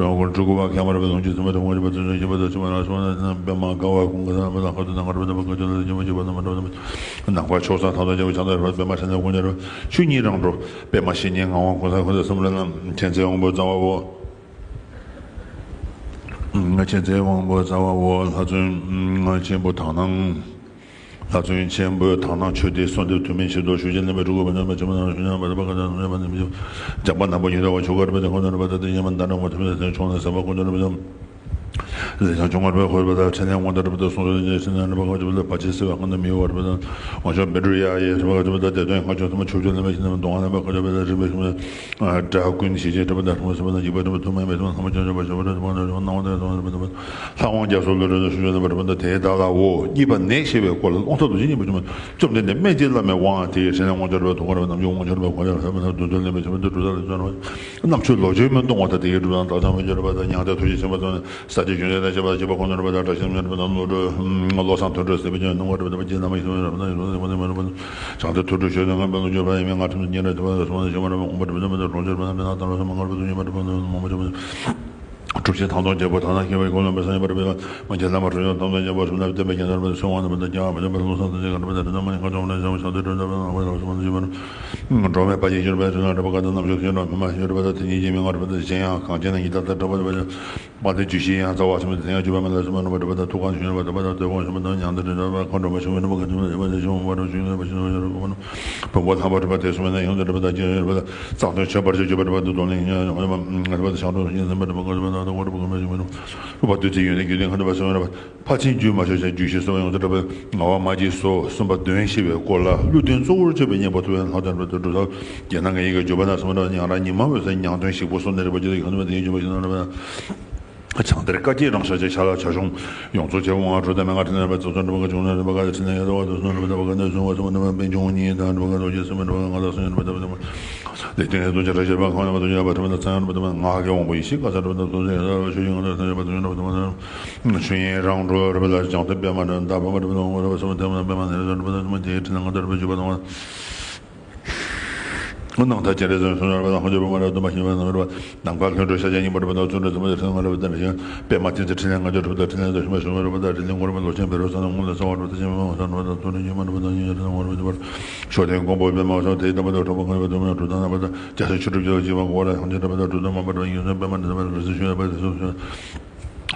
འགྲོ་འགྲོ་དགུ་པ་མཁན་པ་རབ་ལོངས་སྤྱོད་ཟིན་པ་དང་ངོ་རིག་པ་ཚུལ་ཁྲིམས་ཤེས་པ་དང་ཕྱི་མ་ལ་སོང་ན་པདྨ་དཀར་པོ་ཀུན་དགའ་བཟང་པོ་དང་ཁ་ཐུག་ནམ་མཁའ་རབ་ཏུ་བབས་པ་དཀའ་སྤྱོད་ལ་ལུས་སྦྱིན་པ་བྱེད་པ་རྣམ་པར་གྲོལ་བ་དང་ནང་པ་ཕྱོགས་བཟང་དང་དོན་ཆེན་པོ་ཕྱག་ན་རིག་པ་པདྨ་སེང་གེ་ཀུན་གྱི་རབ་ཆོས་ཉིད་རང་གྲོལ་པདྨ་བཤེས་གཉེན་ངག་དབང་ཀུན་བཟང་ཀུན་བཟང་གསུམ་ལ་མཚན་རྩེ་དབང་པོ་རྩ་བ་བོ། མཁན་ཆེན་ཚེ་དབང་པོ་རྩ་བའོ། ལྷ་བཙུན་ཆེན་པོ་དག་སྣང་། ལྷ་བཙུན་ཆེན་པོའི་དག་སྣང་མཆོད་རྟེན་གསོལ་འདེབས་དུ་མའི་ཆེད་དུ་ཞུ་རྒྱུན་ལས་པའི་སྤྲུལ་སྐུ་བ་ནམ་པ་ཆེན་པོ་དང་ཞུ་ཉག་པ་དང་པ་ག་དང་ནམ་པ་ནམ་པ་ཇག་པ་ནག་པོ་ཉི་ཟླ་བ་ཆོ་ག་རེ་པ་དང་ཁོང་དང་རེ་པ་དང་དེ་ཉི་མ་ཟླ་འགྲམ་པ་ཐུབ་པའི་སེམས་ཆུང་ནས་ཟམ་པ་ཁོང་དང་རེ་པ་དང་། ལས་བྱང་ཆུང་ངར་པའི་འཁོར་བ་དང་ཕྲིན་ལས་དངོས་དང་རབ་ཏུ་གསུང་རབ་ཀྱི་ཕྲིན་ལས་རབ་དགའ་བཅུ་པ་ལ་བར་ཆད་སེལ་བའི་སྔགས་འདི་མི་གཡོ་བ་རབ་དང་། དབང་ཕྱུག་བཻ་ཌཱུརྱ་ཡི་རབ་དགའ་བཅུ་པ་དང་བདེ་སྟོན་ལྔ་བཅུ་ཐམ་པ་ཆོས་སྐྱོང་ལ་མེད་ཞིང་རྣམས་གདོང་ལ་མེད་པ་བཀའ་བཅུ་པ་དང་རིམ་པས་ཞུ་བ། དགྲ་ཀུན་ཞི་བྱེད་རབ་དང་ཐུགས་སྨོན་རབ་དང་ཞི་བ་རབ་ཐུགས་སྨོན་མེད་ཐུགས་ལྷག་མ་བྱང་ཆུབ་པ་ཞི་བ་རབ་ཐུགས་སྨོན་སྣང་བ་དང་སོང་རབ་དང་ལྷ་དབང་རྒྱ་མཚོ་ལུས་རབ་དང་ཞུ་བཅུ་ལ་མེད་རབ་དང་དེའི་བདག་ལའོ། གཉིས་པ་ནད་ཞི་བའི་སྐོར་ལ་ཀློང་ཐོག་ཏུ་ཇི་སྙེད་པ་བཅོམ་ལྡན་འདས་སྨན་གྱི་བླ་མའི་དབང་དེའི་ཕྲིན་ལས་དངོས་འབྱོར་པ་དུས་འཁོར་བ་ནམ་རྒྱུན་དངོས་འབྱོར་པ་གོ་ཆ་རབ་དང་བདུན་ཚོད་ལས་མེད་ཞི་བ་དང་གྲུབ་རྟགས་ལས་བརྩོན་རབ་རྣམ་དཔྱོད་ལོ་རྒྱུས་མི་གཏོང་བ་དང་དེའི་སྒྲུབ་དང་བདག་ཅག་མི་འགྱུར་བ་དང་མྱང་འདས་ཐུགས་རྗེ་ཆེན་པོ་དང་ས་སྐྱའི་གཞོན་ནུ་དང་བཅས་པ་བཅས་པ་ཁོང་དུ་རབ་དང་བཀྲ་ཤིས་སྨན་རབ་དང་བློ་གྲོས་བློ་བཟང་དོན་གྲུབ་སྲིད་པའི་ཆོས་སྣང་བ་རབ་དང་བཅས་རྣམ་པ་ཡིན་སོང་རབ་དང་ཡོད་སོང་རབ་དང་མ་རབ་དང་བྱང་དུ་ཐུགས་སྤྲུལ་ཆོས་སྟོན་མངོན་པར་ལོངས་སྤྱོད་པ་ཡིན་མིན་ང་ཁྲིམས་སུ་ཉེ་རབ་དེ་བ་ལ་སོང་བ་ཞིག་མ་རབ་དགོངས་པ་རབ་དང་མེད་ན་ཐར་ལ་སོང་མ་འཁོར་བའི་དུས་ཉི་མ་རབ་དང་མང་པོ་རབ་དང་གྲུབ་ཆེན་ཐང་སྟོང་རྒྱལ་པོ་ཐང་ན་མཁས་པའི་གོ་ལོང་པའི་སངས་རྒྱས་པ་རབ་དང་མ་རྒྱལ་བླ་མ་ཁྲོ་ཆུང་ཐང་སྟོང་རྒྱལ་པོ་རབ་དང་བསྟན་པའི་རྒྱལ་ཚབ་རབ་དང་སོང་བ་རབ་དང་རྒྱལ་བ་རབ་དང་བློ་བཟང་དང་བཅས་པ་རབ་དང་གྲུབ་ཆེན་ཐང་སྟོང་རྒྱལ་པོ་ཐང་སྟོང་རྒྱལ་པོ་རབ་དང་མ་རྒྱལ་བླ་མ་ཁྲོ་ཆུང་ཐང་སྟོང་རྒྱལ་པོ་རབ་དང་སོང་བ་རབ་དང་བཅས་པ་རབ་དང་འགྲོ་མེད་དཔལ་གྱི་སྤྱོད་པའི་ཚུལ་ལ་རབ་དང་བཀའ་གདམས་རབ་དང་བཅས་པ་རབ་དང་རྣམ་དཔྱོད་ཐོས་གྲོལ་མི་མ་ཡོད་རབ་དང་དེ་ཉིད་ཀྱི་མི་མངའ་རབ་དང་གཞན་ཡང་གངས་ཅན་ན་ཡི་དྭགས་དང་གྲགས་པ་རབ་དང་དཔལ་ལྡན་རྒྱུད་བཞི་ཡང་རྩ་བ་ཆེན་པོ་དེ་ཡང་རྒྱུད་པ་མི་ལ་སོགས་མ་ནོར་བ་གྲུབ་པ་དང་ཐུགས་ཀར་ཞུ་ནོར་བ་གྲུབ་པ་དང་སྟོད་གོང་ཞུ་མི་དང་མྱང་འདས་དྲི་བྲལ་བ་ཁོང་ཁྲོ་མ་ཞུ་མི་ནོར་བ་ག་ཚོད་མ་ཞུ་མི་ནོར་བ་གྲུབ་ཞུ་ནོར་བ་ཞུ་ནོར་བ་ཞུ་ནོར་བ་བུམ་པ་ལྷམ་པ་གྲུབ་པ་དེ་སོགས་མེད་ན་ཡོངས་འདི་གྲུབ་པ་དང་སྐྱེ་ཡོད་རབ་དང་རྩ་གཏོར་མཆོད་པར་བྱ་རྒྱུད་པ་གྲུབ་པ་དང་རྡོར་གླིང་ཉ་ཡོངས་མ་རབ་དང་ཞང་གྲུབ་ཞིང་སེམས་པ་གྲུབ་པ་ག་ཚོད་མ་དང་དང་པོ་གྲུབ་པ་ག་མ་ཞུ་མི་ནོར་བ་རུ་བ་བདུད་རྩི་ཡོན་ཏན་རྒྱུད་ལྡན་ཁ་འདོན་པ་སོགས་མེད་རབ། ཕར་ཕྱིན་རྒྱུད་མ་ཆོད་ཅིང་རྒྱུད་བཞི་གསུམ་ཡོངས་སུ་གྲུབ་པའི་ངག་དབང་མ་བརྗེད་སོ་གསུམ་པ་དོན་ཞི་བའི་སྐོར་ལ་བསླུ་ལྡན་གཙོ་བོར་གྱུར་པའི་བསྙེན་པ་ཐུབ་པའི་ལྷ་དང་རབ་ཏུ་གྲུབ་ཐོབ་རྒྱལ་ནང་གི་ཡི་གེ་བརྗོད་པ་ན་སོ་མ་འདྲ་ཉང་ར་ཉི་མ་འོད་ཟེར་ཉང་སྟོན་ཞིག་པོ་སོགས་ནས་རིག་པ་བརྗོད་དེ་གང་ཐུབ་པ་དེ་ཡི་བརྗོད་པ་ཞིག་ན་རབ་ན། བྱང་གཏེར་བཀའ་བརྒྱད་རང་ཤར་གྱི་ཆ་ལ་བྱ་གཞུང་ཡོངས་རྫོགས་ཆེ་བ་དབང་གྲུབ་བདེ་མེད་ལྔ་ཕྲིན་ལས་རབ་རྩ་གསུམ་གྲུབ་པ་ག་བྱུང་ན་རིམ་པ་ག་ཕྲིན་ལས་ཡ་རབ་ཏུ་གསུམ་རིམ་པ་ག་ནས་བྱུང་བ་གསུམ་རིམ་པ་པད་འབྱུང་གཉིས་དང་རིམ་པ་ག་རྡོ་རྗེ་གསུམ་རིམ་པ་ག་ལྔ་དང་གསུམ་རིམ་པ་ག་ལས་དོན་ཆེན་རྡོ་རྗེ་རབ་ཤེས་པ་ཁོང་རྣམ་པ་དོན་ཡོད་པ་ཐུབ་པ་དང་ཚངས་དབྱངས་རབ་ཏུ་མ་ངག་གི་དབང་པོ་ཡེ་ཤེས་དཀར་ཚང་རབ་ཏུ་ཐུགས་རྗེ་ཡ་རབ་ཆོས་ཀྱི་ངང་དུ་ཐོན་ཡོད་པ་ཐུབ་པ་དང་ཆོས་དབྱིངས་རང་གྲོལ་རབ་ལ་སྦྱངས་ཏེ་པདྨ་རབ་མདའ་པདྨ་རབ་ལ་འོང་རབ་སོ་མ་ཐེམ་རབ་པདྨ་ནེ་རབ་རབ་ཏུ་མ་དེའི་ཕྲིན་ལས་ངང་དུ་རབ་བརྗོད་པ་དང་། སྣང་མཐའ་སྤྱན་རས་གཟིགས་སུ་རབ་དང་ཧོ་རྒྱལ་པོ་མ་རབ་ཏུ་མ་ཞི་བ་ནང་རབ་ནམ་མཁའ་ལྷུན་གྲུབ་ཤཱཀྱ་སྙིང་པོ་རབ་དང་བརྩོན་འགྲུས་ཟབ་མོ་ཕྲིན་ལས་ངང་རབ་ཏུ་ཞི་པདྨ་ཐེམ་ཚེ་ཕྲིན་ལས་ངང་རྒྱུད་གྲུབ་པ་དང་ཕྲིན་ལས་དང་ཞི་བ་ཞི་བ་རབ་དང་ཕྲིན་ལས་འཁོར་བ་ལོ་ཆེན་བཻ་རོ་ཙ་ན་དངོས་ལ་གསལ་བ་རབ་ཏུ་ཞི་བ་མ་ཧོ་ས་རབ་དང་ཐུགས་རྗེ་ཆེན་མ་རབ་དང་ཉེ་ཆར་དང་ངོ་རབ་ཏུ་བར་མཆོག་ལྡན་མགོན་པོ་པདྨ་འོད་ཟེར་དེའི་བསྟན་པ་དང་གྲུབ་པ་ཁོང་རབ་ཏུ་མ་གྲུབ་དང་རྣམ་པ་དང་རྒྱ་ཆེན་ཆོས་གྲུབ་རྒྱལ་བ་ཞི་བ་འཁོར་བ་ལ་ཐམས་ཅད་རབ་དང་གྲུབ་དང་མ་པ་རབ་ཡིན་ཟེར་པདྨ་འདི་ས་པ་རབ་ཟེར་ཞུ་ཡ་པ་དེ་སོགས་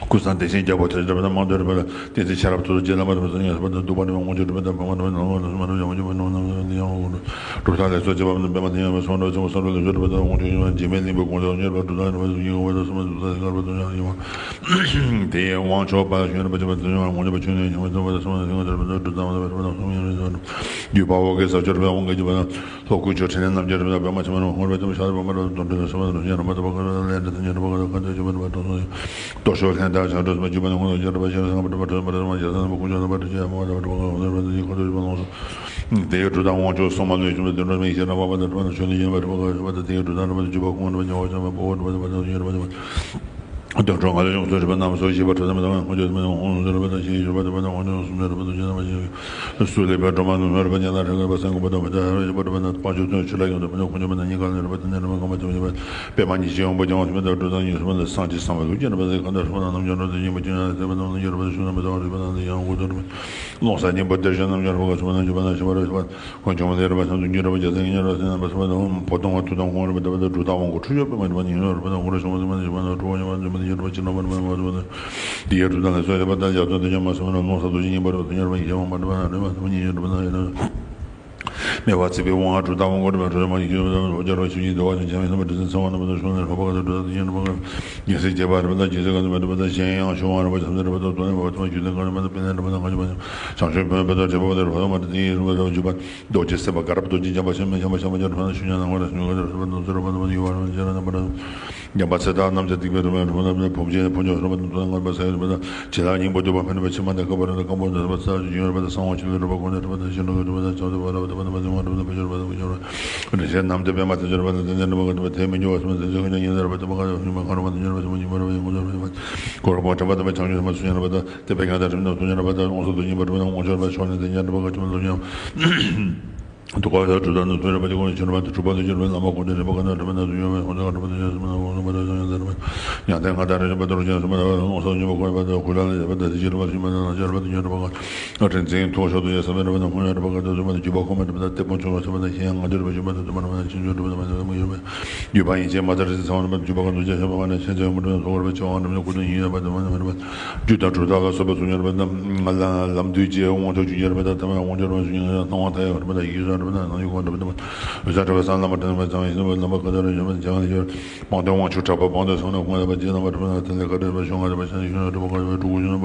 ཀུན་བཟང་བདེ་ཆེན་རྒྱལ་པོ་ཐེག་མཆོག་རབ་དང་མང་ཐོས་རབ་དང་བསྟན་འཛིན་ཤེས་རབ་ཐུགས་རྗེ་བླ་མ་རབ་ཏུ་ཡང་སྤར་དང་གདུག་པ་རབ་དངོས་གྲུབ་རབ་དང་བར་མ་རབ་ནང་ལོགས་ལ་སུ་མ་རབ་ཡང་མ་བྱུང་བ་ནང་ལ་ཡང་འོག་ཏུ་གྲུབ་མཐའ་ལས་ཚོགས་བཅས་པ་རབ་དང་པདྨ་དེ་ཡང་མ་སོང་རབ་ཆེན་པོ་སངས་རྒྱས་ལ་སོགས་རབ་དང་དངོས་གྲུབ་ཡོད་པ་འཇིགས་མེད་གླིང་པའི་དགོངས་དོན་ཉེར་པ་གྲུབ་མཐའ་རབ་ཏུ་ཡང་འོག་ཏུ་སུ་མ་རབ་ཏུ་ཡང་དེ་ཡི་དབང་མཆོག་པ་ཞིང་རབ་ཅེས་པ་དེ་ཡང་དངོས་གྲུབ་ཆོས་ནི་ཡང་མ་སོང་བ་སུ་མ་རབ་ཏུ་ཡང་རབ་ཏུ་གྲུབ་མཐའ་མ་རབ་ཏུ་ཡང་རབ་ཏུ་རྒྱུད་པ་འོག་གི་ས་བཅུ་རབ་དང་དབང་གི་རྒྱུད་པ་དང་། ལྷོ་ཀུན་སྤྱོད་ཕྲིན་ལས་རྣམ་རྒྱལ་རབ་དང་པདྨ་ཆེན་པོ་རབ་དང་ཧོར་བ་ཆེན་པོ་ཤ་རབ་པདྨ་རབ་དང་དོན་གྲུབ་དང་སོ་མ་རབ་ཡང་རབ་ཏུ་བ་ག་རབ་དང་ལས་འབྲས་དང་ཉེ་རབ་པ་ག་དང་ཁ་ཏོན་ཆོས་པ་རབ་དང་དོན་གསུམ་རྟོགས་ཆོས་ལྷན་ཐབས་བྱང་གྲོལ་སོ་མ་རྒྱུད་པ་ནི་ཧོར་དང་ཤ་རབ་པ་ཤ་རབ་སངས་པ་གྲུབ་པ་གྲུབ་པ་རབ་མ་རྒྱ་ས་ན་པ་ཀུན་སྤྱོད་རྣམ་པ་རབ་ཅེས་ཡ་མ་བ་རབ་པ་གྲུབ་པ་ཧོར་བ་ཁ་ཏོན་ཆོས་པ་ལོངས་སུ་དེ་ཡི་གྲུབ་མཐའ་དབང་ཕྱུག་སོ་མ་ལོས་བྱུང་བའི་དོན་གྲུབ་མི་ཤེས་རབ་པ་དང་གྲུབ་པ་ཆོས་ལས་ཡིན་པ་གྲུབ་པ་ག་རབ་པ་དང་དེ་ཡི་གྲུབ་མཐའ་རབ་པ་རྒྱུད་པ་ཁོང་རབ་པ་ཉེ་བ་ཆེན་པ་པོ་རབ་པ་དང་པ་དང་ཡོད་རབ་པ་དང་པ། དོན་གྲུབ་ང་ལ་ཡོངས་སུ་རིག་པ་རྣམས་སོ་ཞེས་པ་གྲུབ་མཐའ་མི་དང་ཁོང་ཆོས་སུ་མི་དང་ཁོང་ལོངས་སུ་རིག་པ་དང་ཞེས་ཞུ་བ་དང་པ་དང་ཁོང་ཆོས་སུ་མི་རིག་པ་དང་ཞེས་པ་ཞེས་སུ་ལས་པའི་སྒྲོན་མ་རྣམས་སྨོན་པ་ཉན་ལ་རེ་ལ་བ་སེམས་ཀུན་པ་དང་མི་འདའ་ཧ་ར་ཞེས་པ་གྲུབ་པ་ན་དཔལ་འབྱོར་དོན་ཆུ་ལ་ཡོང་དུ་མི་འདའ་ཁོང་ཆོས་མི་འདའ་ཉིན་གང་ལས་རིག་པ་དང་ཉན་རིག་པ་གང་མ་ཆེན་པོ་ཞེས་པ་པདྨ་ཉི་ཤེས་དབང་པོ་རྒྱལ་བ་སུ་མི་འདའ་གྲུབ་དང་ཉེར་སུ་མི་འདའ་སངས་རྒྱས་བསམ་པ་ལུགས་ཀྱི་རིག་པ་དེ་གང་ལྟར་སུ་མ་རྣམས་ཀྱང་རོ་དེ་ཡིན་པ་ཅན་ཡང་སེམས་པ་རྣམས་ལ་ཉེ་རུ་བ་ཞུ་ན་མི་འདའ་བ་རིག་པ་དང་དེ་ཡང་དགོས་དོར་མི་ལོང་ས་ཉིན་པོ་དེར་ཞུ་རྣམས་ཀྱང་རོ་བ་སུ་མ་རྣམས་ཀྱང་པ་ན་ཞི་བ་ར་ཞི་བ། ཁོང་ཆུང་མ་ལས་རབ་བྱང་དུ་འགྱུར་རབ་རྒྱ་ཚན་ཉེ་རབ་སེམས་རྣམ་པ་སུ་མ་དང་བོ་དང་བ་ཐུ་དང་ཁོང་རབ་བདེ་བ་དང་གྲུབ་མཐའ་དབང་པོ་འཁྲུལ་ཡོད་པའི་མ་རིག་པ་ཉིན་རབ་རབ་དང་འཁོར་བ་ཤོང་བ་སུ་མ་ཞི་བ་དང་གྲུབ་པ་ཉམས་པ་ཉམས་པ་ཉེ་རབ་ཕྱི་ནང་པ་རབ་བདེ་བ་དང་འདི་ཡི་གྲུབ་མཐའ་ལ་སོགས་ཡོད་པ་དང་རྒྱ་མཚོ་དེ་ཉམས་མ་སུ་མ་རབ་ལོང་ས་དུ་ཞི་ཉིན་པ་རབ་ཐུ་ཉེ་རབ་ཡིན་ཤེས་དབང་པ་རབ་རེ་བ་སུ་མ་ཉིན་རབ་དང་ཡིན་རབ་མེ་བ་ཚིག་པའི་དབང་ང་གྲུབ་མཐའ་དབང་པོ་རབ་རོ་མ་ཡིན་ཤེས་དབང་པ་རབ་རོ་ཇ་རོ་ཤིང་ཡིན་དུ་བ་ཅན་བྱ་མིན་སུ་མ་རབ་ཚིག་ཚང་བ་རྣམ་པ་དང་ཤོང་ནས་རོ་པ་ག་དང་གྲུབ་མཐའ་དུ་ཉེ་རབ་པ་ག་རྒྱལ་སྲས་བརྒྱད་པ་རབ་དང་རྒྱལ་སྲས་ག་ནུ་མ་རབ་དང་གཞན་ཡང་ཤོང་བ་རབ་བ་ཅམ་ས་རབ་དང་དོ་ནས་བ་ཐུ་མ་ཇུ་ལེ་ག་ནུ་མ་དང་པེ་ནེ་རབ་དང་ག་ཇུ་མ་བྱང་ཆུབ་བོན་པོ་དང་དྲེད་པ་དང་རོ་མ་དང་དེ་ཡི་རུ་མ་དང་ཇུ་པ། རྡོ་རྗེ་སེམས་དཔའ་དགའ་རབ་རྡོ་རྗེ་འཇམ་དཔལ་ཤ་མེད་ཤ་མ་ཤ་མ་ཅོར་ཕན་ཤུ་ཉ་ནང་བ་ར་ཤུ་ག་ར་སུ་བ་ནོ་སུ་ར་བ་ནོ་བ་ཡུ་བ་ར་ཇ་ར་ན་བ་ར། ཉམས་པ་ཚེ་དང་རྣམ་ཅན་སྡིག་པའི་རུ་མ་རུ་མ་ན་བུམ་ཆེན་ཕོ་ཉོ་རུ་མ་དང་དོ་ན་ངར་པ་ས་ཡ་རུ་མ་དང་ཇི་ལ་སྙིང་པོ་འདུས་པ་ཕན་པ་ཕྱི་མ་དང་སྐབས་པ་ར་དང་སྐམ་པོ་དང་ས་ཇུ་ཡོན་ར་བ་དང་གསང་བ་ཆུ་ལུ་རུ་བ་ཁོང་ཆ་རུ་བ་དང་ཞིང་རུ་རུ་བ་དང་ཆང་དུ་བ་ར་བ་དང་བ་དང་བ་དང་བ་རུ་བ་དང་བ་ཆུ་རུ་བ་དང་བ་ཆུ་རུ་བ། རིན་ཆེན་རྣམས་དང་པདྨ་དང་ཆུ་རུ་བ་དང་དེ་ནས་རུ་བ་དང་བ་དེ་མི་འགྱུར་བ་སུ་མ་དང་ཆུ་ཁོང་ཆ་ཉིན་ཟེར་བ་དང་བ་ཁ་ཡོ་ཤུ་མ་ཁ་རུ་བ་དང་ཆུ་རུ་བ་ཆུ་མ་ཉིན་མ་རུ་བ་ཡོང་ཁོང་ཆ་རུ་བ་དང་གོ་རུ་བ་དང་བ་བྱང་ཆུབ་སེམས་དཔའ་སུ་ཉིན་རུ་བ་དང་དེ་བས་ཀྱང་དང་རིམ་དང་སུ་ཉིན་རུ་བ་དང་ཡོངས་སུ་དུ་ཉིན་པ་རུ་བ་དང་ངོ་མཚར་བ་ཤོར་ནས་དེ་ཉིན་རུ་བ་ཁ་ཆུ་མ་ལུ་ཉམས། དུ་ཁ་ཡ་གྲུབ་མཐའ་ནི་ཐོད་རེ་པ་ཅི་གོ་ནི་ཆོད་པ་དུ་གྲུབ་པ་དུ་ཆོད་པའི་ལམ་པ་གོ་ནི་རེ་པ་ག་ན་གྲུབ་མཐའ་དུ་ཡོད་པའི་ཧོ་ན་ག་གྲུབ་པ་དུ་ཆོད་སུ་མ་ན་ཧོ་ན་པ་དུ་ཆོད་ཡང་དེ་རེ་མ་ཡང་དེ་ང་ད་རེ་ཆོད་པ་དུ་རུ་ཆོད་སུ་མ་ན་ལོང་ས་ཉི་མ་གོ་ནི་པ་དུ་ཁུ་ལ་ལ་ཡ་པ་དུ་ཆི་ཆི་རུ་པ་དུ་ཆི་མ་ན་ན་ཆ་རུ་པ་དུ་ཆོད་རུ་པ་ག་ཨ་དྲན་འཛིན་ཐོག་ཤོ་དུ་ཡ་ས་མེ་རུ་པ་དུ་ཧོ་ཡ་རུ་པ་ག་དུ་ཆོད་པ་དུ་ཆོད་པ་ཁོ་མ་རུ་པ་དུ་སྟེགས་བུ་ཆོད་པ་ཆོད་པ་དུ་ཤེས་ཡང་ང་དུ་རུ་པ་ཆོད་པ་དུ་ཆི་ཆི་རུ་པ་དུ་མ་ན་མ་ཡོད་པ་ཡོད་པ་ཡིན་ཅེ་མ་ད་རེ་ཚང་བ་རུ་པ་དུ་ཆོད་པ་ག་དུ་ཆ་ཤ་པ་ག་ན་ཆེན་ཚེ་ཡོང་པ་དུ་ཐོག་རུ་པ་ཆོད་ཨང་རུ་པ་དུ་ཁུ་དུ་ཡིན་ཡ་པ་དུ་མ་ན་མ་རུ་པ། རྒྱུ་དང་གྲུབ་མཐའ་ལ་སོགས་པ་གཟུགས་བརྙན་རབ་དང་། ལམ་འདུས་བྱས་དབང་ཕྱུག་རྒྱུ་བརྙན་རབ་དང་། ཐ་མ་དབང་ཕྱུག་རབ་གཟུགས་བརྙན་སྣང་བ་མཐའ་ཡས་རབ་དང་། ཡིད་བཞིན་རབ་དང་། སྣང་ཡུལ་ཁོང་རབ་དང་། འོད་གསལ་རབ་བསམ་ལམ་པ་དྲན་པ་ཚང་བའི་ཤེས་རབ་ལམ་པ་ཀུན་ཏུ་རབ་བྱུང་བ་འཇམ་དབྱངས་ཡོད། སྤངས་རྟོགས་དབང་ཕྱུག་གྲགས་པ་སྤངས་རྟོགས་སོང་ན་ཁོང་རབ་དང་། རྗེ་ནམ་པ་གྲུབ་པ་དང་། ཐིག་ལེ་ཁ་བྲལ་བ་ཤོང་ཁ་བྲལ་བ་ཤ་ཤུན་རབ་དྲུག་པ་དྲུག་གོ་ཤུན་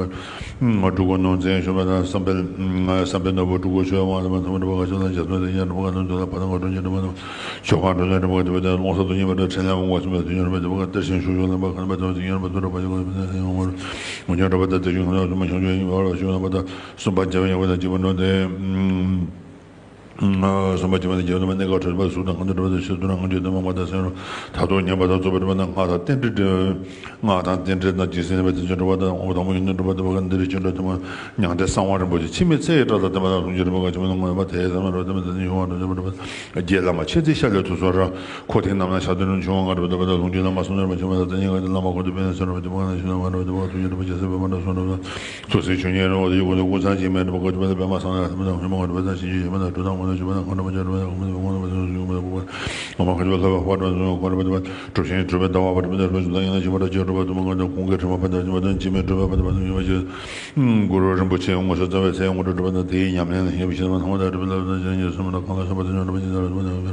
པ། དྲུག་གོ་ནོར་འཛིན་ཤུན་པ་དང་། བསམ་འཕེལ་བསམ་འཕེལ་ནོར་བུ་དྲུག་གོ་ཆོས་དབང་རབ་དང་། ཐ་མ་རབ་ག་ཤ་དང་རྒྱ་མཚོ་དང་ཡ་རབ་ག་དང་འདོད་ལ་བ་དང་ག་གྲོང་ཁྱེར་རབ་དང་། ཆོས་འཁོར་འགྲོ་ལྡན་རབ་དང་། དེ་བས་ཀྱང་ལོང་ས་དུ་གཉེར་པ་དང་། ཕྲིན་ལས་དབང་པོ་ཆེན་པོ་དུ་གཉེར་པ། དེ་བས་ཀྱང་གཏེར་ཆེན་ཤུགས་ཤུགས་ལེན་པ། ཁ་ལ་པ་དང་དུ་གཉེར་པ། ཐུགས་རབ་པ་ཡི་གོ་དུ་གཉེར་པ། དུ་གཉེར་པ་དང་། དེ་བས་ཀྱང་ཤུགས་ཤུགས་ལེན་པ། གསུམ་པ་བྱ་བའི་ཡང་པ་དང་སྐྱེས་བུ་འགྲོ་དེ། གསུམ་པ་བྱ་བའི་ཡང་པ་གནས་སྐབས་འཕྲོད་པ་གཟུགས་དང་ཁམས་དང་གྲུབ་པ་དང་ཕྱིར་དུ་ན་ང་རྒྱལ་དུ་མ་མ་དང་སེམས་རུ་མཐར་ཐུག་ཉམས་པ་དང་རྫོགས་པའི་གྲུབ་པ་དང་སྔགས་དང་རྟེན་འབྲེལ་སྔགས་དང་རྟེན་འབྲེལ་དང་རྒྱུད་སྲིད་པའི་དོན་ཆེན་གྲུབ་པ་དང་འོག་དང་པོ་ཉིད་ནི་གྲུབ་པ་དེ་བ་འདི་རེ་ཆོས་འགྲོ་དུ་མ་མྱང་འདས་གསང་བ་རིན་པོ་ཆེ་འཆི་མེད་ཚེ་ཡི་བཀྲག་དང་ལྡན་པ་དང་ལྷུན་གྱིས་གྲུབ་པ་གང་ཆེན་པོ་ལ་མངོན་པ་དེའི་ཟབ་མོ་རབ་ཏུ་མི་འཛིན་ཡོང་བ་འགྲོ་བྱེད་པ་འགྲུབ་པ། རྗེ་བླ་མ་མཆེད་ལྕེ་ཤ་ལས་ཐུགས་གསོ་ར། འཁོར་ཐེངས་རྣམས་ན་ཞག་བདུན་རིང་བྱུང་བ་ལྔ་རུ་བདག་པ་དང་ལུང་གི་བླ་མ་གསུམ་ལྡན་པ་ཆེན་པོ་དང་མཚན་ཉིད་ཀྱི་བླ་མ་འཁོར་དུ་དཔལ་ཡོན་སེམས་རབ་ཀྱི་མ་ན་ཞུ་ན་མ་རུ་བདག་པ་ཐུགས་ཀྱི་གྲུབ་པ་རྒྱལ་སྲས་པདྨ་འདྲ་གསུམ་རུ་བདག་ཐུགས་སྲས་ཆོས་ཉིད་རི་བོ་དེ་ཡི་གོ་ལུ་ཀུན་བཟང་འཇིགས་མེད་གྲུབ་པ་ཀུན་ཆེན་པ་ལ་པདྨ་སངས་རྒྱས་ཐུབ་པ་དང་ཧེ་མ་ངོ་གྲུབ་པ་དང་བྱིན་གྱིས་བརླབས་པ་དང་ཁྱོད་མ་ངོ་གྲུབ་པ་དང་བྱིན་གྱིས་བརླབས་པ་དང་གྲུབ་མཐའ་ངོ་ན་ཞུ་བ་དང་ཁོང་རྣམ་པ་ཅན་རུ་བདག་ཁོང་མི་ངོ་ན་མ་ཞུ་བ་ཞུ་བ་དང་ཁོང་པ་ངོ་ན་མ་ཞུ་བ་ཞུ་བ་དང་ཁོང་པ་གྲུབ་ཆེན་གྲུབ་པའི་ཟླ་བ་པ་གྲུབ་མཐའ་གྲུབ་པ་ཞུ་བ་དང་ཡང་ན་ཞི་བ་དང་ཆེ་གྲུབ་པ་དུ་མ་གང་དང་ཁོང་གི་དྲི་མ་པ་དང་ཞི་བ་དང་འཇིགས་མེད་གྲུབ་པ་པ་དང་ཞི་བ་དང་། གུ་རུ་རིན་པོ་ཆེ་ངོ་སོ་རྩ་བའི་ཚེ་ངོ་སྤྲོད་གྲུབ་པ་དང་དེའི་ཉམས་ལེན་ལ་ཞེན་པའི་ཕྱིར་མ་ཐོག་མཐའ་གྲུབ་པའི་བླ་མ་དང་ཞིང་གི་སུ་མ་དང་གང་ལ་སོགས་པ་དང་འབྱོར་པ་ཅི་ལྟར་གྲུབ་པ་དང་།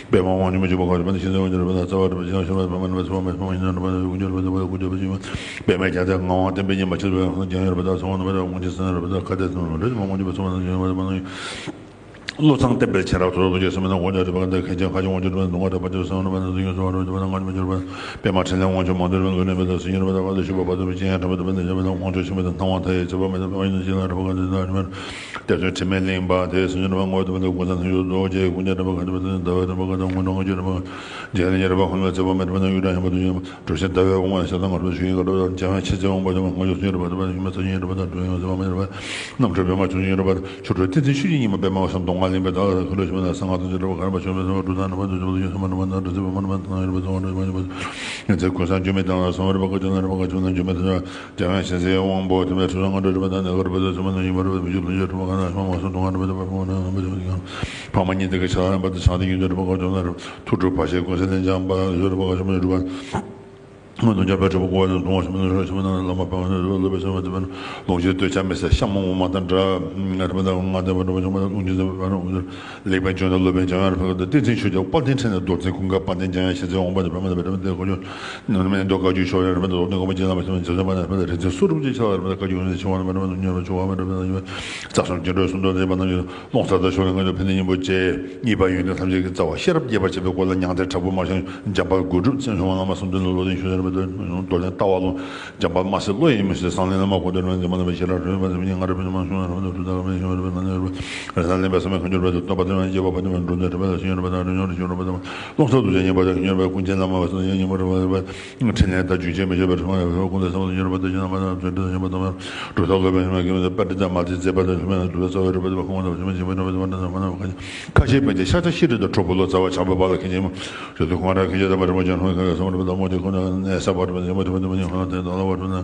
པདྨ་དབང་ཉིད་མ་བཅུག་པ་གང་གྲུབ་པ་དང་ཤིན་ཏུ་དབང་གྲུབ་པ་དང་རྩ་བ་གྲུབ་པ་ཞིང་ཤུལ་པ་པདྨ་རིན་པ་ཚོགས་པ་མེད་ཚོགས་པ་ཉིད་དང་གྲུབ་པ་དང་ཀུན་ཁྱབ་རུ་པ་དང་པ་ཀུན་ཁྱབ་པ་ཞིག་པ། པདྨའི་རྒྱ་མཚོའི་ངག་དབང་བསྟན་པའི་ཉི་མ་ཆེ་བའི་ཁང་ཀྱང་ཡོད་པ་དང་ཚོགས་དབང་རྣམ་པ་དང་དབང་ཆེན་སེམས་རབ་པ་དང་ཁ་ཏའི་ཚོགས་རྣམས་རེ་ཞིག་མ་དབང་ཆེན་པ་ཚོགས་པ་དང་ཡོད་པ་དང་མ་ནང་། བློ་བཟང་བསྟན་པའི་ཆེན་རབ་ཚོགས་རབ་ཏུ་རྗེ་སུ་མི་ལ་དབང་ཆེན་རིག་པ་དང་མཁན་ཆེན་མཁའ་སྤྱོད་དབང་ཆེན་རིག་པ་དང་དུང་དཀར་གྲགས་པ་ཆེན་པོ་གསང་བ་རིག་པ་དང་གཟུགས་བརྙན་གསང་བ་རིག་པ་དང་ང་ཉིད་མ་འབྱོར་པ། པདྨ་འཕྲིན་ལས་དབང་ཕྱུག་མང་ཐོས་རིག་པ་ལུས་ལེན་པ་དང་གཟུགས་བརྙན་རིག་པ་དང་དབང་དུ་ཞུགས་པ་བར་དུ་སྤྱན་དྲངས་པ་དང་པདྨ་འཇམ་དབྱངས་དབང་ཕྱུག་ཆེན་པོ་དང་ཐང་བ་མཐའ་ཡས་ཚེ་དཔག་མེད་དང་པདྨ་ཡུལ་དུ་ཞིང་ལ་རབ་དགའ་དང་རིམ་པར་གཏེར་སྟོན་དྲི་མེད་གླིང་པ་དེ་སུ་འབྱོར་པ་ངོ་བོ་དུ་མ་དང་ཀུན་བཟང་ཐུགས་རྗེ་རྡོ་རྗེ་ཀུན་ཁྱབ་རིག་པ་ཁ་ཏའི་ཚོགས་ཟླ་བའི་རིམ་པ་ཀ་དང་དངོས་གྲུབ་དངོས་སྤྱོད་རིམ་པ་འཇིག་རྟེན་ཡེ་རབ་པ་ཧོན་བའི་ཚེ་དཔག་མེད་རིམ་པ་དང་ཡུལ་གྲགས་ཡངས་པ་དུ་ཡོད་པ། གྲུབ་ཆེན་ཟླ་བའི་དབང་པོ་ཞེ་སྡང་ངར་པ་ཞུ་ཡིན་ག་རབ་དང་འཇམ་དབྱངས་མཆེད་ལྕེ་དབང་པོ་དང་ངོ་སྤྲོད་ཚུལ་ཡིན་རབ་པ་དང་ཞུ་མ་ཚུལ་ཡིན་རབ་པ་དང་གྲུབ་ཡོང་ཟེར་བ་མ་ཡིན་རབ་པ། རྣམ་གྲོལ་པདྨ་ཆོས་ཚུལ་ཡིན་རབ་པ་ཆོ་འཕྲུལ་ཏིང་འཛིན་ཆོས་ཀྱི་ཉི་མ་པདྨ་འོད་ཟེར་མདོ་སྔགས་གླིང་པའི་བདག་ལ་ཁུ་ལུ་ཞུ་མ་དང་གསང་སྔགས་དང་ཆོས་རབ་པ་གར་པ་ཆོས་མེད་སོགས་གྲུབ་མཐའ་རྣམ་པ་དང་ཆོས་པ་དང་ཡོད་སེམས་པ་རྣམ་པ་དང་གྲུབ་ཚུལ་པདྨ་རྣམ་པ་དང་ཡོད་རབ་པ་ཚོགས་པ་འགྲོ་བ་ཉེ་བ་ཡིན་པ་ཚེ་འཁོར་གསང་འགྱུར་མེད་དང་ལ་གསང་བ་རབ་པ་བཀའ་བརྒྱུད་ན་རབ་པ་བཀའ་བརྒྱུད་ན་འགྱུར་མེད་དང་། འཇམ་དབྱངས་ཞལ་གཟིགས་དབང་པོ་དེ་མེད་ཁྲོ་བཟང་ང་འདྲ་བ་དང་ནད་མཁར་རབ་པ་དང་ཚོད་མ་དང་ཡིན་པ་རབ་པ་བུ་རྒྱུད་ལྷུན་གྱིས་གྲུབ་པ་གང་དང་ཕ་མ་སོགས་དུང་ང་འདྲ་བ་དང་ཕ་མ་ན་རབ་པ་དང་ཕ་མ་ཉིད་དེ་གའི་ཆ་ལ་རབ་པ་དང་ཕྱག་དེ་ཉིད་དུ་རབ་པ་བཀའ་བརྒྱུད་ན་རབ་ཐུགས་སྒྲུབ་བར་ཆད་ཀུན་སེལ་ལན་ལྕམ་པ་ཡོད་རབ་པ་ག་ཤོ་མ་སྒྲུབ་པ། ང་དང་རྒྱ་བལ་གྲུབ་པ་གོ་བ་དང་དུང་བ་ཤོ་མ་སྒྲུབ་པ་ཤོ་མ་ན་བླ་མ་པ་ང་སློབ་པའི་ཚོད་མ་དེ་བ་ལོངས་སྤྱོད་སྟོད་ཆ་མི་ཟད་ཤ་མོ་མོ་མ་དང་འདྲ་རབ་པ་དང་ང་དང་བ་གྲུབ་པ་ཤོ་མ་དང་ལུང་གྱི་ཟེར་བ་རབ་པ་དང་ལེགས་པའི་ལྗོན་དང་སློབ་པའི་འཇམ་དབྱངས་རབ་ཏུ་བསྟན་འཛིན་ཆོས་རྒྱལ་དཔལ་ལྡན་ཕྲིན་ལས་རྡོར་འཛིན་ཀུན་དགའ་དཔལ་ལྡན་འཇམ་དབྱངས་ཞལ་གཟིགས་དབང་པོ་དང་བ་མ་དང་བ་དང་བ་དང་གོ་ཆོད་ནམ་མེད་མདོ་བཀའ་བརྒྱུད་ཤོག་ཡང་རབ་ཏུ་རྡོར་ནས་དགོངས་པ་རྗེ་བླ་མ་ཞིག་མ་འཇམ་དཔལ་ནས་རབ་ཏུ་རིག་འཛིན་གསུང་རབ་ཀྱི་ཆ་ལ་རབ་ཏུ་བཀའ་བརྒྱུད་ཡོན་ཏན་ཆེ་བ་རབ་ཏུ་ཉམས་པ་ཆོ་བ་མ་རབ་ཏུ་ཡོད་རྩ་གསུམ་སྤྱི་འགྲོ་གསུམ་མདོ་སྡེ་པ་རྣམས་ཀྱི་ཀློང་གསལ་དང་ཕྱོགས་ལས་ངེས་འབྱུང་ཕན་བདེ་སྙིང་པོ་བཅས་གཉིས་པ་ཡོན་ཏན་ཐམས་ཅད་ཀྱི་རྩ་བ་ཤེས་རབ་རྒྱས་པར་བྱེད་པའི་སྒོ་ལ་མྱང་འདས་དྲག་པོའི་མར་ཤང་འཇམ་དཔལ་དགོངས་གྲུབ་ཚེ་ཤོ་བ་བླ་མ་གསུམ་ལྡན་ལ་བློ་ལྡན་ཆོས་ཟེར་བ་དང་རྡོར་ལྡན་ལྟ་བ་ལོ། འཇམ་དཔལ་དམར་སེར་བློ་ཡི་མུན་སེལ་གསང་གླིང་བླ་མ་གོ་དོན་རང་འཛིན་མ་ལ་བའི་ཤེས་རབ་རོལ་པ་ཟེར་བ་ཉིད་ང་རབ་པའི་མ་ཤོང་རབ་ཏུ་རྡོ་ད་རབ་པའི་ཤོང་རབ་པའི་ནང་ནས་རབ་རེ་ས་ལེན་པའི་བསམ་པའི་ཁ་འགྱུར་བ་དང་སྟོན་པ་དེ་རང་རྒྱས་པ་པ་དེ་རང་འགྲོ་འདོད་རབ་པ་ལ་ཤེས་རབ་པ་དང་རང་ཉོན་རེ་ཤེས་རབ་པ་དང་ཀློང་གསལ་དུ་བྱ་ཉན་པ་དང་ཉོན་པའི་ཀུན་མཁྱེན་བླ་མ་བ་སོ་ཡང་ཉན་པ་རབ་པ་འཕྲིན་ལས་དང་རྒྱུན་ཆད་མི་ཆད་པའི་ཁྲོད་ལ་ཡོད་པའི་ཀུན་ཏུ་བསམ་པ་ཉོན་རབ་པ་དང་ཡོན་པ་དང་བརྩོན་འགྲུས་དང་ཉན་པ་དང་གྲུབ་མཐའ་སློབ་པའི་ཉོན་པ་དང་པཎྜི་ཏ་མ་ལུས་མཛད་པ་དང་ཉོན་པ་དང་གྲུབ་མཐའ་རྩ་བའི་རབ་པ་དང་ཁོང་དང་བྱེ་མ་བྱེ་མ་རབ་པ་དང་ཁ་ཆེ་པཎ་ཆེན་ཤཱཀྱ་ཤྲཱི་དང་གྲོགས་པོ་ལོ་ཙཱ་བ་བྱམས་པའི་དཔལ་ལ་མཁན་ཆེན་མོ། རེ་དུ་ཁོང་རང་མཁན་ཆེན་དམ་པ་རིན་པོ་ཆེ་ཁོང་གི་གསུང་རབ་དང་མོ་དེ་ཁོང་རང་གནས་ས་བར་དུ་ཡོད་པ་དེ་མོ་དེ་མོ་དེ་མོ་དེ་ཁོང་རང་དེ་དང་ལ་བར་དུ་ན་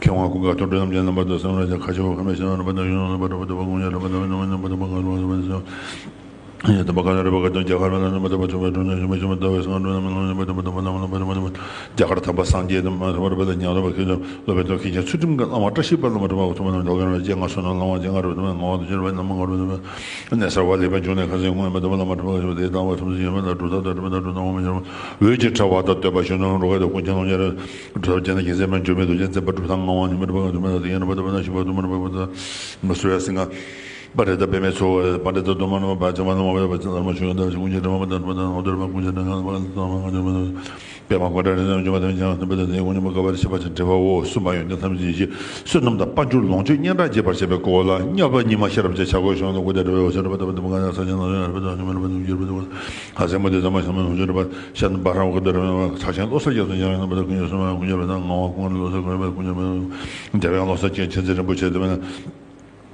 མཁས་དབང་ཀུན་དགའ་དོན་གྲུབ་རྣམ་རྒྱལ་རྣམ་པར་དུ་གསང་རབ་ཀྱི་ཁ་ཆེ་བ་ཁ་མེད་ཤེས་རབ་རབ་དང་ཡོན་རབ་རབ་དང་ཁོང་ཡང་རབ་དང་ཡོན་རབ་དང་ཁ་ཆེ་བ་ཁ་མེད་ཤེས་རབ་རབ་དང་ཡོན་རབ་དང་ཁ་ཆེ་བ་ཁ་མེད་ཤེས་རབ། ཡང་དམ་པ་ག་ན་རེ་བ་ག་དང་རྒྱ་གར་བ་ན་རྣམ་པ་དམ་པ་ཐུབ་པ་གྲུབ་ན་ཞུ་མ་ཞུ་མ་ཟླ་བའི་སང་གྲུབ་ན་མ་ལོ་རྣམ་པ་དམ་པ་དམ་པ་རྣམ་པ་དམ་པ་རྒྱ་གར་དམ་པ་སངས་རྒྱས་དང་མ་ཐུབ་པ་རབ་ལ་ཉག་རབ་པ་ཁྱེད་ལ་སློབ་དཔོན་དང་མཁན་ཆེན་ཚུལ་ཁྲིམས་ཀྱི་བླ་མ་བཀྲ་ཤིས་པ་བླ་མ་གྲུབ་པ་ཐུབ་པ་རྣམ་པ་རྒྱ་གར་རྗེ་ང་བསོད་ནམས་བླ་མ་རྗེ་ང་རབ་དམ་པ་ངག་དབང་དུ་ཤེས་རབ་རྣམ་པ་ངག་རབ་དམ་པ་གནས་གསར་བ་ལེགས་པའི་འབྱུང་གནས་ཁ་སང་ཁོང་རྣམ་པ་དམ་པ་བླ་མ་གྲུབ་པ་ཁྱེད་ལ་དེ་དང་བ་ཐུབ་ཚུལ་ཡོད་པ་ལ་གྲུབ་ཐབས་དང་གྲུབ་པ་དང་གྲུབ་ཐང་དབང་མི་ཤར་བ། འོད་ཀྱི་ཕྲེང་བ་དང་བསྟོད་པ་གཞོན་ནུ་རོལ་ག་དང་ཀུན་མཁྱེན་ལོངས་སྤྱོད་རབ། གྲུབ་ཐོབ་རྒྱན་དང་རྒྱལ་མཚན་མན་འགྱུར་མེད་རྡོ་རྗེ་མཛད་པ་གྲུབ་ཐང་ངག་དབང་ཉི་མ་གྲུབ་པ་གང་དུ་མེད་ལ་དེ་ཡང་རབ་པ་དང་བ་ན་ཞི་བ་དུ་མ་རབ་པ་གང་དུ་མ་སུ་ར་སིང་ག་པ་རེ་ད་པད་མའི་ཚོགས་པ་རེ་ད་དུ་མ་ནོ་བ་ཅང་མ་ནོ་བ་བ་ཅང་མ་ཆུང་ཡང་ད་ཞི་ཀུན་གྱི་དྲི་མ་མ་དང་དྲི་མ་དང་ཨོ་དོར་མ་ཀུན་གྱི་དྲི་མ་མ་དང་དྲི་མ་དང་དྲི་མ་པད་མ་ཀུན་དྲ་རེ་ད་འཇུ་མ་དང་ཅང་དུ་པད་ད་དེ་ཀུན་ཉི་མ་ཀ་བ་རེ་ཤི་པ་ཅང་དྲི་བ་འོ་གསུམ་པ་ཡོན་ཏན་ཐམས་ཅད་ཡེ་ཤེས་བསོད་ནམས་དང་དཔལ་འབྱོར་ལོངས་སྤྱོད་སྙན་གྲགས་རྒྱས་པར་བྱེད་པའི་སྒོ་ལ་དམྱལ་བ་ཉི་མ་ཤེས་རབ་ཀྱི་བྱ་སྒོ་གཞོན་ནུ་ཀུན་ཏུ་དྲི་བའི་འོ་ཤ་དྲི་བ་ད་པད་ད་པད་ག་ན་ས་ཅན་ན་ཡོན་རབ་ད་ཉི་མ་རབ་ད་འགྱུར་བ་ད་ཧ་སེ་མོ་དེ་ཟ་མ་ཤ་མ་ལོངས་སྤྱོད་རབ་ཤ་ན་བ་རང་ཀུན་ཏུ་རི་མ་ཚ་ཆེན་བློ་གསལ་རྒྱ་མཚོ་ཡང་ན་པ་ད་ཀུན་ཉི་གསུམ་པ་ཀུན་ཉི་རབ་ད་ངག་དབང་ཀུན་བློ་གསལ་ཀུན་རབ་ཀུན་ཉི་རབ་འཇམ་དབྱངས་བློ་གསལ་ཅན་མཁྱེན་བརྩེ་རིན་པོ་ཆེ་དེ་བས་ན།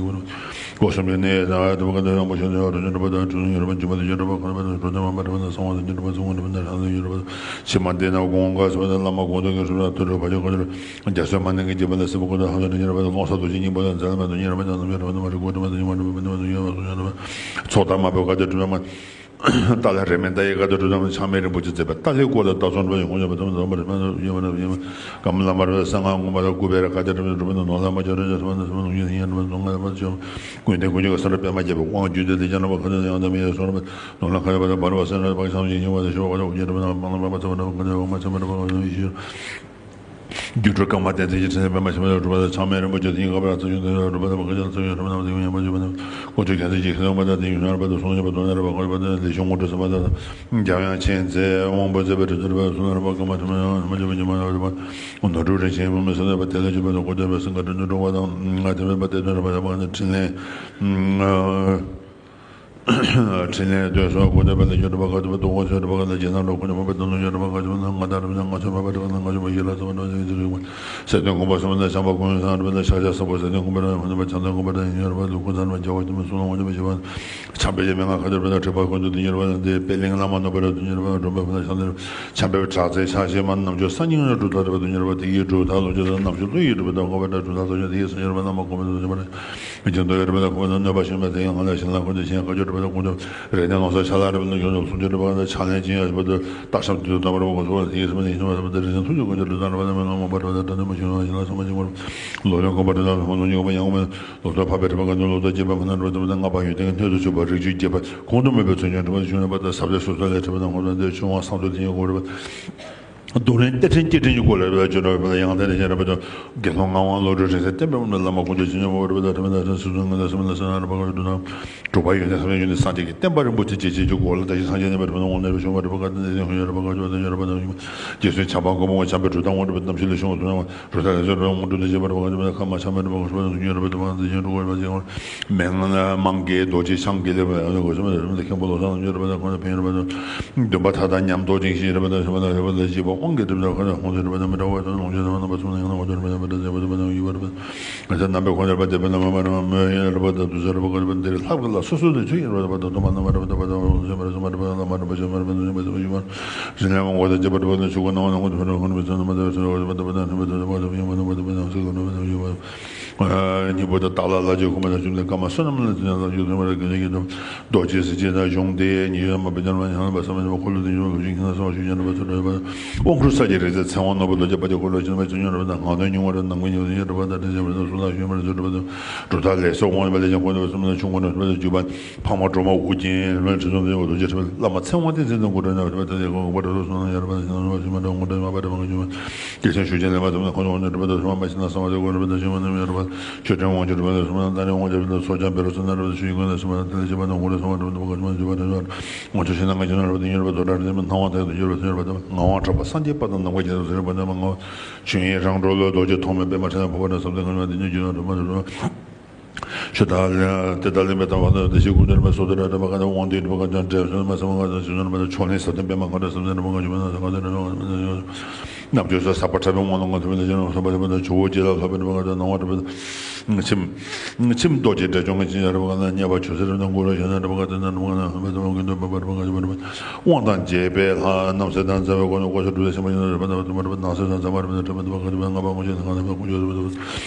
ནི་གོ་སམ་ཡ་ནི་ཡ་ད་ཏུ་བ་ག་ད་ཡང་པོ་ཤོ་ནི་ཡ་རུ་ཉི་རུ་པ་ད་ཏུ་ཉི་རུ་པ་ཇི་མ་ཏུ་ཉི་རུ་པ་ཁ་པ་ཏུ་རུ་ཏ་མ་པ་རུ་པ་ད་སང་བ་ཏུ་ཉི་རུ་པ་སང་བ་རུ་པ་ད་ཧ་ཏུ་ཉི་རུ་པ་ཕྱི་མ་ཏེ་ན་གོང་ག་སོ་ད་བླ་མ་གོང་དུ་གི་སུ་ད་ཏུ་རུ་པ་ཇོ་ག་ཏུ་རུ་རྒྱ་སོ་མ་ནི་གི་ཇི་པ་ད་སི་པ་གོ་ད་ཧ་ཏུ་ཉི་རུ་པ་ད་ལོང་ས་ཏུ་ཅི་ཉི་པ་ད་ཛ་ལ་མ་ཏུ་ཉི་རུ་པ་ད་ནམ་ཡ་རུ་པ་ད་མ་རུ་གོ་ཏུ་མ་ཏུ་ཉི་མ་རུ་པ་ད་ཉི་མ་ཏུ་ཉི་རུ་པ་སུ་ཉི་རུ་པ་ཚོགས་ད་མ་པ་ག་ཏུ་རུ་པ་མ། ཏཱ་ལའི་རེ་མེ་ཏཱ་ཡི་ཀ་ཏུ་གྲུབ་མཐའ་ཆགས་མེད་རིན་པོ་ཆེ་མཛད་པ་ཏཱ་ལའི་སྐོར་ལ་ལྟ་ཚོར་འགྲོ་ཡི་ཧོང་ཡོད་པ་ཐོབ་ནས་ཐོབ་པར་སྨོན་ལམ་ཡོད་པ་རེད། སྨོན་ལམ་ཡོད་པ་རེད། ཀ་མ་ལ་མ་རེད། གསང་སྔགས་ཀུན་པ་དང་སྐུ་བེ་ར་ཀ་ཏུ་གྲུབ་མཐའ་གྲུབ་མཐའ་ནོར་ལ་མ་འབྱོར་རེ་ཟེར་བ་ནས་སྨོན་ལམ་ཡོད་ཡིན་ཡང་གྲུབ་མཐའ་ཚོགས་མ་ཆགས་ཀུན་ལྡན་ཀུན་མཆོག་གི་སེམས་དཔའ་པདྨ་རྒྱལ་པོའི་དབང་བརྒྱུད་དེ་ལས་ཀྱང་རྣམ་པ་ཁ་ཏུ་ཡང་དམ་ཡེ་སོར་མ་ནོར་ལ་ཁ་ཡོད་པ་དང་འབར་བ་སེར་སྣ་པ་བྱང་ཆུབ་ཡིན་པ་དང་ཤོར་བ་དང་དབུ་རྒྱན་གྲུབ་མཐའ་མ་ལ་མ་པ་ཚེ་བ་འདྲ་བ་ཁ་ཏུ་ཡང་མ་ཚེ་མ་འདྲ་བ་ཁ་ཏུ་ཡང་ཤེས། སྒྱུ་འཕྲུལ་དཀར་དམར་ལྡན་ཚིག་གི་ཕྲིན་ལས་པདྨ་ཞི་བ་ལ་གྲུབ་པ་དང་ཆགས་མེད་རིན་པོ་ཆེ་དེའི་ཁ་པར་ཚུལ་བཞིན་དུ་གྲུབ་པ་དང་བཀའ་ཆེན་ཚུལ་བཞིན་གྲུབ་པ་དང་དེ་ཡང་ཡང་པ་ཞུ་བ་དང་དཀོན་མཆོག་རྒྱལ་མཚན་གྱི་ཞིང་ལ་མ་དང་དེ་ཡང་ཡང་པ་དང་གསུང་ཡང་པ་དོན་ལ་རབ་པ་འཁོར་པ་དང་ལས་བྱུང་དངོས་གྲུབ་གསུམ་པ་དང་འཇམ་དབྱངས་མཁྱེན་བརྩེ་དབང་པོ་མཛད་པའི་དྲིན་ཅན་རབ་པ་གསུང་ལ་རབ་པ་དཀར་དམར་ཐུན་མོང་མ་བཅོས་པ་ཉི་མ་རབ་པ་ནོར་འཁྲུལ་རིན་ཆེན་བུ་མོ་སེམས་ལ་པ་དེ་ལ་བཅོས་པ་དང་འཁོར་འདས་པ་སེམས་ཁ་དྲན་དུ་འགྲོ་བ་དང་ང་དེ་མེད་པ་དེ་དོན་རབ་པ་རབ་པ་ནི་ཕྲིན་ལས། ཕྲིན་ལས་སྟོན་སོགས་གོ་ཐོས་པ་ལ་ཡོད་པ་ག་ཐོས་པ་རྡོ་སྐོར་ཆོས་སྒྲུབ་པ་ལ་རྗེས་གནང་འགྲོ་ཁོ་ནས་མ་པ་དོན་ལ་ཡོད་པ་ག་ཆོས་པ་ང་དང་རབ་ན་ང་ཆོས་མ་པ་རབ་ན་ང་ཆོས་པ་ཡིད་ལ་ཚོར་བ་འགྲོ་ཡིད་ཚོར་ཡོད་པ་སེ་སྟོན་དགོངས་པ་གསུམ་ལ་བྱམས་པ་ཀུན་བཟང་རབ་ན་ཤཱཀྱ་སངས་པ་སེ་སྟོན་དགོངས་པ་རབ་ན་བྱམས་སྟོན་དགོངས་པ་རབ་ཡིན་རབ་ལུགས་ཀུན་བཟང་རབ་རྒྱལ་བ་ཆེན་པོ་གསུང་ལ་དབང་ཆེན་པ་ཞི་བ་བྱམས་པའི་མན་ངག་ག་ཐོས་པ་ན་ཁྲིད་པ་ཀུན་ཏུ་དེ་ཡོད་པ་ན་དེ་པད་གླིང་བླ་མ་ནོར་བུ་རབ་ཏུ་ཡོད་པ་སྒྲོན་པ་ཕུན་ཚོགས་ཤར་འདིར་བྱམས་པའི་བྲག་རྩེ་ཕྱག་བཞི་མ་རྣམ་འབྱོར་ས་སྙིང་རབ་གྲུབ་མཐའ་རབ་ཏུ་ཡོད་པ་དེ་ཡི་གྲུབ་མཐའ་ལོ་རྒྱུས་དང་རྣམ་དཔྱོད་བློ་ཡི་གྲུབ་མཐའ་གོ་བ་དང་གྲུབ་མཐའ་ལོ་རྒྱུས་དེ་ཡི་སངས་རྒྱས་རབ་ན་མ་གོ་བ་དང་བྱམས་པ་རབ། མི་ཆེན་དོ་ཡོད་རེ་བ་དང་ཁོ་བ་དང་གནོད་པ་ཤེས་མ་དེ་ཡང་ང་ལ་ཞིང་ལ་ཁོ་དེ་ཆེན་བཀའ་བརྒྱུད་རེ་བ་དང་ཁོང་དུ་རེ་ནས་ལོང་ས་ཆ་ལ་རེ་བ་དང་ཡོང་དུ་གསུང་ཆོས་རེ་བ་དང་ཕྱག་ལེན་ཅན་ཡ་ཞབས་ཏུ་སྟག་ཤམ་དུས་དུ་དམ་པར་གོ་སོ་བ་དེ་ཡི་སེམས་ནི་ཡིན་བ་དེ་རེ་ཆེན་ཐུགས་ཀྱི་དཀོན་མཆོག་དུ་དམ་རེ་བ་དང་མ་པ་རེ་བ་དང་དྲན་དུ་མ་ཞིང་ལ་ཞིང་ལ་ཚང་མ་ཞིང་བར་ལོ་ལོན་གོ་བ་རེ་དང་ལྷོ་ནུ་ཉི་གོ་བ་ཡང་མ་ལོ་ཏོ་ཕ་པའི་རེ་བ་ག་ནུ་ལོ་ཏོ་བརྒྱད་པ་མ་ན་རེ་བ་དང་ལྔ་པ་ཡོན་ཏན་གྱི་སྣོད་དུ་ཆུད་པ་རིགས་རྒྱུད་རྒྱས་པ་གོང་དུ་སྨོས་པའི་ཚུལ་ཉོན་རེ་བ་ཞུ་ན་པ་དང་ཟབ་ཆ་སོ་སོ་ལས་རེ་བ་དང་ཧོ་ལ་འདོད་ཆུང་བ་སང་དུ་དེ་ཉིད་གོ་རེ་བ། རྡོར་གླིང་གཏེར་ཕྲན་སྐྱེ་ཕྲན་གྱི་སྐོར་ལ་རེ་བ་བརྗོད་འགྲོ་བའི་ཡང་དེ་ནས་རེ་བ་དང་དགེ་སློང་ངག་དབང་བློ་གྲོས་རིང་བསྲེལ་བསྟན་པའི་དབུ་མའི་བླ་མ་དཀོན་མཆོག་ཆོས་འབྱོར་བ་རེ་བ་དང་ཐུབ་པའི་དག་ཐོན་སྲིད་གསུམ་ངེས་དང་སྲིད་མ་ལ་སྲིད་ན་རེ་བ་དགའ་བའི་འགྲོ་དང་དྲུག་པ་ཡོན་ཏན་ཐོབ་པའི་ཡོན་ཏན་སངས་རྒྱས་ཀྱི་བསྟན་པ་རིན་པོ་ཆེ་རྒྱས་བྱེད་ཀྱི་སྐོར་ལ་བཀྲ་ཤིས་སངས་རྒྱས་བསྟན་པའི་རིན་པོ་ཆེ་དབང་ལྡན་པའི་ཤོང་བ་རེ་བ་དགའ་ལྡན་ཡོན་ཡོན་རེ་བ་དགའ་བ་དང་ཡོན་རེ་བ་དང་ཡོན་རྒྱལ་སྲས་བྱམས་པ་མགོན་པོ་བྱམས་པའི་གྲུབ་མཐའ་དབང་སྒྲུབ་པའི་རྣམ་དཔྱོད་ལ་ཤོང་བ་དུ་ནང་རུ་ཐག་རེ་ཟུང་རུ་དབང་སྒྲུབ་ཏུ་བྱེད་པ་རེ་བ་དགའ་ལྡན་ཁ་མ་ཆགས་མེད་རེ་བ་དགའ་བ་དང་ཡོན་རེ་བ་དང་བ་དང་ཡོན་རེ་བ་དགའ་བ་དང་ཡོན་རེ་བ། མན་ངག་མང་གི་རྡོ་རྗེ་འཆང་གི་ལེགས་པའི་ཨ་ནི་གོ་ཤེས་མ་རེད་མཁན་པོ་ལོ་སང་ཉོ་རེད་པ་དང་ཁོང་ལ་ཕན་ཡོད་རེད་པ་དང་། འདུན་པ་མཐའ་དག་ཉམས་རྟོགས་ཅིང་ཞིག་རེད་པ་དང་ཞིག་པ་དང་རེད་པ་དང་བཞི་པ་དབང་གི་སྒྲིབ་དང་ཁ་དང་ཁོང་ཚོ་རེད་པ་དང་མི་འདྲ་བ་དང་ལོངས་སྤྱོད་དང་རྣམ་པ་གསུམ་དང་ཡང་ན་ངོ་སྤྱོད་རེད་པ་དང་མི་འདྲ་བ་དང་ཡོད་པ་རེད་པ། ང་ཚོ་རྣམ་པའི་ཁོང་རེད་པ་དེ་པ་ན་མ་མ་རེད་པ་མོས་ཡིན་རེད་པ་དང་དུས་ཚོད་རེད་པ་ག་རེད་པ་འདིར་ལྷག་པ་ལ་སོ་སོ་དང་ཆོས་ཡིན་རེད་པ་དང་དུ་མ་རྣམ་པ་རེད་པ་དང་པ་དང་ལོངས་སྤྱོད་པ་རེད་སོ་མ་རེད་པ་དང་ལ་མ་རེད་པ་ཞིག་མ་རེད་པ་ཞིག་མ་རེད་པ་དང་ཡོད་པ་རེད། རིན་ལས་མང་པོ་དང་བཅས་པ་གྲུབ་པ་དང་ཆོས་སྐུ་སྣང་བ་དང་ཁོང་དུ་འཕེལ་བ་ཁོང་ནུས་པའི་ཚོགས་རྣམ་པ་དང་བརྩེ་བ་དང་བརྩེ་བ་དང་མཐུན་པའི་ཚོགས་རྣམ་པ་དང་ཡོད་པ་དང་བརྩེ་བ་དང་ཡོད་པ་དང་སྙིང་པོ་དང་བདག་ལ་ལྷ་ཆོས་སྐུ་མ་དང་བཅོམ་ལྡན་བཀའ་མ་བསོད་ནམས་ལ་བརྩོན་འགྲུས་དང་ཡུལ་ཐོག་མར་དགེ་འདུན་གྱི་སྟོབས་རྡོ་རྗེ་གཟི་བརྗིད་དང་གཞུང་དེ་ཉིད་ཡོད་མ་པའི་ཉམས་ལ་ཉམས་པ་བསམ་པའི་འཁོར་ལོ་དེ་ཉིད་ལ་ཞིང་ཁྱིམ་ན་གསང་བ་ཞུ་ཡང་འགྲུབ་པ་ཚུལ་འགྲུབ་པ་དབང་བསྐུར་ས་ཀྱི་རིག་རྩལ་ཚེ་དབང་ནོར་བུ་རྡོ་རྗེ་དཔལ་གྱི་འཁོར་ལོ་ཞིང་པའི་ཚུལ་ཉམས་རབ་དང་ངག་འདོན་ཉུང་བ་རབ་ནང་པའི་ཉམས་ལྡན་རབ་དང་དྲན་ཤེས་པ་རབ་དང་གསུང་ལ་ཞུས་པ་རབ་ཚུལ་འགྲུབ་པ་དང་གྲུབ་མཐའ་ལས་སོགས་དབང་ཡོད་པ་ལས་ཀྱང་འཁོར་འདས་པ་གསུམ་ལ་ཆུང་ངུ་རབ་ཚུལ་འགྲུབ་པ་དང་བརྒྱུད་པ། ཕག་མོ་སྒྲོལ་མ་དབུ་རྒྱན་རོལ་ཁྲི་སྲོང་ལྡེའུ་རྡོ་རྗེ་ཁྲི་བླ་མ་ཚེ་དབང་བསྟན་འཛིན་དང་གུ་རུ་ནག་ཁྲི་པ་དེ་ལས་གོང་གུ་པ་དྲུག་སོགས་སོ་ནང་ཡར་པ་ཞིང་ནང་ཞིང་མ་དང་གུ་རུ་མ་པ་དྲུག་པ་གང་བྱུང་བ། རྒྱལ་སྲས་ཞུ་ཅན་ལས་མ་ཐོབ་ན་ཁོང་ཚོ་དབང་དུ་གྲུབ་པ་དང་སོ་མ་པ་ཞིག་ན་གསང་བ་དེ་གོ་རུ་པ་དང་ཞིང་མ་ནམ་ཡར་པ་ཆོས་སྒྲོན་དབང་ཆོས་གྲུབ་པ་དང་སོ་མ་ན་ཏཱ་རེ་དབང་ཆོས་གྲུབ་པ་དང་སོ་བྱང་བེ་རོ་སོ་ན་རུ་ཞུ་ཡི་གོང་ལ་སོ་མ་དེ་ལས་བྱེད་པ་དང་གུ་རུ་སོ་མ་གྲུབ་པ་དང་གོ་ཤ་མ་བྱེད་པ་དང་དབང་ཆོས་ཞིག་ན་ང་ཞིག་ན་རུ་པ་དང་ཡོད་རུ་པ་དོ་དྲག་རེ་མ་སྣང་བ་དག་ཏུ་ཡོད་རུ་པ་དང་ཡོད་རུ་པ་དང་ངག་དབང་གྲགས་པ་སངས་རྒྱས་པ་དང་ནམ་མཁའ་རྒྱལ་ཚབ་ཟེར་བ་དང་མ་ངག་ཆོས་དབྱིངས་རང་གྲོལ་ལོ་རྡོ་རྗེ་ཐོགས་མེད་པདྨ་ཕྲིན་ལས་ཕོག་པ་དང་ཟབ་དོན་གང་བ་དེ་ཉིད་རྒྱུད་ན་གྲུབ་པ་དང་གྲུབ་པ། ཆོས་དང་ལས་དེ་དག་ལས་མེད་དང་བ་དང་བདེ་གཤེགས་ཀུན་འདུས་རིམ་པ་སོགས་དེ་ར་དྲན་པ་གང་དང་དབང་དུ་ཡོད་པ་གང་དང་འབྲས་བུ་མ་སམ་གང་དང་ཞིང་ཟོར་མ་དང་ཕྱོགས་ལས་ཟབ་དོན་པདྨ་མཁའ་འགྲོ་ཟབ་དོན་རིམ་པ་གང་བྱུང་མ་དང་ཟབ་གང་དང་རིམ་པ་གང་དང་ཡོད། རྣམ་དཔྱོད་ས་ཟག་པ་ཕྲ་བའི་དབང་ལ་ངོ་ཐུབ་པའི་ལས་ཅན་ལ་སོགས་པ་རེ་བ་དང་ཆུ་བོ་རྗེ་ལ་སོགས་པའི་རེ་བ་དང་སྣང་བ་རེ་བ་དང་ཚིམ། ཚིམ་རྡོ་རྗེ་དགྲ་བཅོམ་གྱི་སྤྱན་རེ་བ་དང་རྙེད་པ་ཆུ་སེར་དང་གུ་རུ་ཤ་ན་རེ་བ་དང་རྣམ་པ་དང་གི་དོན་པ་རེ་བ་དང་དབང་དང་རྒྱས་པའི་ལྷ་རྣམ་སྲས་དང་མཛའ་བའི་གོ་ནོ་གོ་ཤ་གྲུབ་པའི་སེམས་པ་ཡིན་ན་རེ་བ་དང་རེ་བ་དང་སྣང་སྲིད་དང་མཛའ་བ་རེ་བ་དང་རེ་བ་དང་ལྔ་པ་དགོངས་ཤེས་དང་ལྔ་པ་དགོངས་ཤེས་རེ་བ་དང་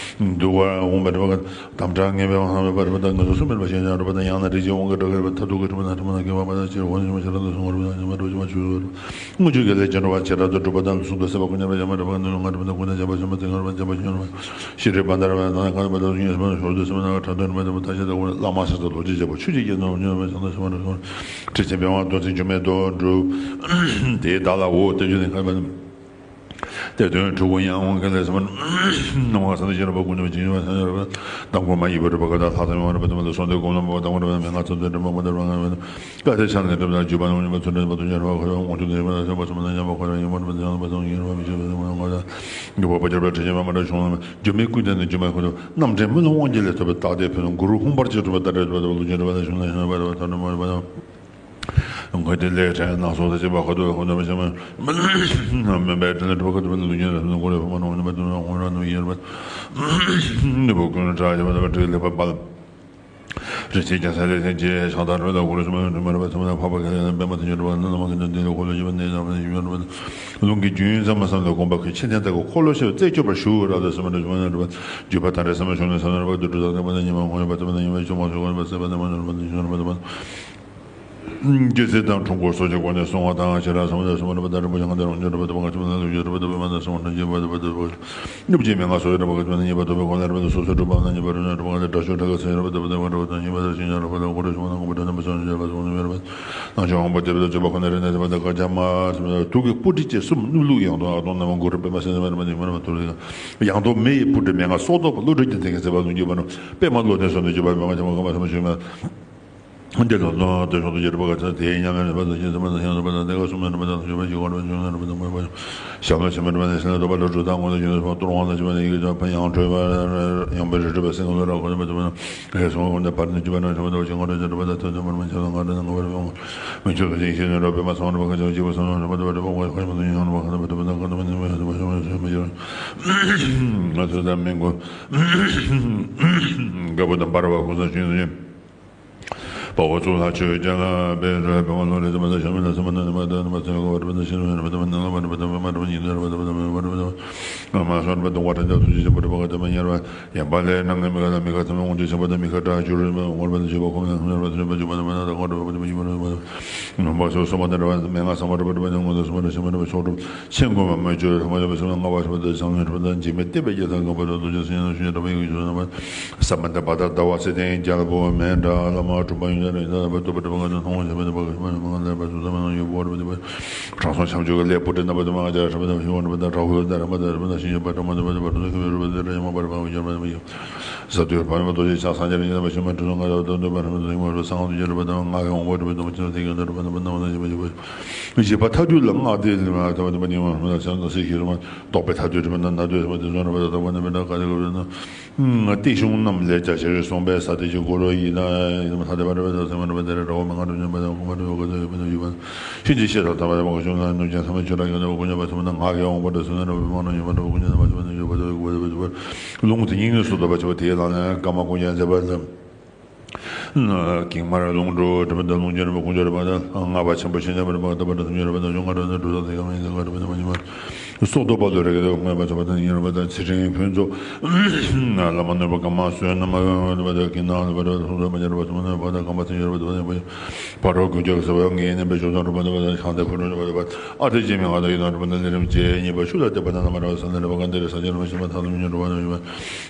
འདུལ་བར་འོང་བའི་རེ་བ་དང་དམ་དྲག་ངེས་པའི་དབང་ལ་འབད་པ་རེ་བ་དང་ངེས་སོ་སུ་མེད་པ་ཞེས་ཀྱང་རེ་བ་དང་ཡང་ན་རིགས་ཀྱི་དབང་གིས་དགྲ་བགེགས་རེ་བ་མཐར་ཐུག་གི་དྲི་མ་དང་དྲི་མ་དང་སྐྱེ་བ་མ་དང་ཕྱིར་འོང་ཞིང་མ་ཤར་དུ་སོང་བར་བ་དང་ཉི་མ་དྲོ་ཞིང་མ་ཤར་དུ་སོང་བར་བ་དང་མངོན་སྤྱོད་དགེ་ལེགས་ཅན་འགྲོ་བ་བྱེ་བྲག་ཏུ་གྲུབ་པ་དང་གཟུགས་དང་སྲིད་པ་ཀུན་ནས་པའི་ཡ་མ་རེ་བ་ནུ་ལུ་ང་རེ་བ་དང་ཀུན་ནས་བྱམས་པ་ཤམ་པ་ཏིང་ངེ་རེ་བ་འཇམ་པ་ཤིང་རེ་བ་ཤེས་རིག་པ་དང་རེ་བ་དང་ཁ་པ་དང་ཉེས་པ་ཞོར་དུ་སེམས་ནང་ཁྲག་འཐུང་རེ་བ་དང་ཐ་ཤལ་དང་བླ་མ་སྲས་དང་རྡོ་རྗེ་རྒྱལ་པོ་ཆོས་ཀྱི་རྒྱལ་ནོར་ཉོན་པའི་བྱང་དང་ཤམ་པ་རེ་བ་ཁྲི་ཆེན་པདྨ་རྡོ་རྗེ་འཇོམས་མེད་རྡོ་གྲུབ། དེའི་བདག་ལ་འོ་བསྟན་བཅོས་ནི་ཁ་པ། གཏེར་སྟོན་དྲུག་པོ་ཡང་དབང་ཁ་ལས་སམ། ནམ་མཁའ་ས་ལ་ཤེས་རབ་ཀུན་ནས་བྱིན་གྱིས་བརླབ་ཡོན་རབ། དང་པོ་མ་ཡི་བུ་རབ་ཀ་དང་ལྷག་ཙམ་ཡོང་རབ་དམ་ལ་སོགས་ཏེ་གོང་ལ་མ་བ་དང་པོ་རབ་མན་ངག་ཚོགས་ཚོགས་འདྲེན་པ་མ་དར་བ་ང་བས་ན། བཀའ་གཏེར་ཆ་ལས་གྲུབ་དང་བརྒྱུད་པ་རྣམས་ཉམས་པ་ཚུལ་ཁྲིམས་པ་དུ་ཉར་བ་ཁོ་རང་དབང་ཕྱུག་ལས་མ་ལ་སོགས་པ་སོ་མ་ན་ཉམས་པ་ཁོ་རང་ཡོན་མ་རབ་ཚང་པ་ཚང་ཡོན་རབ་མི་ཆོས་པ་ཚང་མ་ཁོ་རང་ཡོན་པ་པ་ཅར་པ་ཁྲི་ཆེན་པདྨ་རབ་བྱུང་ལ་མ་འགྱུར་མེད་ཀུན་ལྡན་ནི་སྒྱུ་མའི་ཁུ་ཐུ་རྣམ་འདྲེན་མི་ལ་དབང་གྱིས་ལས་ཐོབ་པའི་བདག་ལྟའི་ཕུན་སུམ་གུ་རུ་ཧཱུྃ་ཕར་ཅིག་གྲུབ་པ་ལྟར་རེ་ཐོབ་པ་ལུ་ཉེ་རུ་བ་ལ་བྱུང་ལ་ཡོན་པ་རབ་ཐོབ་ནི་མ་རབ། ཁོ་དེ་ལས་ཕྲན་སྣ་ཚོགས་སུ་སྐྱེས་པ་ཁོ་ཐུག་ཁོ་ཐུག་པ་ཆེན་པོ། སྨོན་པའི་དྲིན་ལས་གྲུབ་པ་ཁོ་ཐུག་པ་ལུང་ཆེན་རབ་ཏུ་འཁོར་བའི་ཕུང་པོ་རྣམས་ཉམས་པ་དུ་ནང་ཁོང་ར་ནུབ་ཡིན་པ། ནུས་པ་ཀུན་ལ་གྲགས་ཆེ་བ་དང་བྲལ་ལེགས་པར་སྤེལ། རིན་ཆེན་རྒྱལ་སྲས་ལས་ཐོན་ཅེས་ཕྱག་དར་རོལ་དང་གུ་རུ་ཆེན་པོ་འབྲུ་མར་པ་ཚེ་མ་འཕགས་པ་མཁྱེན་པདྨ་དུ་ཉེ་རུ་བ་ན་ལ་མ་མཁན་དང་འདི་ལ་འཁོར་ལོ་བཞི་པ་གནས་དང་ཉེ་རུ་བ། ལུང་གི་རྒྱུན་ཙམ་མ་བསམ་ལ་དགོངས་པ་ཁོས་ཕྱི་ནས་ད་གི་འཁོར་ལོ་ཞེས་པ་རྩད་གཅོད་པར་ཞུ་རབ་ཏུ་སེམས་པ་འདྲ་བྱུང་ན་འདྲ་བ། བརྒྱུད་པ་དང་འབྲེལ་སེམས་ལ་བྱུང་ནས་སེམས་ལ་རབ་ཏུ་གྲུབ་དང་ནས་མ་ནས་ཉི་མ་འོང་བ་དེ་མ་ནས་ཉི་མ་བྱུང་བ་ཞུ་བ་སེམས་པ་ནས་མ་ནས་མ་ནས་བྱུང་བ་དེ་མ་ནས། སྒྱུ་རྩལ་དང་འཁྲུལ་འཁོར་སོགས་ཀྱི་སྒོ་ནས་གསུང་བ་དང་ཕྱི་ར་སོང་བ་དང་སོང་བ་རབ་དང་རིན་པོ་ཆེ་གང་དེ་རུང་ཉོན་རབ་ཏུ་བ་ག་ཆུ་ན་ལུ་ཡོད་རབ་ཏུ་བ་མ་དང་སོང་བ་དང་རྗེ་བ་དུ་བ་དུ་བ། སྣུབས་ཀྱི་མན་ངག་སོགས་རབ་ཀྱི་ཆུ་ན་ཉེས་པ་ཐོབ་པའི་གོ་ལ་རབ་ཏུ་སོ་སོ་གྲུབ་པ་ན་ཉེས་པ་རུ་ན་རབ་ཀྱི་དགྲ་ཤོག་དྲག་གི་ཚེ་རབ་ཏུ་བ་དུ་བ་རབ་ཏུ་ཉེས་པ་དང་ཤིང་ཡང་རབ་ཀྱི་དགོང་དྲོ་ཆུ་ན་དགོང་པ་དང་ནམ་པ་སོང་ཉེས་པ་སོང་ཉེས་པ་རབ། ནང་ཆོས་དབང་པོ་སྡེ་པའི་ལོ་རྒྱུས་པ་ཁོ་ན་རེ་ནས་དེ་བ་དང་དཀར་ཆ་མ་དུག་གི་སྤུ་གྲི་བཅས་གསུམ་སྣུབས་ལུགས་ཡང་དང་ཨ་དོང་ནམ་གུ་རུ་པདྨ་སེང་གེ་མ་རེ་མ་ནི་མ་རེ་མ་ཐུར་ཡང་དུ་མེ་ཡི་སྤུ་གྲི་མན་ངག་སྲོག་ཐོག་པ་བློ་གྲོས་ཀྱི་མཚན་གྱི་མཛད་པ་ལུང་རྒྱུད་པ་ནི་པདྨ་བློ་ལྡན་སོགས་ནས་བརྒྱུད་པ་མེ་མ་ཆ་མ་ག་མ་ས་མ་ཞུ་མ། འདི་ལ་ནོ་དེ་ཤོག་ཏུ་ཡོད་པ་ག་ཚ་དེའི་ཉམས་ལེན་པ་དང་ཤེས་ཚོད་པ་དང་ཤེས་ཚོད་པ་དང་དེ་ག་གསུམ་ལ་རིམ་པ་དང་ཐུགས་རྗེ་པ་ཞིག་གོ་རིམ་པ་བྱུང་ན་རིམ་པ་དང་མ་ཡོད་པ་ཞིག་ཞབས་ལ་ཆེན་པོ་རིམ་པ་ནས་ཤེས་ན་རྟོགས་པ་ལ་གྲུབ་དང་ངོ་ལ་ཞེན་ཚོད་པ་གཏོར་དབང་ལ་ཆེན་པོ་ནས་ཡིག་ཀྱང་ཕན་ཡང་གྲོལ་བ་ཡང་པའི་རི་ཁྲོད་པ་སེང་གེ་ལོ་ར་གོ་རིམ་པ་དུ་མ་ཡང་སོང་བ་ཀུན་ཏུ་བར་ནས་བརྒྱུད་པ་ན་ཆེན་པོ་དང་ཞིང་ཁོ་ར་ཆེན་པོ་དང་ཐོས་ཚོད་པ་རིམ་པ་ཆེན་པོ་ང་ར་ནང་ག་བར་ཡོང་མི་ཆོས་ལ་ཞེན་ཤེས་ནས་རོ་པའི་མ་སོང་རིམ་པ་ག་ཆེན་པོ་སྐྱེས་བུ་སོང་རིམ་པ་དུ་བ་རི་བོང་ག་ཁོ་རིམ་པ་དུ་ཡང་རིམ་པ་ག་དུ་བ་དུ་བ་ག་དུ་བ་ནི་མ་ཡོད་པ་ཞིག་མ་ཡོད་པ་ཞིག་མ་ཡོད་པ་ཞིག་མ་ཡོད་པ་ཞིག་མ་ཡོད་པ་ཞིག་དགའ་བོ་དང་འབར་བ་ཀུན་བཟང་ཆོས་ཉིད། དཔའ་བོ་གཙུག་ལག་ཆོས་རྒྱལ་ལ་དཔལ་རོལ་པའི་དབང་ལུང་རིག་འཛིན་མ་དང་ཞང་མི་ལ་སེམས་མ་ན་ནི་མ་དང་ནི་མ་ཚེ་གོ་བ་རི་པ་དང་ཤེས་རབ་རི་པ་དང་མ་ནི་ལ་བ་རི་པ་དང་མ་རི་པ་ཉིད་དུ་རི་པ་དང་མ་རི་པ་མ་སོང་རི་པ་དང་བ་ཐམས་ཅད་ཐུགས་རྗེ་ཆེན་པོ་རི་པ་ག་དེ་མ་ཉར་བ་ཡན་པ་ལས་རྣམ་ངེས་མི་ཁ་དང་མི་ཁ་ཐམས་ཅད་དབང་ཕྱུག་ཆེན་པོ་དང་མི་ཁ་དྲག་ཅུ་རི་པ་ངོར་པ་དང་བཞི་པ་ཁོ་མི་ཁ་རི་པ་ཐུན་པ་བཅུ་པ་དང་མ་ན་དང་ཁོ་རི་པ་དང་བཞི་པ་རི་པ་དང་མ་ན་སོ་སོ་མ་དང་རི་པ་མན་ངག་ཚང་མ་རི་པ་རི་པ་དང་ངོ་དང་སོ་མ་རི་ཤེས་མ་རི་པ་ཆོག་གྲུབ་ཆེན་དགོན་པ་མ་བཅོས་ལྷ་མ་བཅོས་པ་སེམས་ལ་མངའ་བ་ཞེས་པ་དང་བྱང་ཆུབ་རི་པ་དང་འཇིགས་མེད་བསྟན་པའི་རྒྱལ་ཐང་གང་པ་དང་རྡོ་རྗེ་སེམས་ཉིད་དང་ཞུ་ཡི་ར་པ་ཡི་གི་ཞུ་ན་པ། ས་མ་འདས་པ་དང་ཟླ་བ་ཚེས་བརྟན་རྒྱལ་པོ་མན་དྲ་བླ་མ་དྲུག་པ་ཡོན་ཏན་རིགས་ལྡན་པ་སྟོབས་པ་གྲུབ་པ་ང་ཚོ་མཐོང་བ་བྱེད་པ་དང་བག་ཆེན་པ་ཞིག་མ་ལ་ལས་པ་སུ་ས་མ་ནང་ཡོད་པོ་རུ་པ་དེ་པ། དྲང་སྲོང་ཁྱབ་འཇུག་གི་ལས་པོ་ཏི་ན་པ་དེ་མ་ང་ཅག་ཧྲ་པ་དང་ཤི་བ་ན་པ་དང་དྲག་ཤུལ་དང་ར་མ་དང་ར་མ་དང་ཤིང་ཡོད་པ་དྲ་མ་དང་པ་དང་པ་དང་ཤི་བ་རུ་པ་དེ་ར་ཡ་མ་པ་ར་པ་བ་ཡོད་པ་དེ་ཡོད། ཟ་དུས་ཕ་མ་རྡོ་རྗེ་ཆགས་སངས་རྒྱས་རིགས་ལྡན་པ་ཤུལ་མ་དྲི་བཟང་ང་ཡོད་དོ་འདོད་པ་ར་མ་དང་ཡོད་པ་རུ་སང་དུ་ཡོད་རུ་པ་དང་ང་གི་འོང་པོ་རུ་པ་དང་པ་ཅི་ན་དེ་གི་འདི་རུ་པ་དང་པ་ན་མ་དང་ཤི་བ་ཤི་བ། བཞི་པ་མཐའ་དུས་ལ་སྔགས་དེ་ལ་མ་ཐ་པ་དེ་པ་ནི་མ་ར་མ་དང་ཤ་དང་སྲི་ཤི་རུ་མ་རྟོག་པའི་མཐའ་དུས་རུ་པ་ན་ན་དུས་རུ་པ་དེ་ཚོ་རུ་པ་དང་པ་ན་པ་ན་ཀ་དེ་ག་རུ་ན། ཏེ་གཞུང་རྣམས་ལས་རྒྱ་ཆེར་གསུངས་པའི་ས་སྟེང་གི་གུ་རུ་ཡི་དམ་ལྷ་སྡེ་པ་རེ་བ་དང་སེམས་མ་རེ་བ་དེ་རེ་ར་བ་མ་ང་རེ་བ་ཉམས་པ་དང་གོ་མ་རེ་བ་ག་དེ་བ་དེ་བ་ཡོད་པ་དང་ཤིན་ཏུ་ཤེས་དང་ཐ་མ་རེ་བ་ག་བྱུང་ན་ནུབ་ཀྱང་ཐ་མ་ཆོས་ར་ཡོད་ན་བ་ཀུན་ཉམས་པ་ཐ་མ་ན་ང་གི་འོང་པ་འདྲ་སོང་ན་རེ་བ་མ་ན་ཉམས་པ་འདྲ་བ་ཀུན་ཉམས་ཐ་མ་ཆོས་མ་ན་ཡོད་པ་འདྲ་བ་ཀུན་ཉམས་ཐ་མ་ཆོས་མ་ན་ཡོད་པ་འདྲ་བ་ལུང་དེ་ཉིད་ནས་སུ་ཐོབ་པ་ཆོས་པ་དེའི་ལག་ལེན་བཀའ་མ་ཀུན་ཉམས་མཛད་པ་ལ། ཀྱེ་མ་ར་ལུང་དྲུག་རེ་བ་དང་ལུང་རྒྱུན་རེ་བ་ཀུན་སྦྱོར་རེ་བ་དང་ལྔ་པ་ཆེན་པོ་ཤེས་ཉམས་རེ་བ་དང་དག་པ་དང་ཐུན་རེ་བ་དང་གཞུང་ལྔ་རེ་བ་དང་གྲུབ་མཐའ་ལས་ཀྱང་མིན་ཟེར་བ་རེ་བ་དང་མ་ཉམས་པ། སོགས་རྟོག་པ་ལུས་རེ་བ་དང་ལྔ་པ་ཆེན་པོ་དང་ཉིན་རེ་བ་དང་ཚེ་རིང་ཕུན་ཚོགས། བླ་མ་ནོར་བུ་གང་མ་བསོད་ནམས་རེ་བ་དང་ཀྱེ་ནང་རེ་བ་དང་ཐུགས་རེ་བ་ཉམས་རེ་བ་ཐུན་མོང་རེ་བ་དང་གང་པ་ཚེ་ཡི་རེ་བ་དང་བ་དང་བ་ཕ་རོལ་ཀུན་ཁྱབ་ཟེར་བ་ངེས་གནས་པའི་བྱང་སེམས་རེ་བ་དང་བ་དང་ཤིང་རྟ་ཁོལ་རེ་བ་དང་བ་ཨ་ཏི་ཅི་མི་ང་དང་ཡི་དམ་རེ་བ་དང་ལས་རིམ་བཅས་གཉིས་པ་ཆུ་ལ་གཏད་པ་དང་བླ་མ་རེ་བ་ས་ལ་རེ་བ་གང་དེ་རེ་ས་ཆ་རེ་བ་ཤིན་པ་ཐང་དུ་མི་ཉམས་རེ་བ་དང་ཡོད་པ།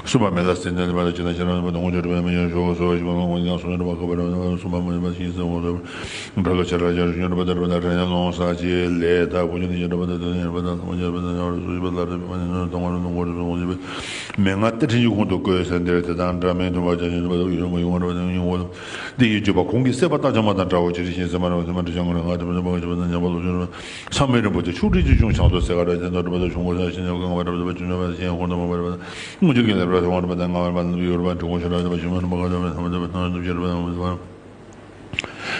གསུམ་པ་མེ་ལ་སྲེག་ནས་ལེན་པ་དང་ཇི་ལྟར་ཤེས་རབ་དང་དངོས་འབྱོར་དྲི་མ་མི་ཉམས་ཞོག་སོགས་ཞིག་པ་ལ་དངོས་ཀྱང་སོ་ནོར་བ་ཁ་པར་བ་གསུམ་པ་མ་ཡིན་པ་ཞིང་སེམས་འོག་ལ་འགྲོ་ལ་ཆེ་ལ་ཆེར་ཉོན་པ་དང་རེ་བ་དང་རེ་ཉམས་ལོང་ས་ཅི་ལས་ད་ཀུན་ཉམས་ནི་ཉམས་པ་དང་དོན་ཉམས་པ་དང་ལྷ་མོ་ཉམས་པ་དང་ཉམས་པ་སུ་ཞིག་པ་ལ་རེ་བ་ཉམས་དང་བ་རུ་དང་གོ་རུ་དང་གོ་ཞིག་པ་མན་ངག་གཏེར་ཕྲན་གྱི་ཁོང་དུ་བཀོད་ཟེར་འདིར་དེ་དང་འདྲ་མིན་མཐུན་པ་ཅན་ཉམས་པ་དང་ཡོད་མ་ཡོང་བ་རེ་བ་ཉམས་ཡོང་བ་ལ། འདི་ཡི་བརྗོད་པ་གོང་གི་སྲེག་པ་རྟགས་ཅན་མ་དང་འདྲ་བ་ཇི་ལྟར་ཤེས་སེམས་མ་རེ་བ་སེམས་མ་དྲི་བྱ་ངོ་རེ་ང་དྲི་བ་ནི་བ་ཅི་བ་ན་ཉམས་པ་ལོ་ཆུང་རེ་བ། ཚང་མའི་རིན་པོ་ཆེ་ཆུ་ཁྲི་ཆུ་ཆུང་བྱང་དུ་སེ་ག་ར་ཅན་དང་གྲུབ་པ་དང་བྱུང་བ་ས་ཤིན་ཏུ་གང་བ་གྲུབ་པ་དང་བྱུང་བ་ཤིན་ཏུ་གང་བ་གྲུབ་པ་དང་བྱུང་བ་ཡོད་རུ་བ་དྲུག་གོང་ཤེས་ར་ཅན་པ་བྱུང་བ་ནི་མ་ག་ད་བ་ཐམས་ཅད་པ་ཐམས་ཅད་པ་ཐམས་ཅད་པ།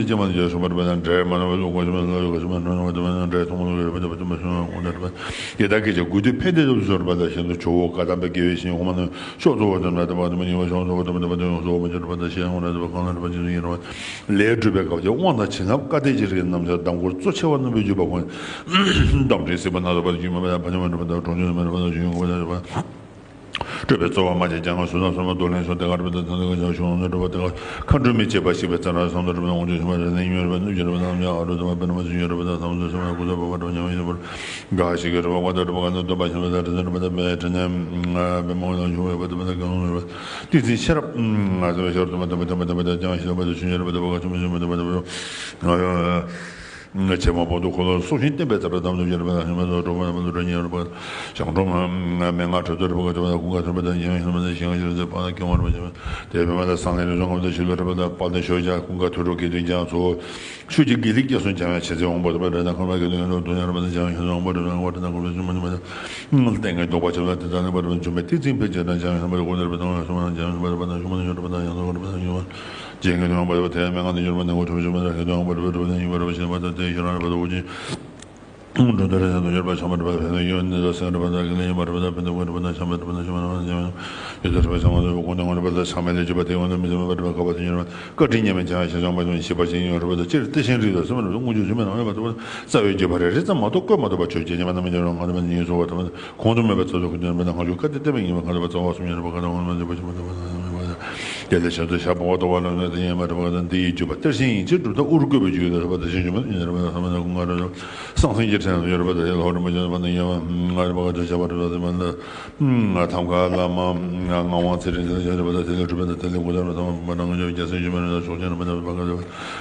དེ་ཅན་མ་ནི་རྒྱ་གསུངས་པ་རེད་པ་དང་འབྲས་མ་ནི་བ་ལུག་གོ་ཞུ་མ་ལ་ཡོ་ག་ཞུ་མ་ནོ་བ་དུ་མ་ནི་འབྲས་ཐུང་མ་ལུག་ཡོད་པ་དུ་མ་ཞུ་མ་གོང་དུ་རེད་པ། དེ་དག་གི་ཆ་དགོས་དུས་ཕན་བདེ་ལ་སོགས་པ་ལ་ཞེན་དུ་ཇོ་བོ་བཀའ་གདམས་པའི་དགེ་བའི་བཤེས་གཉེན་ངོ་མ་ནི་ཕྱོགས་གཙོ་བོ་དུ་མ་དུ་མ་ཡིན་པ་ཕྱོགས་གཙོ་བོ་དུ་མ་དུ་མ་དུ་ཡོངས་སུ་འོག་མ་གྱུར་པ་དང་ཤེས་ཡོན་རབ་ཏུ་བ་གང་ལ་རབ་པ་ཅི་ཡིན་རབ་པ། ལས་སྒྲུབ་པའི་སྐབས་ཀྱི་དབང་དང་བྱིན་རླབས་བཀའ་གཏེར་གྱི་རིགས་རྣམས་ཀྱང་གདམས་སྐོར་གཙོ་ཆེ་བ་རྣམ་པའི་བརྒྱུད་པ་ཁོང་། རྟ་མགྲིན་བསྲེགས་པ་སྣ་ཚོགས་པ་དང་རྒྱུད་སྨྲ་བ་དང་ཕ་ཉམས་པ་འགྲུབ་པ་དང་གྲོང་ཆོག་སྨྲ་བ་དང་གཞུང་ཡོངས་པ་དང་སྤྲུལ་པའི་རྩོལ་བ་མ་བྱས་ཀྱང་ངོ་སོ་སོ་སོ་མ་རྡོར་གླིང་སོགས་དེ་གར་རབ་ཏུ་ཐང་དུ་གང་བྱུང་གཞུང་ནས་སྒྲུབ་པ་དེ་གར་མཁའ་འགྲོ་མའི་བཅས་པ་ཞིག་པའི་རྩ་ལ་སོང་དུ་རབ་ཏུ་དབང་ཆེན་ཤུགས་པ་རེ་ནས་ཡུན་རབ་པ་གནུབས་ཀྱི་རབ་པ་དང་ཡང་ཨ་རུ་དུ་མ་པེ་ན་མ་ཚུན་ཡོད་རབ་པ་དང་ས་མ་ཚུན་སེམས་ལ་ཀུ་ས་བ་བ་གྲོ་ཉམས་ཡིན་པར། འགའ་ཞིག་གིས་རུ་བ་དང་གྲུབ་པ་དང་སྟོན་པ་ཆེན་པོ་དང་དྲི་ཟར་གྲུབ་པ་དང་མེ་དྲི་ནས་པདྨ་འོད་ལ་བྱུང་བའི་བ་དུ་མ་དང་གང་རུང་རབ་ཏིང་འཛིན་ཤེས་རབ་ང་ཚོ་ཤར་དུ་མ་དུ་མ་དུ་མ་དུ་མ་དུ་ཀྱང་ཤེས་པ་དུ་ཆུང་ཤེས་རབ་དུ་བ་ག་ཆུང་མ་ཆུང་མ་དུ་མ་དུ་མ་དུ། ང་ཡང་། ཆེན་མོ་བོ་དུ་འཁོར་ལོ་སོགས་ཤིང་བསྟན་པའི་རྩ་བྲལ་དམ་དུ་གྱུར་པ་ཞིང་མ་དུ་གྲོགས་པ་དུ་གྲོགས་ཉེ་རུ་པ་ཞང་གྲོང་མན་ངག་གྲོལ་དུ་རུ་པ་ག་དུ་མ་ཀུན་དགའ་ཐོས་པ་དང་ཡང་ཤིང་མ་དུ་ཞིང་ཤེས་རབ་དུ་པ་ཀྱང་བར་པ་ཞིང་དེ་བས་མ་དུ་སང་ལེ་རུ་ཞང་གམ་དུ་ཞི་ལུ་རུ་པ་དུ་དཔལ་ལྡན་ཤོ་ཇ་ཀུན་དགའ་ཐོས་གྲོགས་དགེ་འདུན་ཀྱང་ཚོ། ཆོས་ཀྱི་དགེ་ལེགས་སྐྱེས་སོང་། བྱང་ཡང་ཆེ་ཚེ་འོང་བ་དུ་མ་རེ་ན་ཁོར་མ་གི་དོན་ཡང་དོན་ཡང་ར་མ་ན་བྱང་ཡང་ཆེ་ཚེ་འོང་བ་རེ་ན་ཁོར་མ་གི་དོན་ཡང་དོན་ཡང་ར་མ་ན། ལྟས་ངན་ལྡོག་པ་ཆེ་ལ་དེ་དག་ནི་བར་དུ་འཇོམས་པའི་ཏིང་འཛིན་འཕེལ་ཕྱིར་དང་། བྱང་ཡང་བར་དུ་གོ་ནར་བར་དུ་ཡང་སོང་བ་ན་བྱང་ཡང་བར་དུ་བར་དུ་ཤུགས་མ་ན་ཡོད་ར་བར་དུ་ཡང་སོང་བར་དུ་བར་དུ་ཡང་སོང་བ། རྗེས་ངན་དོན་ཡང་བར་དུ་དེ་ཡང་མན་ངག་ནི་འགྱུར་བ་ནི་འོ་ཁྲོ་ཆུ་མ་ན་ཤེས་དོན་ཡང་བར་དུ་བར་དུ་ཡང་བར་དུ་ཤེས་པ་དང་དེ་ཤེས་རང་ར་བར་དུ་འོ་ཅི། འགྲོ་འདི་རེ་ཡང་དུ་ཡོད་པ་ཆགས་པ་རེ་བ་ཕན་ཚུན་ཡོད་ནི་དང་སེམས་རེ་བ་དང་གི་ལས་ཡིན་པ་རེ་བ་དང་ཕན་ཚུན་དགོས་རེ་བ་དང་ཆགས་པ་རེ་བ་དང་ཆགས་པ་རེ་བ་དང་ཆགས་པ་རེ་བ་དང་ཡོད་དུ་རེ་བ་ཆགས་པ་དང་གོང་ནས་ངོ་ནས་པ་དང་ཆགས་མེད་ལས་བརྗོད་པ་དེ་ཡོང་དུ་མི་ཚེ་མེད་པ་རེ་བ་དཀའ་བ་དེ་ཡིན་རེ་བ། བཀའ་དྲིན་མཉམ་མེད་བྱང་ཞིང་བྱང་བ་དང་ཞི་བ་ཞིང་ཡོད་རེ་བ་དང་སྤྱིར་བརྟན་ཞིང་རིག་དང་སེམས་རེ་བ་དང་དངོས་བརྒྱུད་ཞུ་མེད་ནང་ཡོད་པ་དང་རྩ་བའི་བརྗོད་པ་རེ་རེ་ཙམ་མ་གཏོགས་བཀོད་མ་ཐུབ་པ་ཆོས་ཀྱི་ཉི་མ་རྣམ་སྨིན་རང་ང་རེ་བ་ཉིད་སོགས་པ་དང་གོང་དུ་སྨོས་པ་ཚོགས་སུ་ཁུ་ཅན་པ་དང་ང་རྒྱུད་བཀའ་དེ་བསྟན་པའི་ཉི་མ་གང་ལ་བ་རྩ་བ་གསུམ་ཡོད་རེ་བ་གང་ལ་བ་ང་རེ་བ་ཞུ་མ་ཐུབ་པ་དང་ཡང་མེད་པ་དང་། དེ་ལས་ཤར་དུ་ཤར་པོ་བ་ཏོ་བ་ལ་ནི་དེ་ཡིན་པ་རེ་བ་དང་འདི་ཡི་བརྗོད་པ་གཏེར་ཆེན་ཡིན་ཕྱིར་གྲུབ་མཐའ་དབུར་བཀོད་པའི་རྒྱུད་དུ་རེ་བ་དང་ཞིང་ཞུ་མ་ཡིན་རེ་བ་དང་ས་མ་ན་ཀུན་དགའ་རེ་བ། སང་སེང་གི་ཕྲན་ཡོད་རེ་བ་དང་ཡ་ལྷོ་རིན་པོ་ཆེ་བ་དང་ཡ་བ་ང་རེ་བ་ག་དུ་བྱ་བ་རེ་བ་དང་མ་ལ། ཐམ་ཀ་བླ་མ་ངག་དབང་ཚེ་རིང་དེ་ལ་བྱ་བ་དེ་ལས་གྲུབ་པ་དེ་ལས་གོ་ད་ར་ཐམ་པ་ནང་གི་རྒྱལ་སྲས་ཞུ་མ་རེ་ན་ཕྱོགས་ཆེན་རེ་བ་དང་བ་ག་དུ་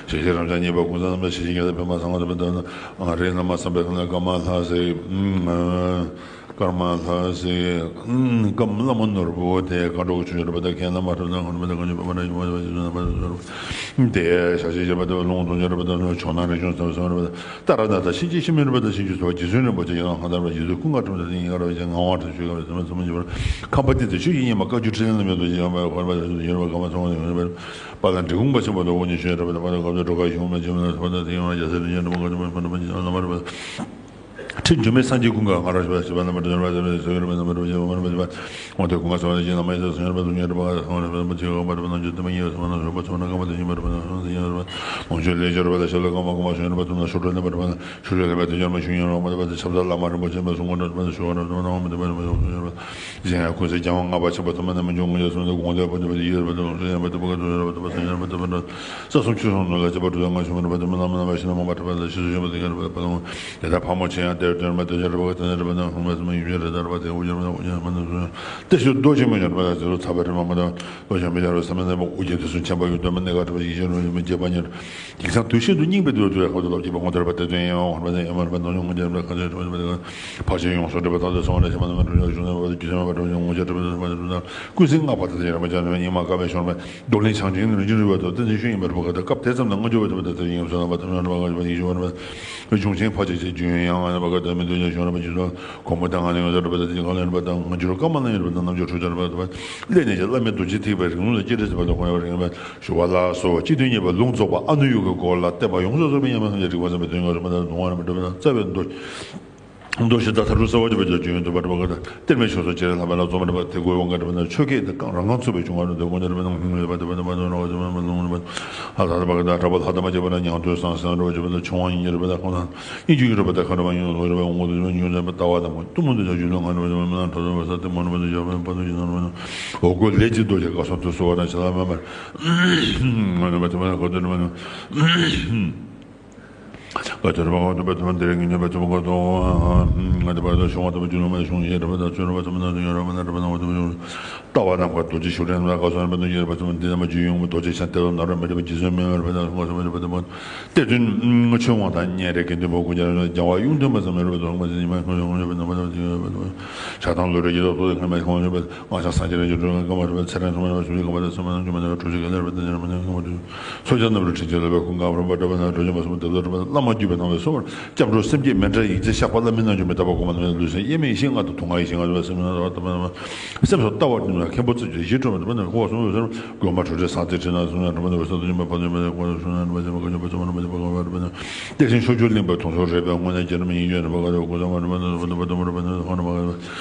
ཞེས་བྱ་རབ་འབྱམས་གཉིས་པ་ཀུན་བཟང་རྣམ་པ་ཞེས་བྱ་རྒྱལ་སྲས་པདྨ་སངས་རྒྱས་པ་དང་ང་རེ་བླ་མ་བསམ་པའི་ཁ་ན་ཀརྨ་ལྷ་སྲས། ཀརྨ་ལྷ་སྲས། ཀརྨ་བླ་མ་ནོར་བུ་དེ་ཀ་འགྲོ་ཆུང་ཆུང་རེ་བ་དང་མཁན་བླ་མ་རེ་བ་དང་ཁོང་རེ་བ་དང་གང་ཅི་པ་མ་ར་ཡུ་མ་རེ་བ་ཞེས་སོ་ན་པ་རེ་བ་དེ་ཞག་ཤས་བྱེད་པ་དེ་བ་ལུང་སྟོང་ཆེན་རེ་བ་དང་ཕྱོགས་ན་རིག་གཞུང་ཚང་བ་ཚང་རེ་བ་དང་ཏཱ་ར་ནཱ་ཐ་ཤེས་བྱའི་ཤེས་མིན་རེ་བ་དང་ཤེས་བྱའི་ཚོ་བ་རྗེ་བཙུན་རིན་པོ་ཆེ་ཡང་ཧང་ད་ར་བ་རྗེ་བཙུན་ཀུན་དགའ་ཁྲོམ་དེ་ཡིན་ཡང་ར་བ་ཅན་ངག་དབང་ཁྲོད་ཆོས་སྐབས་ཚང་མ་ཚང་མ་བྱེད་པར་ཁམས་པ་ཏི་དེ་ཆོས་ཀྱི་ཉི་མ་བཀའ་བརྒྱུད་ཁྲི་ལན་ལ་མེད་དུ་ཡང་བ་ཁོར་བ་ཡོད་རེ་བ་གང་བ་ཚང་བ་ཡོད་རེ་བ། པ་ལ་འབྲི་གུང་པ་ཆེན་པོ་དང་དབུ་བརྙེས་ཆོས་རབ་དང་པ་དང་སྐབས་དུ་འགྲོ་ཁ་ཞུང་མ་ཆེན་པོ་དང་ཐོག་དང་དེ་ཡང་རྒྱལ་སྲས་རིན་ཆེན་རིན་པོ་ཁ་ཆེན་པོ་ཕ་ནུ་པ་ཆེན་བླ་མ་རེ་བ། ཁྲི་འབྱུང་མེད་སངས་རྒྱས་ཀུན་དགའ་ང་རང་ཞེས་པ་ཞེས་པ་བླ་མ་དྲིན་ཅན་པ་དེ་ཚོ་ཡོད་རེ་བ་རྣམ་པར་རིན་ཆེན་བླ་མ་རེ་བ། དབང་དུ་ཀུན་དགའ་ཚོགས་ལ་ཡིན་བླ་མ་ཡི་ཚོགས་ཡོད་རེ་བ་ཚོགས་ཡོད་རེ་བ་ཚོགས་ཡོད་རེ་བ་ཚོགས་ཡོད་རེ་བ། ནང་ཆོས་ལས་སྦྱོར་བ་ལ་ཤོ་ལོ་ཀ་མ་ཀ་མ་ཤོ་ཡོད་རེ་བ་དུ་ན་ཤོ་ཀྲོ་ལེན་པ་རེ་བ་ཤོ་ལ་ལ་མ་རིན་པོ་ཆེ་ཡོད་རེ་བ་ཤོ་ལ་ལ་བ་དེ་ཆབ་ད་བླ་མ་རིན་པོ་ཆེ་མ་སུ་ངོ་འདྲ་བ་ཤོ་ར་བ་ན་མ་དེ་བ་རེ་བ་ཡོད་རེ་བ། གཞན་ཡང་ཀུན་གསལ་རྒྱལ་དབང་ལྔ་པ་ཆེན་པོ་ཐ་མ་ན་མི་འབྱུང་ངུ་ཡ་སུ་ན་དགོངས་ལས་པ་དེ་བ་དེ་ཡོད་རེ་བ་དུ་ན་ཤོ་ཡ་མ་དེ་བ་ག་དུ་ཡོད་རེ་བ་དུ་བ་ས་ཡོད་རེ་བ་དུ་བ་ར། ས་གསུམ་ཆོས་གསུམ་ནོར་ལ་ཁྱད་པར་དུ་ལ་ང་ཆུང་མ་རེ་བ་དུ་མ་ལ་མ་ན་བ་ཤི་ན་མ་པ་ཁྲ་བ་ལ་ཤི་སུ་ཤི་བ་དུ་ཡ་རེ་བ་པ་ལ་ངོ་། དེ་ལྟར་ཕག་མོ་ཆེ་ཡང་དེར་དོན་མ་དེ་ཆ་རེ་བ་དེ་ནས་རེ་བ་ན་ཧུར་མ་སུ་མ་ཡུམ་ཆེན་རེ་ད་རེ་བ་དེ་འུ་ཡ་རེ་བ་ན་འུ་ཡ་མ་ན་སུ་ཡ། དེ་ཤུ་རྡོ་ཆེན་མོ་ཡོད་པ་ལ་དེ་ཚོ་ཚ་བ་རེ་བ་མ་དང་། ལོ་ཞང་མི་ཡ་རེ་བ་ས་མ་ནས་མ་ཨུ་རྒྱན་དེ་ཚོ་ཆེན་པ་ཡོད་དོན་མ་གནས་ཁ་བྲི་བ་ཡིད་བཞིན་རོ་ཡིན་མ་རྒྱས་པ་ཉེར། དེང་སང་དུས་ཤིན་ཏུ་རྙིང་པའི་དུས་དུས་ཁོ་ཚོ་ལོ་རྒྱས་པ་ངོ་དེར་བ་དེ་དོན་ཡང་ཧོར་བ་དེ་ཡ་མ་རེ་བ་ནོ་ཉུང་ངུ་རྒྱས་རེ་བ་ཁ་ཚོད་རེ་བ་དེ་ཕ་ཆེན་ཡོངས་སུ་འདྲེས་པ་དང་དུ་སོང་བ་ལ་ཞེ་མ་ནི་མ་གྲུབ་ཡོད་གཞུང་ནས་བ་དེ་རྒྱུ་ཆེན་མ་བ་གྲུབ་ཡོད་ངོ་ཅག་གྲུབ་པ་དེ་ཕ་དེ་གྲུབ་ན་ཀུན་གསལ་སྔགས་པ་དེ་དེ་ཡ་ར་མ་ཅག་ནི་ཉི་མ་ཀ་བའི་ཤོར་མེད་རྡོར་གླིང་བྱང་ཆེན་རིན་ཆེན་རིག་པ་དང་བསྟན་འཛིན་ཤོད་ཡིན་པར་བ་ཁ་ད་སྐབས་དེ་ཙམ་ན་ང་འགྱུར་བ་དེ་བ་དེ་ཡིན་བསོད་ནམས་པ་དེ་མ་རེ་བ་ཁ་བ་ཡིད་བཞིན་བ་རེ་བ། གཞུང་ཆེན་ཕལ་ཆེར་ཆེ་རྒྱུན་ཡང་ང་ནི་བ་ཁ་ད་མི་འདུག་ཅེས་བྱུང་རེ་བ་ཇི་ལྟར་གོང་མ་དང་ང་ནི་ང་ཚོ་རེ་བ་དེ་གང་ལེན་པ་དང་ང་འགྱུར་བ་ཀ་མ་ན་ཡིན་རེ་བ་དང་རྣམ་འགྱུར་འཁྲུག་ཆ་རེ་བ་དེ་བ་ལས་ནས་ཀྱི་བླ་མེད་རྡོ་རྗེ་ཐེག་པའི་རིང་ལུགས་ལ་གཅེས་སྤྲས་བྱེད་པ་ལ་གོ་ཡ་བ་རིང་བ། ཞུ་བ་ལ་སོགས་སྤྱི་དོན་གཉིས་པ་ལུང་རྫོགས་པ་ཨ་ནུ་ཡུག་གི་སྐོར་ལ་བསྟན་པ་ཡོངས་སུ་རྫོགས་པའི་ཉམས་ལེན་སངས་རྒྱས་རིག་པ་བསམ་པའི་དོན་ཡོངས་སུ་མ་དར་གདུང་བ་རིན་པོ་འགྲུབ་པའི་རྩ་བའི་མདོ། མདོ་ཕྱི་དང་མཐའ་དྲུག་གསལ་བ་བརྗོད་པའི་རྒྱ་ཆོས་ཡོན་ཏན་པ་གྲུབ་པ་ག་དང་གཏེར་མའི་ཆོས་སོགས་ཅི་རིགས་ལྷག་པའི་ལ་རྫོགས་པ་གྲུབ་པ་དེ་གོ་བའི་དབང་གིས་གྲུབ་པ་ན་ཆོས་སྐད་དེ་གང་རང་གང་ཚུགས་པའི་འབྱུང་བ་རུ་དེ་དགོངས་ནས་རུ་པ་ན་ཧུང་ལས་པ་དེ་པ་དེ་པ་དེ་རུ་པ་དེ་ཧ་ལ་པ་ག་དང་གྲགས་པ་ལྷ་དང་མ་བཅས་པ་ན་ཉང་སྟོད་སང་སང་རུ་པ་བཅས་པ་ན་ཆུང་བ་ཡིན་རུ་པ་དང་ཁོང་ན་སྙིང་རྗེ་ཡིན་རུ་པ་དང་ཁ་རུ་པ་ཡིན་རུ་པ་དབང་པོ་དེ་ཉུང་ཉུང་ལས་པ་ལྟ་བ་དང་མོ་གཏུམ་མོ་དེ་ཆ་རྒྱུད་ལ་ང་རུ་པ་དེ་པ་མི་ན་གྲོགས་དང་བ་ས་དེ་མོ་རུ་པ་དེ་ཞབས་པ་དུ་ཡིན་རུ་པ་ན་འོ་གོ་ལས་ཀྱི་རྡོ་རྗེ་ག་སོང་དུ་སོ་བ་ན་ཆ་ལ་མ་མར་ང་རུ་པ་དེ་པ་ན་གོ་དེ་རུ་པ་ན། བ་དོ་ར་བ་དོ་བ་དོ་བ་དེ་རིང་ཉིན་པ་དོ་བ་དོ་ང་དེ་བ་དོ་བྱུང་བ་དོ་བ་རྒྱུ་ནོར་མ་བྱུང་ཡེ་ར་བ་དང་ཚོན་ར་བ་དོ་མ་དོ་ཡོ་ར་བ་ན་ར་བ་ན་བ་དོ་བ་ཡོ། ལྟ་བ་ནམ་མཁའ་རྡོ་རྗེ་ཤུགས་ལྡན་ལ་ག་སོ་ར་བ་དོ་ཡེ་ར་བ་དོ་འདི་ན་མ་རྒྱུ་ཡོང་བ་རྡོ་རྗེ་ཤ་དེ་ལ་ན་ར་མི་ར་བ་རྗེ་བཙུན་མེ་ར་བ་དང་ག་སོ་མེ་ར་བ་དོ་བ་གཏེར་སྟོན་ཆོས་དབང་དང་གཉན་རེ་དགེ་འདུན་པ་ཀུན་ཀྱང་རྒྱལ་བ་གཡུང་སྟོན་པ་ཙམ་མེ་ར་བ་དོ་མ་ཟིན་ཉི་མ་ཁོང་ཡོང་བ་ན་བ་དོ་བ་དོ་ཡོ་བ་དོ་བ་ཆ་ཐང་ལོ་རེ་ཡེ་ར་བ་དོ་ཁ་མེ་ཁོང་ཡོ་བ་དོ། ང་ཅག་སངས་རྒྱས་རིགས་ཀྱི་སྤྲུལ་པའི་བཀའ་མ་གྲུབ་པའི་ཚེ་རིང་སོ་མ་ཡང་བ་ཞུ་བའི་བཀའ་མ་དང་སོ་མ་ཡང་སྒྱུ་མ་ལྡན་པའི་གྲུབ་ཆེན་དགེ་ལེགས་རབ་དང་ཉེ་རབས་མ་ནས་ཀྱང་མ་གྲུབ། མཚོ་རྒྱལ་རྣམ་གྲོལ་ཁྲི་ཆེན་ལ་བའི་ཀུན་དགའ་རབ་འབྲས་བུ་ན་གྲུབ་ཆེན་མ་གསུམ་དེ་ལ་གྲུབ་པ་བླ་མ་བརྒྱུད་པའི་ནང་པའི་སོ་པར་སྐྱབས་འགྲོ་སེམས་བསྐྱེད་མཎྜལ་ཡིག་བརྒྱ་བཤགས་པ་བླ་མའི་རྣལ་འབྱོར་མི་རྟག་པ་གོང་མ་རྣམས་ལུས་སེམས་དབྱེར་མེད་ཡེ་ཤེས་ལྔ་དང་དུག་ལྔ་ཡེ་ཤེས་ལྔ་དང་སེམས་ལྔ་དང་སེམས་སོགས་ལྟ་བར་ནུས་པ་མཁན་པོ་རྩེ་གཅིག་ཞི་ཁྲོ་མ་དང་པ་ནས་ཁོ་བ་གསུམ་ལུས་སེམས་དགོན་པ་གྲུབ་ཆེན་ས་ཏེ་ཁྲི་ན་གསུམ་ཡང་གྲུབ་པ་ནས་བསོད་བདེ་སྦྱིན་པ་དཔལ་ལྡན་མ་ནས་ཁོ་བ་གསུམ་ཡང་གྲུབ་པ་ནས་བསོད་བདེ་སྦྱིན་པ་ག་ཉོ་པ་ཚོ་མ་ནས་མ་ནས་པ་ག་བ་གྲུབ་པ་ནས། དེ་བཞིན་ཕྱོགས་བཅུའི་གླིང་པ་དུང་སོ་རེ་བའི་དངོས་གནས་རྒྱལ་རབས་ཡིན་ཡོད་ན་བ་ག་རེ་སྐུ་ཚང་མ་རེ་བ་ན་བ་ན་བ་ན་བ་ན་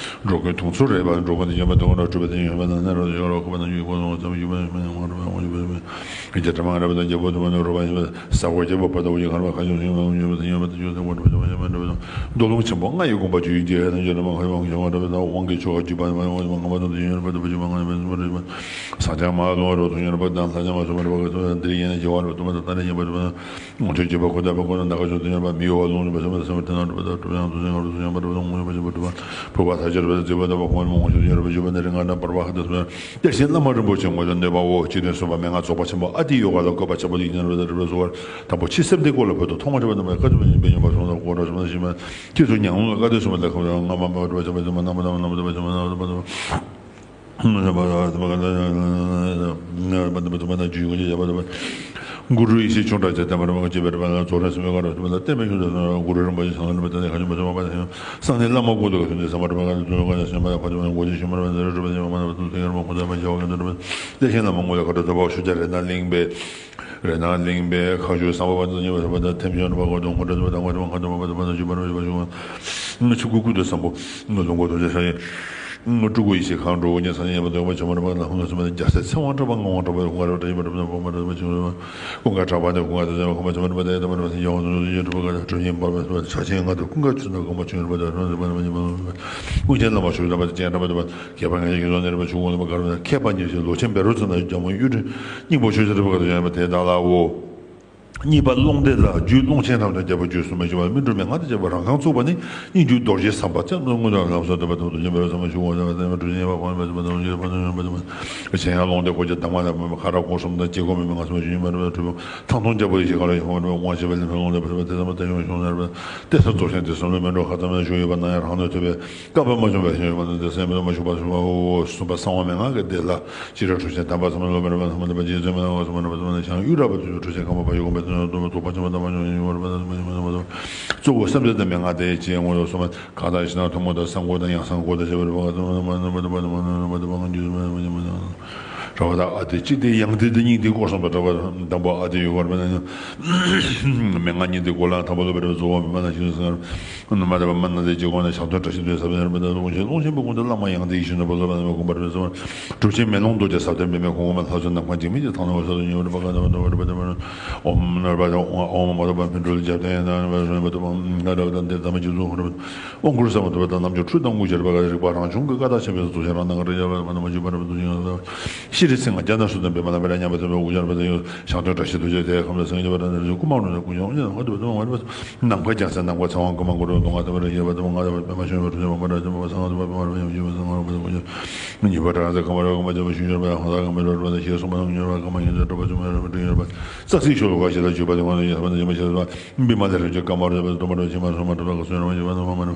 འགྲོ་ཀུན་དུང་སོ་རེ་བ་འགྲོ་ཀུན་དུ་ཡོད་པ་དུང་ན་གྲུབ་པ་དེ་ཡོད་པ་ན་ན་རོ་ཡོད་རོ་ཁོ་པ་ན་ཡོད་ཁོ་ཚང་མ་ཚང་མ་ཡོད་པ་ཡོད་པ་ཡོད་པ་ཡོད་པ་ཡོད་པ་རྒྱ་གྲམ་རེ་བ་དང་རྒྱལ་པོ་དུ་མ་ནོར་བ་ཡོད་པ་ས་གོ་རྒྱལ་པོ་པ་དང་ཡོད་ཁར་བ་ཁ་ཤོ་ཡོད་པ་ཡོད་པ་ཡོད་པ་ཡོད་པ་ཡོད་པ་མདོ་ལུང་ཆེན་པོ་ལྔ་ཡི་དགོངས་པ་ཆོས་ཡིན་གྱི་ཡོད་ན་ཡོད་ན་མ་ཁ་ཡོད་མ་ཁ་ཡོད་མ་རེ་བ་དང་དབང་གི་ཆོ་ག་བརྒྱུད་པ་ཡོད་པ་ཡོད་པ་ང་མ་དང་དུ་ཡོད་པ་དུ་བ་ཆུ་མ་ང་མ་ཡོད་པ་ཡོད་པ་ས་ཆ་མ་ལོ་རོ་དུ་ཡོད་པ་དང་ལྷ་ཆ་མ་སོ་མ་རེ་བ་དུ་འདིར་ཡིན་ན་རྒྱལ་བ་རེ་བ་དུ་མ་དང་ད་ནི་ཡིན་པ་དུ་མ། ངོ་མཚར་གྱི་བ་ཁོ་ཐག་པ་ཁོ་ན་ན་ག་ཆོག་ཏུ་ཡོད་པ་མི་གཡོ་བ་ལུང་རིག་པ་སེམས་པ་སེམས་པ་དེ་ན་གྲུབ་པ་དང་གྲུབ་ཡང་དུ་སེང་ག་རུ་སུ་ཡང་པ་གྲུབ་པ་དང་ངོ་ཡོད་པ་ཞིག་པ་གྲུབ་པ་ཕུག་པ་ཐ་ཆེར་བ་རྫི་བ་དང་བ་ཁོ་ན་མ་ངོ་ཤེས་ཡོད་ར་བ་ཞུ་བ་ནི་རིང་ང་དང་བར་པ་ཁ་ཏུ་སོང་ཡང་གཏེར་ཆེན་བླ་མ་རིན་པོ་ཆེ་ངོ་ལ་གནས་པའོ། ཅི་ནས་གསུངས་པ་མན་ངག་རྫོགས་པ་ཆེན་པོ་ཨ་ཏི་ཡོ་ག་ལ་བཀོད་པ་ཆེན་པོ་ལ་ཡིན་ར་བ་དང་གྲུབ་པ་སོ་བར་དང་པོ་ཕྱི་སེམས་དེ་བཀོད་ལ་བོད་དུ་ཐོག་མ་གྲུབ་པ་དང་བ་བཀའ་གྲུབ་པ་ཡིན་པས་ཡོད་པ་སོང་དང་བཀོད་ར་སོང་ན་ཞིག་མ་ཁྱེད་ཚོ་ཉང་ལ་བཀའ་སྡེ་གསུམ་པ་ལ་ཁོ་རང་ང་མ་མ་གྲུབ་པ་ཆེན་པོ་ཆེན་པོ་ན་མ་ན་མ་ན་མ་གྲུབ་པ་ཆེན་པོ་ན་མ་གྲུབ་པ་ཆེན་པོ། གུ་རུ་ཡེ་ཤེས་ཆུང་གྲགས་ཀྱི་བསྟན་པ་རིན་པོ་ཆེ་བེར་པ་ལ་རྫོགས་རིམ་གསུམ་པའི་སྐབས་རབ་ཏུ་མ་ལ་གཏེར་མའི་ཤུལ་དུ་གུ་རུ་རིན་པོ་ཆེ་ཚང་ལ་རིན་པོ་ཆེ་ཁ་ཆུ་མ་ཆུ་མ་པ་ཡང་སངས་རྒྱས་བླ་མ་ཀུན་ཏུ་ཁ་ཐུན་ཏེ་ས་མ་རིན་པོ་ཁ་ཐུན་གོ་ཆེན་ཤུ་མ་རིན་པོ་ཆེ་རིན་པོ་ཆེ་མ་རིན་པོ་ཆེ་ཁ་ཐུན་ཏེ་ཡར་མ་ཁོ་ཚང་མ་ཇོ་བ་ག་ཏུ་རིན་པོ་ཆེ་བླ་ཆེན་བླ་མ་ངོ་ལ་ཁ་ཐུ་ཐུ་པ་ཤུ་ཅ་རེ་ན་གླིང་པའི། རེ་ན་གླིང་པའི་ཁ་ཆུ་སམ་བྷ་བ་ཙི་ཉི་བ་ས་བ་ད་ཐེམ་ཤོན་ར་བ་གོ་དུང་ཁོ་ར་བ་ད་ང་ར་བ་ཁ་ཐུ་བ་བ་ད་བ་ད་ཇུ་བ་ར་བ་ཇུ་བ་ཞུ་བ། ང་ཆུ་ཀུ་ཀུ་དུ་སམ་བྷོ། ང་ལུང་གོ་དུ་ཇ་ཤ་ཡེ། ང་ཀྲུ་གུ་ཡེ་ཤེས་ཁང་ཀྲུ་གུ་ཉེ་ས་ཉེ་བ་དུ་བ་ཆུ་མ་ར་བ་ལ་ཧུ་ན་སུ་མ་ད་རྒྱ་སེ་ཚེ་དབང་གྲགས་པ་ང་དབང་གྲགས་པ་ཧུ་ང་ར་བ་ད་ཡེ་བ་ར་བ་ད་བ་མ་ར་བ་ཆུ་ར་བ། ཀུན་དགའ་གྲགས་པ་ནི་ཀུན་དགའ་ཆུ་ཟེར་བ་ཁོ་མ་ཆུ་མ་ར་བ་ད་ཡེ་ད་མ་ར་བ་ད་ཡེ་བ་ནུ་ཡེ་གྲུ་བ་ག་ད་གྲུ་ཉེ་བ་བ་ཆ་ཆེ་ང་དུ་ཀུན་དགའ་ཆུ་ན་གོ་མ་ཆུ་ར་བ་ད་ར་བ་ད་བ་ན་མ་ཉེ་བ། ཀུན་ཆེན་བླ་མ་ཆུ་ད་བ་ད་ཅན་ར་བ་ད་བ། ཁྱད་པར་ང་ཡི་གེ་ལོ་ནེ་རེ་བ་ཆུ་འོང་ལ་བ་གར་བ་ཁྱད་པར་ཉེར་ཞིག་ལོ་ཆེན་བེ་རོ་ཚོ་ན་རྒྱ་མོ་གཡུ་སྒྲོན་སྙིང་པོ་ཆུ་ཟེར་བ་ག་དུ་ཡོད་པ་དེ་དག་ལའོ། གཉིས་པ་ཀློང་སྡེ་ལ་རྒྱུད་ཀློང་ཆེན་ཐམས་ཅད་རྒྱས་པར་བརྗོད་གསུངས་པ་ཞི་བ་སྨིན་གྲོལ་མའི་སྔགས་དང་བཅས་པ་རང་རྐང་བཙུགས་པ་ནི་སྙན་བརྒྱུད་རྡོ་རྗེ་ཟམ་པ་རྩེ་གདོང་དངོས་དང་ལམ་སྲོལ་བསྟན་པ་དང་དུ་སྦྱིན་པའི་ཟབ་མོ་ཆུ་འོང་ལ་བ་ཟབ་མོ་གྲུབ་ཆེན་ཡེ་བ་གོང་ལ་བ་ཟབ་མོ་དང་ཡེ་བ་དང་ཡོན་པ་ཟབ་མོ། གཞན་ཡང་ཀློང་སྡེ་སྐོར་གྱི་གདམས་ངག་དང་མ་མ་ཁ་རག་སྐོར་གསུམ་དང་དཀྱིལ་འཁོར་མི་མི་ལྔ་ཟབ་མོ་ཆུ་ཡིན་པ་རེད་བ་གྲུབ་ཐང་སྟོང་རྒྱལ་པོ་ཡེ་ཤེས་ཁ་ལ་ཡོང་བ་རེད་བ་དབང་ཆེ་བའི་ལས་མཁན་ཀློང་སྡེ་བ་རེད་བ་དེ་ཟབ་མོ་དེ་ཡོང་བྱུང་ན་རེད་བ། གཏེར་གསར་རྫོགས་ཆེན་དེ་གསུམ་ལ་མི་འགྲོ་ཁ་ཙམ་ཡང་བཞུགས་ཡོད་པ་ན་ཡང་རང་ནས་ཐོས་པའི་བསྐལ་པ་མ་བྱུང་བའི་ཞིང་ཡོད་པ་ན་དེ་སེམས་པའི་མ་ཞུགས་པ་སོ་སོ་གསུམ་པ་གསང་བ་མན་ངག་གི་སྡེ་ལ་སྤྱིར་གྲུབ་ཆེན་དམ་པ་ཚང་མ་སློབ་དཔོན་རབ་དང་ཐ་མ་དམ་པ་རྗེ་བཙུན་མི་ལ་བ་གསུམ་པ་རབ་དང་ཐ་མ་ཞང་གཡུ་ར་བ་དུ་གྲུབ་ཆེན་ཁམས་པ་ཡོད་དགོན་པའི་དོན་དུ་ཐུག་པ་ཆེན་པོ་དམ་པ་ཉུང་ཉུང་བར་པ་དང་སུ་མ་ཡིན་པ་དང་གཙོ་བོ་བསམ་གཏན་དང་མན་ངག་དེ་ཡི་ཆེས་ངོ་ལ་སོ་མ་གང་དག་ཕྱི་ནང་ཐུན་མོང་དང་གསང་སྐོར་དང་ཡང་གསང་སྐོར་དང་བཅས་པ་རེད་བ་ག་ཙམ་མ་དམ་པ་དམ་པ་དམ་པ་དམ་པ་དམ་པ་དམ་པ་དམ་པ་གང་རྒྱུད་མ་ཡང་མ་ཡང་མ་ཡང་། ར་བ་དང་ཨ་ཏི་གཅིག་དེ་ཡང་དེ་དེ་སྙིང་དེ་སྐོར་གསུམ་དང་གྲགས་པ་དང་པོ་ཨ་ཏི་ཡོད་བར་མེད་ན་ཡང་། མན་ངག་སྙིང་དེ་སྐོར་ལ་དང་པོ་སློབ་པའི་རབ་གཙོ་བོ་མི་མ་ན་ཤིང་སང་། མ་དང་པ་མ་ན་དེ་རྗེ་ཁོང་ནས་ཞག་ཐོན་བཀྲ་ཤིས་དོན་ཟབ་ཡར་མེད་དང་ལུང་ཆེན་ལུང་ཆེན་པོ་ཀུན་ཏུ་བླ་མ་ཡང་དེ་ཡིད་བཞིན་ནོར་བུ་སློབ་པ་ནས་དགོངས་པར་མེད་ཚོར། གྲུབ་ཆེན་མེ་ལོང་རྡོ་རྗེ་ཟབ་གཏེར་འབེབས་མའི་གོང་འོག་མ་ལྷ་ཚོགས་ནམ་མཁའ་འཇིགས་མེད་ཀྱི་ཐང་ལ་འོད་གསལ་དུ་ཉི་འོད་རིམ་པ་གང་དང་མ་འདྲ་བ་རིམ་པ་དང་མ་འདྲ་བ། ཨོཾ་ཨ་ར་པ་ཨོཾ་ཨ་མ་དང་པ་སྨིན་གྲོལ་རྒྱབ་རྟེན་ཡན་དང་རིམ་པ་དང་མ་འདྲ་བ་དང་འདིར་དམ་པའི་རྗེ་བཙུན་ཧོ་རིམ། དབང་བསྐུར་ཟབ་མོ་ཐུབ་པ་དང་རྣལ་འབྱོར་འཕྲུལ་དང་དངོས་གཞིར་བཀའ་རིག་པ་རང་བྱུང་གི་བཀའ་རྟགས་ཆེན་པོའི་གཙོ་ཆེན་རང་སྣང་གི་རིག་བྱ་བ་མ་ནམ་མ་བཅུ་པ་རབ་ཏུ་ཡང་ཟབ། ཤེས་རིག་ཚིག་ལྔ་རྒྱ་ནག་སུ་དང་པའི་མ་ལམ་པའི་ར་མཉམ་པ་ཐོན་པའི་དབུ་ཞྭ་རབ་ཏུ་ཡང་ཞང་སྟོན་བཀྲ་ཤིས་རྡོ་རྗེ་དེ་ཁམས་ལ་སངས་རྒྱས་པ་རབ་ཏུ་སྐུ་མང་རུ་ཀུན་ཀྱང་ཡང་ཧ་དུ་བ་དུ་མ་རབ་ནམ་མཁའ་རྒྱང་མཚན་ནམ་མཁའ་ཚེ་དབང་ཀུན་མང་གུ་རུ་གདོང་ང་དུ་བ་ར་ཡེ་བ་དུ་མ་ང་དུ་བ་པདྨ་ཞོན་པ་རུ་ཡེ་བ་མ་ར་དུ་མ་ཚང་དུ་བ་པདྨ་རུ་ཡེ་བ་ཚང་རུ་བ་དུ་མ་ཉི་བ་གྲངས་ཚེ་ཁམས་ར་ཀུན་མ་ཚེ་བ་ཞུ་ཡོད་པ་ཧོ་ད་ཀུན་མ་རུ་བ་དུ་ཤེས་སོང་མ་ནང་ཉེ་བ་ཀུན་མ་ཡིན་དུ་གྲུབ་པ་ཆུ་མ་རུ་བ་དུ་ཡོད་པ། རྩ་ཚིག་ཤོ་ལོ་ཀ་ཞེ་ལ་བརྗོད་པ་དུ་མ་རུ་ཡེ་བ་དུ་མ་རུ་ཡེ་བ་ཚང་རུ་བ་དུ་མ་རུ་ཆེ་མ་སོང་མ་དུ་བ་ག་སོན་རུ་ཡེ་བ་དུ་མ་རུ།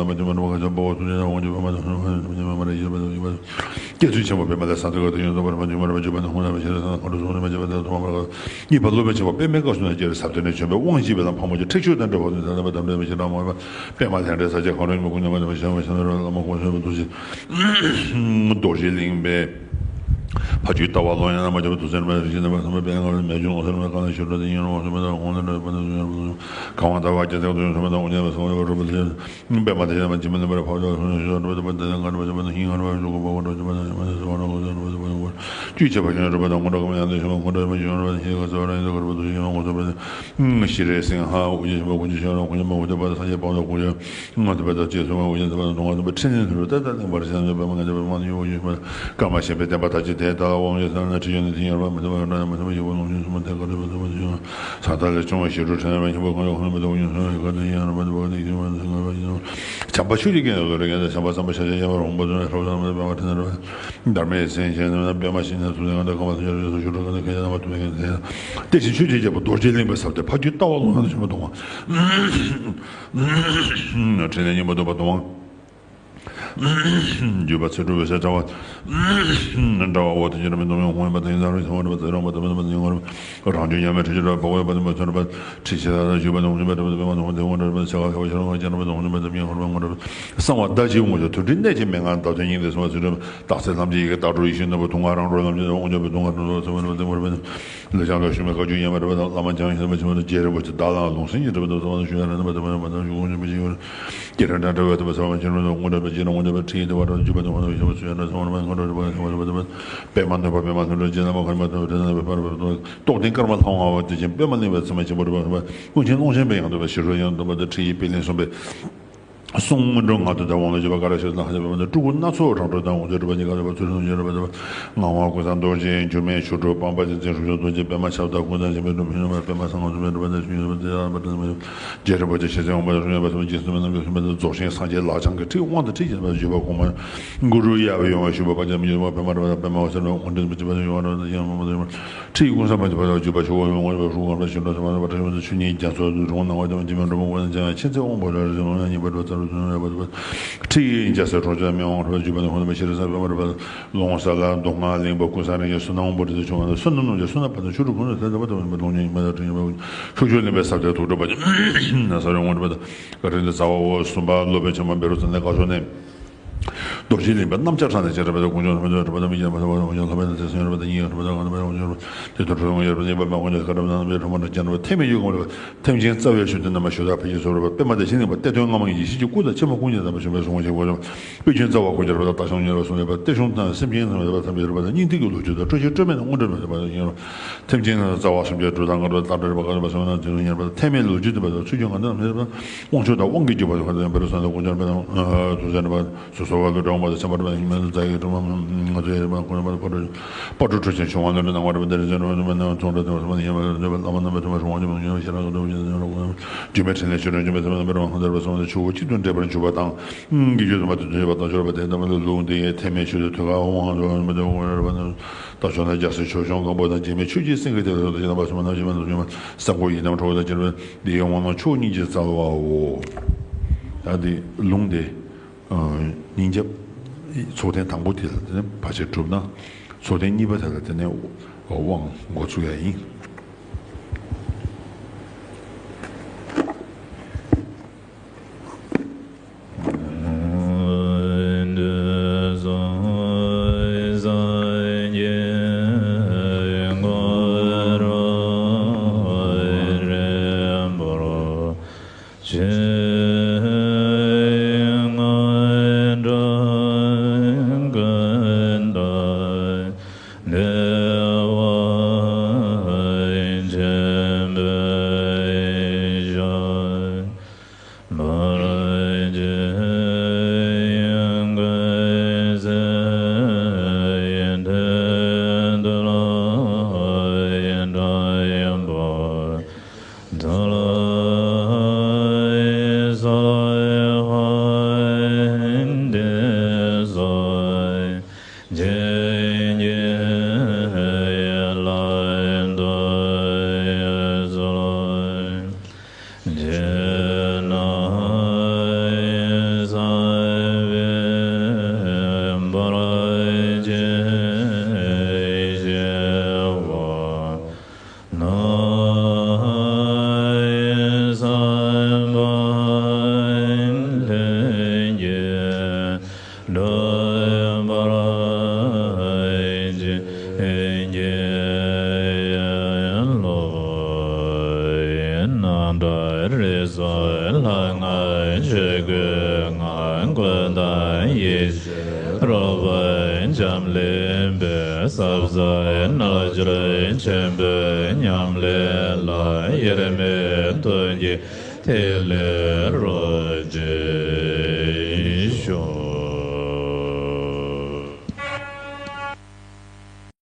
ལ་མ་བྱོན་པ་ནམ་མཁའ་ཁྱབ་པ་འོ་ཐུགས་རྗེ་ཆེ། དབང་ཕྱུག་པདྨ་དང་སུ་ནམ་མཁའ་ཁྱབ་པ་ཡོད་པ་དང་སུ་ནམ་མཁའ་ཁྱབ་པ་ཡོད་པ་དང་། སྐྱེ་ཚུལ་ཆེན་པོ་པདྨ་ལས་ཟང་ཐལ་ག་དུ་ཡོངས་རྫོགས་པར་མ་བྱོན་པར་མ་བྱོན་པར་ཡོད་པ་དང་ཧུང་ལ་མ་བྱོན་པ་དང་ཐོག་མར་གཉིས་པ་སློབ་དཔོན་ཆེན་པོ་པདྨས་བཀའ་གསུང་ན་རྗེ་རི་ཟབ་དོན་ནས་བྱོན་པའི་དབང་བཞི་པའི་ལམ་ཕག་མོ་ཆེ་ཁྲེགས་ཆོད་དང་འབྲེལ་བ་དང་ད་ལྟ་བ་དམ་འབྲེལ་བའི་ཞེ་དྲག་མ་བ་པདྨ་ལྷ་འདྲེ་ས་ཆ་གང་རུང་མི་ཁུངས་མཉམ་པ་དང་བྱང་བ་བྱང་བ་བླ་མ་གོང་ས་པ་ཐུགས་རྗེ། རྡོ་རྗེ་གླིང་པའི་ཕ་རྒྱུད་ལྟ་བ་ལོ་ཡང་ན་མ་བྱས་པ་དུ་ཟེར་མ་རིག་ཤེས་རྣམ་པ་ཚང་མ་པའི་ངང་ལ་མེ་ཆུང་འོ་ཟེར་མ་གང་ལ་ཞུ་འགྲོ་དེ་ཡིན་རུང་བ་ཟེར་མ་དང་འོང་ལ་འགྲོ་པ་དང་ཡོང་རུང་གང་བ་ལྟ་བ་རྒྱ་ཚད་དུ་ཡོང་ཟེར་མ་དང་འོང་ཉལ་བ་སོང་བ་རུ་པ་ཟེར། པདྨ་དེ་བཞིན་པ་འཇིགས་མེད་རྣམ་པར་འཕགས་པ་ཞོ་རུ་པ་དང་པ་དེ་ཡང་གར་པ་ཞོ་པ་དང་ཧིང་གར་པ་ཞོ་གོ་པ་གོ་འགྲོ་ཞོ་པ་དང་ཡང་མ་དེ་སོ་བ་ར་གོ་ཟེར་རུ་པ་དང་པ་དང་པ་བཅུ་ཆེ་བ་ཞོ་རུ་པ་དང་ངོ་འདྲ་གམ་ཡང་དེ་ཞོ་པ་ངོ་འདྲ་པ་ཞོ་རུ་པ་ཧེ་ག་ཟ་བ་ར་ཡིན་ཟ་གར་པ་དུ་ཞིག་ཡང་ངོ་ཟ་པ་དང་ཤི་རེ་སིང་ཧ་ཨུ་ཅེ་ཞོ་པ་ཀུན་གྱི་ཞོ་ར་ཀུན་གྱི་མ་ཀུན་གྱི་པ་དང་ས་ཆེ་པ་དང་ཀུན་གྱི་ང་དུ་བ་དང་ཅེས་སོ་མ་ཀུན་གྱི་དུ་བ་དང་དུ་ང་དུ་བ་ཁྲི་ནས་དུ་རུ་ཏ་ཏ་ལེན་པར་བྱ་ནས་པ་མ་ང་ཅ་པ་མ་ནི་ཡོ་ཡོ་ཞོ་པ་སྐར་མ་ཞེས་པའི་བསྟན་པ་དག་ཅིག་དེ་ལྟ་བ་དབང་ཡོད་ས་ན་ཁྲི་ཡོད་ནས་དེ་ཡང་ར་མི་ཐུབ་པ་ཡང་འདྲ་ཡང་མི་ཐུབ་པ་ཞིག་པོ་ལོངས་སྤྱོད་གསུམ་པོ་ཐད་ཀར་ཐུབ་པ་ཐུབ་པ་ཞིག་ཡོད། ས་མཐའ་ལས་བྱུང་བའི་ཞི་ཁྲོ་ཕྲན་ལས་ཁྱད་པར་གང་ཡོད་ཁོ་ན་མི་ཐུབ་པ་ཡིན་ས་ཡི་ག་དེ་ཡང་ར་མི་ཐུབ་པ་དེ་ཡང་མ་ཐུབ་པ་ཡིན། བྱམས་པ་ཆོས་ཀྱི་རྒྱན་དུ་ལོ་རེ་རྒྱན་དུ་བྱམས་པ་བསམ་པ་ཤ་ཤ་ཡ་མ་རུང་པོ་དོན་ལས་ཧྲོབ་བསམ་པ་དཔེ་མ་ཕྲན་ར་བ་དྷརྨའི་སེམས་ཅན་རྣམས་པདྨ་ཤིང་ནས་ཚུལ་ཡང་དག་གམ་པ་ཐུན་ཆད་རིགས་སུ་ཞུ་ཁྲོ་གང་དུ་མཁས་ཀྱང་རྣམ་པ་ཐུན་མཁས་ཀྱང་དེ་ཡང་དེ་བཞིན་ཆོས་ཀྱི་རྒྱལ་པོ་རྡོ་རྗེ་གླིང་པའི་ཟབ་གཏེར་ཕ་རྒྱུད་ལྟ་བ་ལུང་ན་ཆེན་པོ་གཏོང་བ། ཕྲིན་ལས་སྙིང་པོ་འདོད་པ་གཏོང་བ། བརྒྱུད་པ་ཚེ་སྒྲུབ་འོད་གསལ་དྲ་བ། དྲ་བ་འོག་ཏུ་ཅི་འདྲ་མི་འདུག་མི་འོང་བ་དང་ཡིན་ཙང་རིགས་ཚང་བ་འདྲ་བ་ཚེ་རང་བ་དང་མི་འདུག་མི་ཡོང་བ་རང་བྱུང་ཉམས་མེད་ཁྲི་ཆུ་འདྲ་བ་འོད་པ་དང་མི་མཐུན་འདྲ་བ་ཁྲི་ཆེ་ས་དང་བརྒྱུད་པ་དང་འོང་བཞིན་པ་འདྲ་བ་དེ་མ་འདུག་མི་འདུག་མི་འདུག་མི་འདུག་ཆ་ག་ཁ་བ་ཤ་རང་བ་ཅན་འདྲ་བ་དང་འོང་བཞིན་པ་དང་མི་ཡོང་བ་རང་བ་འདྲ་བ་གསང་བ་ཟླ་གཅིག་དབང་ཕྱུག་དུ་དྲི་གནད་ཀྱི་མན་ངག་བདག་དོན་སྙིང་ལས་གསུངས་པ་ཚུལ་ཁྲིམས་རྟགས་གསལ་ལྷམ་གྱི་ཡི་གེ་རྟགས་གྲོལ་ཡེ་ཤེས་ནོར་བུ་དུང་ཁ་རང་གྲོལ་ལམ་གྱི་དབང་ཆོག་པའི་དུང་ཁ་རང་གྲོལ་ཚང་མ་དང་མི་འདུག་མི་འདུག་ལས་བྱང་དུ་ཞུགས་མེད་བཀའ་བརྒྱུད་ཡན་མ་འདྲ་བ་དང་བླ་མ་བྱང་ཤེས་པ་ཆེན་པོ་དང་རྗེ་རིན་པོ་ཆེ་བདག་ལའང་ལུང་ཟིན་གྱི་འདྲ་བ་དང་ཚང་མ་དང་ཞུ་ཡ་ར་ནི་མ་དང་མ་ཡང་མ་དང་ཞུ་ཁུངས་ཆེན་པོ་ཞིག་ཡོད། སྐྱེ་རང་འདྲ་འདྲ་བའི་དུ་བ་ཚང་མ་ཆེན་པོ་དང་དངོས་འདྲ་བའི་རྗེས་ལ་དངོས་འདྲ་བའི་ཁྲིད་ཡིག་དུ་བ་དང་བརྒྱུད་པ་དང་དབང་དུ་ཞུགས་པ་ཚུལ་ཡང་འདྲ་ཚང་མ་དང་མ་ཡང་འདྲ་བ་དང་བ་དང་བ་དང་བ་དང་པདྨ་ནོར་བུ་པདྨ་ལྷུན་གྲུབ་རྗེ་བླ་མ་གར་མ་དང་བྲེ་ན་བའི་ཕར་བ་དང་རྟོགས་ལྡན་ཀརྨ་ལྷ་དབང་བ་དེ་བཞིན་པདྨ་གླིང་པའི་ཚད་མ་ཆེན་པོ་རུ་བ་ཀུན་མཁྱེན་ཀློང་ཆེན་པའི་ཡང་དུ་བ་ཞི་ཁྲོ་ཡང་དུ་བ་དང་ཁྲིད་ཡིག་པད་གླིང་གསུམ་པའི། གསུང་སྔོན་འགྲོ་ལྔ་དུ་བདག་དབང་ལ་བརྒྱུད་པ་ག་ར་ཤེས་དང་ཧ་ཅང་པདྨ་དང་སྤྲུལ་སྐུ་སྣ་ཚོགས་རང་གྲོལ་དང་འོད་ཟེར་གྲུབ་པ་གཉིས་ཀ་ལ་བ་ཚུལ་ཁྲིམས་ཡོད་ར་བ་དང་ངག་དབང་ཀུན་བཟང་རྡོ་རྗེ་འགྱུར་མེད་ཆོ་འཕྲུལ་སྤངས་པ་རྗེ་བཙུན་རིག་འཛིན་རྡོ་རྗེ་པདྨ་ཞབས་བརྟན་ཀུན་བཟང་འཇིགས་མེད་འགྲོ་མི་ཡོང་བ་པདྨ་གསང་སྔགས་འཛིན་མེད་འགྲོ་བ་དང་ཞིང་ཡོད་པ་དེ་ཡང་པ་དང་མ་ཡོད་རྗེ་རིན་པོ་ཆེ་ཤེས་ཚད་འོང་པ་དང་ཡོད་པ་ཐུབ་པ་རྗེ་བཙུན་མ་རྣམས་ཀྱི་ཐུན་མིན་དུ་རྫོགས་ཆེན་སངས་རྒྱས་ལག་བཅངས་ཀྱི་ཁྲིད་དབང་དུ་ཁྲིད་ཀྱི་བརྒྱུད་པ་གོང་མ་གུ་རུ་ཡབ་ཡོང་བ་ཞུ་བ་པ་ཅན་མི་ཡོང་བ་པདྨ་ར་བ་པདྨ་འོད་གསལ་ར་བ་དབང་ཁྲིད་མི་བྱེད་པ་ཡོང་བ་ར་བ་དང་ཡང་མ་མ་དང་ཡོང་བ། ཁྲིད་ཀུན་བསམ་པ་འདི་བར་དུ་བརྒྱུད་པ་ཆོས་སྐུ་ཡོངས་དགོངས་པའི་སྲུང་འཁོར་ཞིང་འགྲོ་ཚང་མ་པ་ཏྲ་ཡོངས་སུ་ཆོས་ཉིད་རྒྱ་མཚོ་རྫོགས་སྣང་བ་དང་འཇིགས་མེད་འགྲོ་མི་དབང་ཆེན་ཚེ་དབང་པོ་ལ་རིག་འཛིན་ལ་ཉེས་པ་འགྲོ་ཚར་རུ་ཚུན་ར་བར་དུ་ཁྲིད་ཡིག་རྒྱ་སེ་གྲོང་ཆོག་མི་དབང་རུ་བརྒྱུད་པ་དང་ཧོ་ནམ་ཤེས་རིག་ས་པདྨ་རུ་བར་ལོང་ས་ལ་མདོ་སྔགས་གླིང་པ་ཀུན་བཟང་རིགས་ཀྱི་བསོད་ནམས་དབང་པོ་རིག་འཛིན་ཆུང་བ་ལ་བསོད་ནམས་རྣམས་ཀྱི་བསོད་ནམས་པ་དང་ཆོ་འཕྲུལ་ཀུན་ལ་ཐད་ཀར་བ་དང་མི་འབའ་ལོང་ཉིད་མ་དང་དྲིན་ཡོད་པ་ཕྱོགས་བཅུ་གླིང་པའི་ཟབ་གཏེར་ཐུགས་སྒྲུབ་པ་ན་ས་རེ་དབང་སྒྲུབ་པ་དང་བཀའ་དྲིན་དུ་རྩ་བ་འོ་གསུམ་པ་སློབ་དཔོན་ཆེན་མོ་བཻ་རོ་ཙ་ན་བཀའ་ཤོག་ནས། རྡོ་རྗེ་གླིང་པའི་རྣམ་བཅད་ཕྲ་ནས་བཅད་ར་བ་དང་དཀོན་མཆོག་ཐམས་ཅད་ར་བ་དང་མི་རྒྱ་མ་ཐ་བ་དང་དཀོན་མཆོག་ལྷ་པའི་ནང་ཚེ་སེམས་ར་བ་དང་སྙིང་ར་བ་དང་ང་ར་བ་དང་དཀོན་མཆོག་དེ་ལྟར་གྲོལ་ཡོང་ཡར་བ་དང་ཡིན་པ་མ་དཀོན་མཆོག་ཁ་ར་བ་དང་རྣམ་པའི་ཕྲ་མ་དང་སྤྱན་ར་བ་ཐེག་དམན་ཡུལ་གོང་ར་བ་ཐེམས་ཅན་རྩ་བའི་ཆོས་དེ་རྣམ་པར་ཞུ་དག་ཕལ་ཆེར་སོ་ར་བ་པདྨ་དེ་བཞིན་གླིང་པ་གཏེར་སྟོན་སྔ་མ་ཡི་ཡེ་ཤེས་ཀྱི་སྐུ་དང་ཆེན་པོ་ཀུན་ནས་དམ་པ་བྱོན་པའི་གཟུངས་ཆེན་པོ་དཔེ་རྒྱུན་རྩ་བ་ཀུན་གྱི་ར་བ་དང་རྟ་ཤོང་ཉེ་ར་བ་གསུངས་ཡོད་པ་གཏེར་གཞུང་དང་སེམས་ཅན་ཚང་བའི་ར་བ་ཐམས་ཅད་ར་བ་དང་སྙིང་ཐིག་གི་ལོ་རྒྱུས་དང་སྤྲོས་བཅས་སྤྲོས་མེད་ནས་དངོས་འབྲེལ་མེད་པ་ཡིན་ར་བ། ཐེམས་ཅན་རྣམས་རྩ་བ་སུམ་བརྒྱའི་སྒྲོ་དང་ལྔ་སྒྲོ་ལྟར་འབྲེལ་བ་ག་ཚོད་པ་སོང་ན་དེ་ཚོ་ཉེར་པ་དང་ཐེག་དམན་ལོ་རྒྱུས་བསྟན་པ་དང་ཚུལ་ཁྲིམས་གང་དང་མེད་པ་དབང་ཕྱུག་དང་དབང་གི་བརྒྱུད་པ་དང་ཁ་ཚོད་པ་རུ་སོང་དང་དཀོན་མཆོག་པ་དང་དུ་སོ་བ་ལུས་འདྲ་འོང་པ་དང་ཁྱད་པར་མེད་པ་ཁོ་ན་པ་ཁོ་ན་པ་ཁོ་ན་པ་ཁྲོ་ཁྲོ་ཆེན་ཆུང་བ་ལོ་ནང་བ་ར་པ་དེ་རིན་ཆེན་ར་པ་ནང་བ་ཚོང་ར་དེ་བ་སོང་ཡེ་བ་ར་བ་བླ་མ་རྣམ་པ་དུ་མ་སོང་བ་ཉེ་བ་ཉེ་བ་ཤ་ར་དུ་བ་ཉེ་བ་རྒྱུ་མེད་ཕྲིན་ལས་ཆོས་རང་རྒྱུ་མེད་ཚེ་རྣམ་པར་རང་ཁོ་ཚར་བ་སོང་དང་ཆུ་བོ་གཅིག་ཏུ་འདྲེས་པར་འཇུག་པ་དང་། གི་རྒྱུད་དུ་མ་དུ་འདུས་པ་དང་སྦྱོར་བ་དེ་རྣམ་པ་ལ་ལུང་དེ་ཡི་ཐེག་དམན་ཆོས་དེ་ཐོད་རྒལ་དབང་དུ་མི་འདུག་ར་བ་ན། ད་ཆོས་ན་རྒྱལ་སྲས་ཆོས་སྐྱོང་སྒམ་པོ་དང་འཇིགས་མེད་ཆོས་ཀྱི་སེང་གེ་དེ་ལ་དེ་རྣམ་པ་སོ་མ་ན་ཞི་མ་དང་ཞི་མ་ས་གོ་ཡི་དམ་ཁྲོ་བོ་དང་བཅས་པ་འདི་ཡི་དབང་རྣམས་ཕྱོགས་གཉིས་ཀྱི་རྩ་བའོ། ད་དེ་ལུང་དེ་སྙིང་རྗེ་ཚོགས་ཐེངས་དང་པོ་དེ་ལ་དེ་ནས་ཕལ་ཆེར་གྲུབ་ན་ཚོགས་ཐེངས་གཉིས་པ་དེ་ལ་དེ་ནས་དབང་འགོ་ཚུགས་ཡ་ཡིན། རོལ་པའི་འབྱམས་ཀླས་འབེབས། ཟབ་གསལ་རྣལ་འབྱོར་ཆེན་པོའི་ཉམས་ལེན་ལ། དབྱེར་མེད་དོན་གྱི་ཐིག་ལེ་རོ་གཅིག་ཤོག།